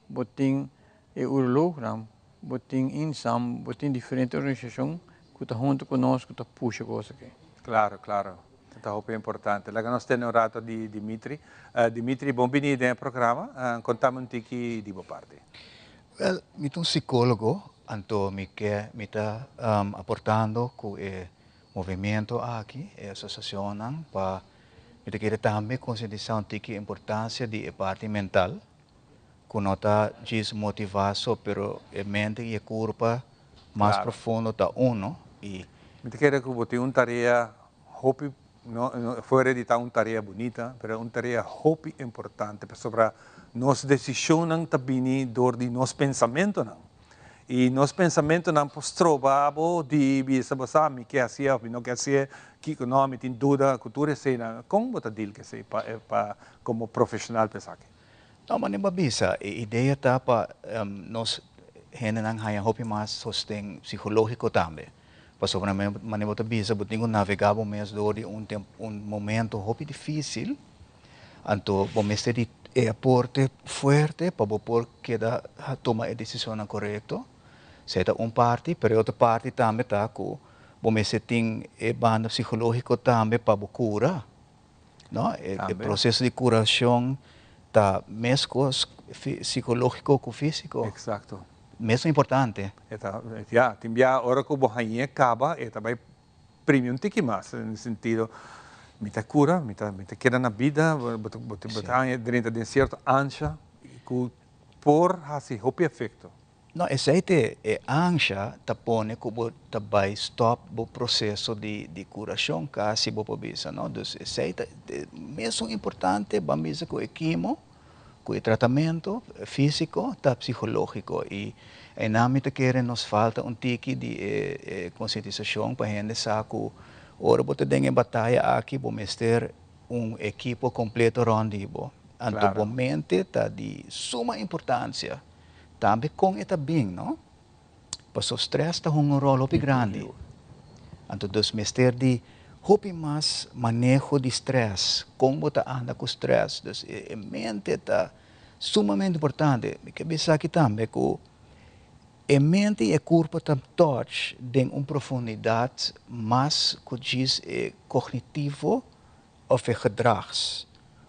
bo tin e urolognan, bo tin INSAM, bo tin diferente organisashon ku ta huntu ku nos ku ta pusha kos aki. Klaro, klaro. Ta hopi importante. Laga nos tene un rato di Dimitri. Dimitri, bon bini den e programa. Kontami un tiki di bo parti. Wel, mi ta un psicólogo, anto mi ke, mi ta aportando ku e movimiento aki, e asosiashonnan, pa mi ta kere tambe konsientisá un tiki e importansia di e parti mental, ku no ta djis motivá so, pero e mente i e kurpa mas profundo ta uno i. Mi ta kere ku bo tin un tarea hopi, no, fuera di ta un tarea bunita, pero un tarea hopi importante, pasobra nos decisionnan ta bini dor di nos pensamentonan. I nos pensamentonan por stroba bo di bisa bo sa mi ke hasié of mi no ke hasié, kiko no, mi tin duda ku tur eseinan. Kon bo ta deal ku esei pa pa komo profeshonal pa esaki? No, manera bo a bisa, e idea ta pa nos hendenan haña hopi mas sosten psikológiko tambe. Pasobra manera bo ta bisa bo tin ku navegá bo mes dor di un tempu un momento hopi difísil, anto bo mester di e aporte fuerte pa bo por keda tuma e desishonnan korekto. Esei ta un parti, pero e otro parti tambe ta ku bo mester tin e banda psikológiko tambe pa bo kura, no? E proseso di kurashon ta meskos psikológiko ku físiko. Eksakto. Mesun importante. E ta, ya, tin bia ora ku bo hañ'é kaba e ta bai primi un tiki mas, den sentido, mi ta kura, mi ta, mi ta keda na bida, bo ta, bo ta haña drenta den sierto ansha ku por hasi hopi efekto. No, esei te e ansha ta pone ku bo ta bai stòp bo proseso di di kurashon kasi bo por bisa, no. Dus esei ta mesun importante ban bisa ku e kimo. Ku e tratamentu físiko ta psikológiko i einan mi ta kere nos falta un tiki di e konsientisashon pa hende sa ku ora bo ta den e bataya aki bo mester un ekipo kompleto rònt di bo. Anto bo mente ta di suma importansia tambe kon e ta bin no. Paso stress ta hunga un ròl hopi grandi. Anto dus mester di hopi mas maneho di stress, kon bo ta anda ku stress. Dus e mente ta sumamente importante. Mi ke bisa aki tambe ku e mente i e kurpo ta touch den un profundidat mas ku djis e kognitivo òf e gedrags,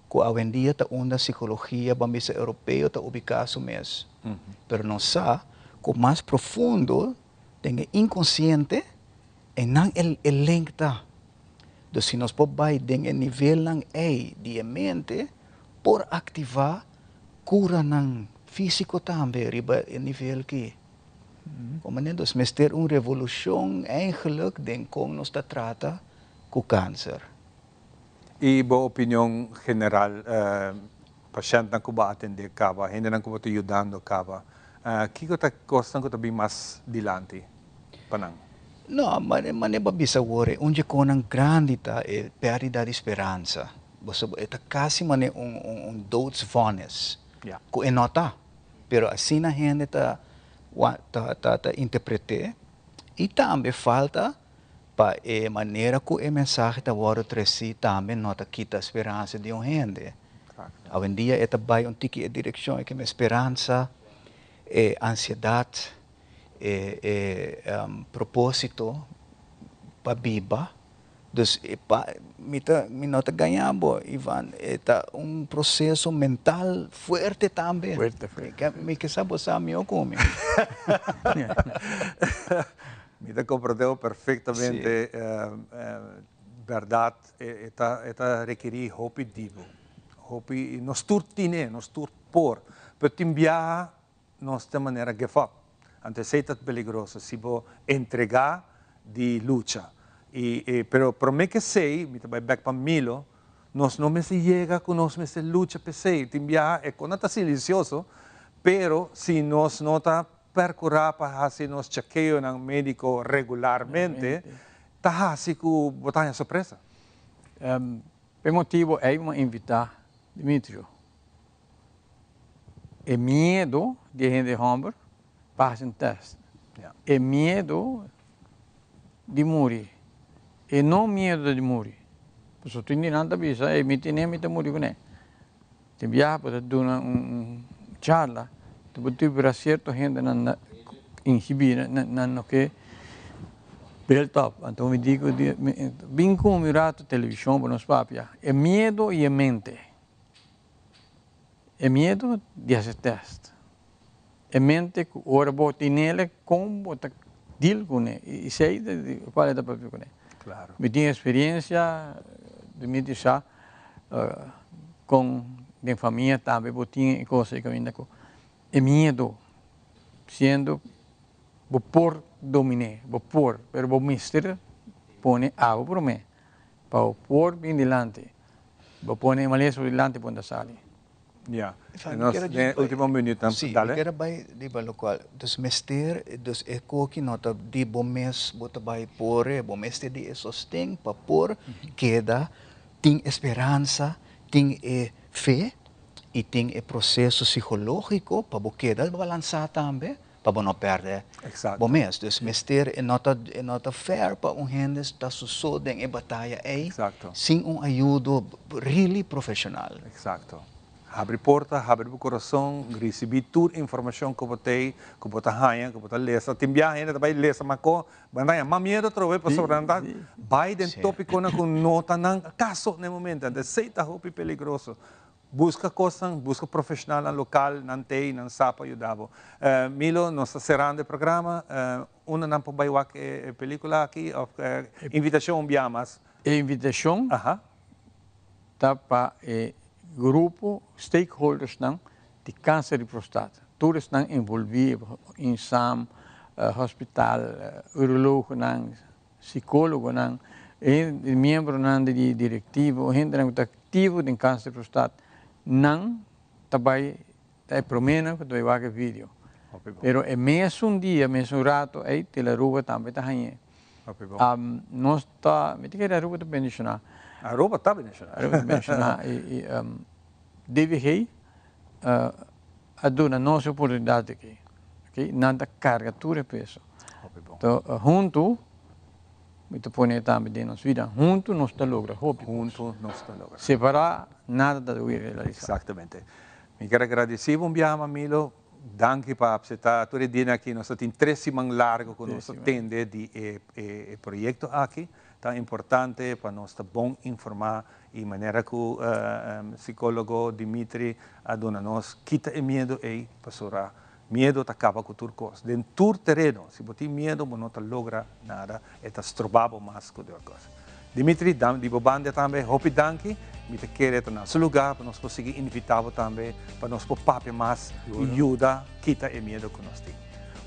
ku awendia ta unda sikologia, ban bisa europeo, ta ubiká su mes. Pero nos sa. ku mas profundo den e inkonsiente einan e link ta. Dus si nos por bai den e nivelnan ei di e mente por aktivá kuranan físiko tambe riba e nivel ki. Komo manera dus mester un revolushon eigenlijk den kon nos ta trata ku kanser. I bo opinion general, pashèntnan ku bo a atendé kaba, hendenan ku bo ta yudando kaba, kiko ta kosnan ku ta bin mas dilanti pa nan? No, manera bo a bisa awor, e un dje konan grandi ta e pèrdida di speransa. Bo sa, e ta kasi manera un doodsvonnis, ku e no ta. Pero asina hende ta ta interpret'é. I tambe falta Pa e manera ku e mensahe ta wòrdu tresí tambe no ta kita speransa di un hende. Awendia e ta bai un tiki e direkshon e keme speransa, e ansiedat, e e propósito pa biba. Dus e pa mi ta mi no ta gaña bo Ivan, e ta un proseso mental fuerte tambe. Fuerte, fuerte. Mi ke sa bo sa mihó ku mi. Mi ta comprendé perfectamente. Berdad e ta e ta requerí hopi di bo. Hopi, nos tur tine, nos tur por, pero tin biaha nos ta manera give up. Anto esey ta peligroso, si bo entrega di lucha. Y e pero prome ke esey, mi ta bay bek pa Milo, nos no mester yega cu nos mester lucha p'esey. Tin biaha e cona ta silencioso, pero si nos no ta Percurá pa haci nos chekeonan medico regularmente ta haci cu bo ta haña sorpresa. P'e motibo ei mi a invitá Dimitrio. E miedo di e hende homber pa haci un test. E miedo di muri. E no miedo di muri. Pasobra tin di nan ta bisa, ey mi tene mi ta muri cune. Tin biaha bo ta duna un charla, ta bo tubira cierto hendenan na inhibí, nan no ke build up. Anto mi di ku bin ku mi un rato televishon pa nos papia. E miedo i e mente. E miedo di hasi test. E mente ku ora bo tinele kon bo ta deal kuné i esei ta di kual e ta papia kuné. Mi tin experiencia di mi di sa kon den famia tambe bo tin e kos ei kaminda ku e miedo siendo bo por dominé, bo por, pero bo mester pone awa promé pa bo por bin dilanti, bo pone e malesa bo dilanti bo no ta sali. Ya, nos den ultimo minuutnan, Sí, dale. mi kier a bai riba lokual. Dus mester, dus e koki no ta di bo mes bo ta bai por e, bo mester di e sosten pa por keda tin e speransa, tin e fe i tin e proseso psikologiko pa bo keda balansá tambe pa bo no pèrdè bo mes. Dus mester e no ta e no ta fair pa un hende ta su so den e bataya ei sin un ayudo really profeshonal. Exacto. Habri porta, habri bo corazon, ricibi tur informacion cu bo tei, cu bo ta haña, cu bo ta lesa. Tin biaha hende ta bay lesa ma co bo nan ta haña mas miedo atrobe pasobra nan ta bay den topiconan cu no ta nan caso na e momento. Anto esey ta hopi peligroso. Buska kosnan, buska profeshonalnan lokal, nan t'ei, nan sa pa yuda bo. Milo, nos ta serando e programa. Unda nan por bai wak e pelikula aki òf invitashon un bia mas? E invitashon ta pa e grupo stakeholdersnan di kanser di prostat. Tur esnan envolví, INSAM, hospital, urologonan, Psicólogonan, e miembronan di directivo, hendenan cu ta activo den Cancer Prostat, nan ta bay, ta e promenan cu ta bay wak e video. Pero e mesun dia, mesun rato ey, Tele Aruba tambe ta hañ'e. Nos ta, mi ta kere Aruba ta bendiciona. Aruba ta bendiciona. Aruba ta bendiciona y DVG a duna nos e oportunidad aki. Nan ta carga tur e peso. Enton huntu, mi ta pone tambe den nos vida, huntu nos ta logra hopi cos. Huntu nos ta logra. Separa, nada ta wiri realisa. Exactamente. Mi kier a gradeci bo un biaha Mamilo, danki pa acepta tur e dianan aki. Nos ta tin tres siman largo cu nos ta tende di e proyecto aki. Ta importante pa nos ta bon informa y manera cu psicologo Dimitri a duna nos, kita e miedo ey pasobra. Miedo ta caba cu tur cos. Den tur tereno, si bo tin miedo bo no ta logra nada, e ta stroba bo mas cu otro cos. Dimitri, dam di bo banda tambe hopi danki. Mi ta kere ta na su lugar pa nos por sigui invita bo tambe pa nos por papia mas y yuda kita e miedo cu nos tin.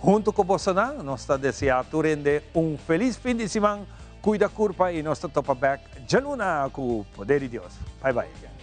Hunto cu bosonan nos ta desea tur hende un feliz fin di siman, cuida curpa y nos ta topa bek djaluna cu poder di Dios. Bye bye again.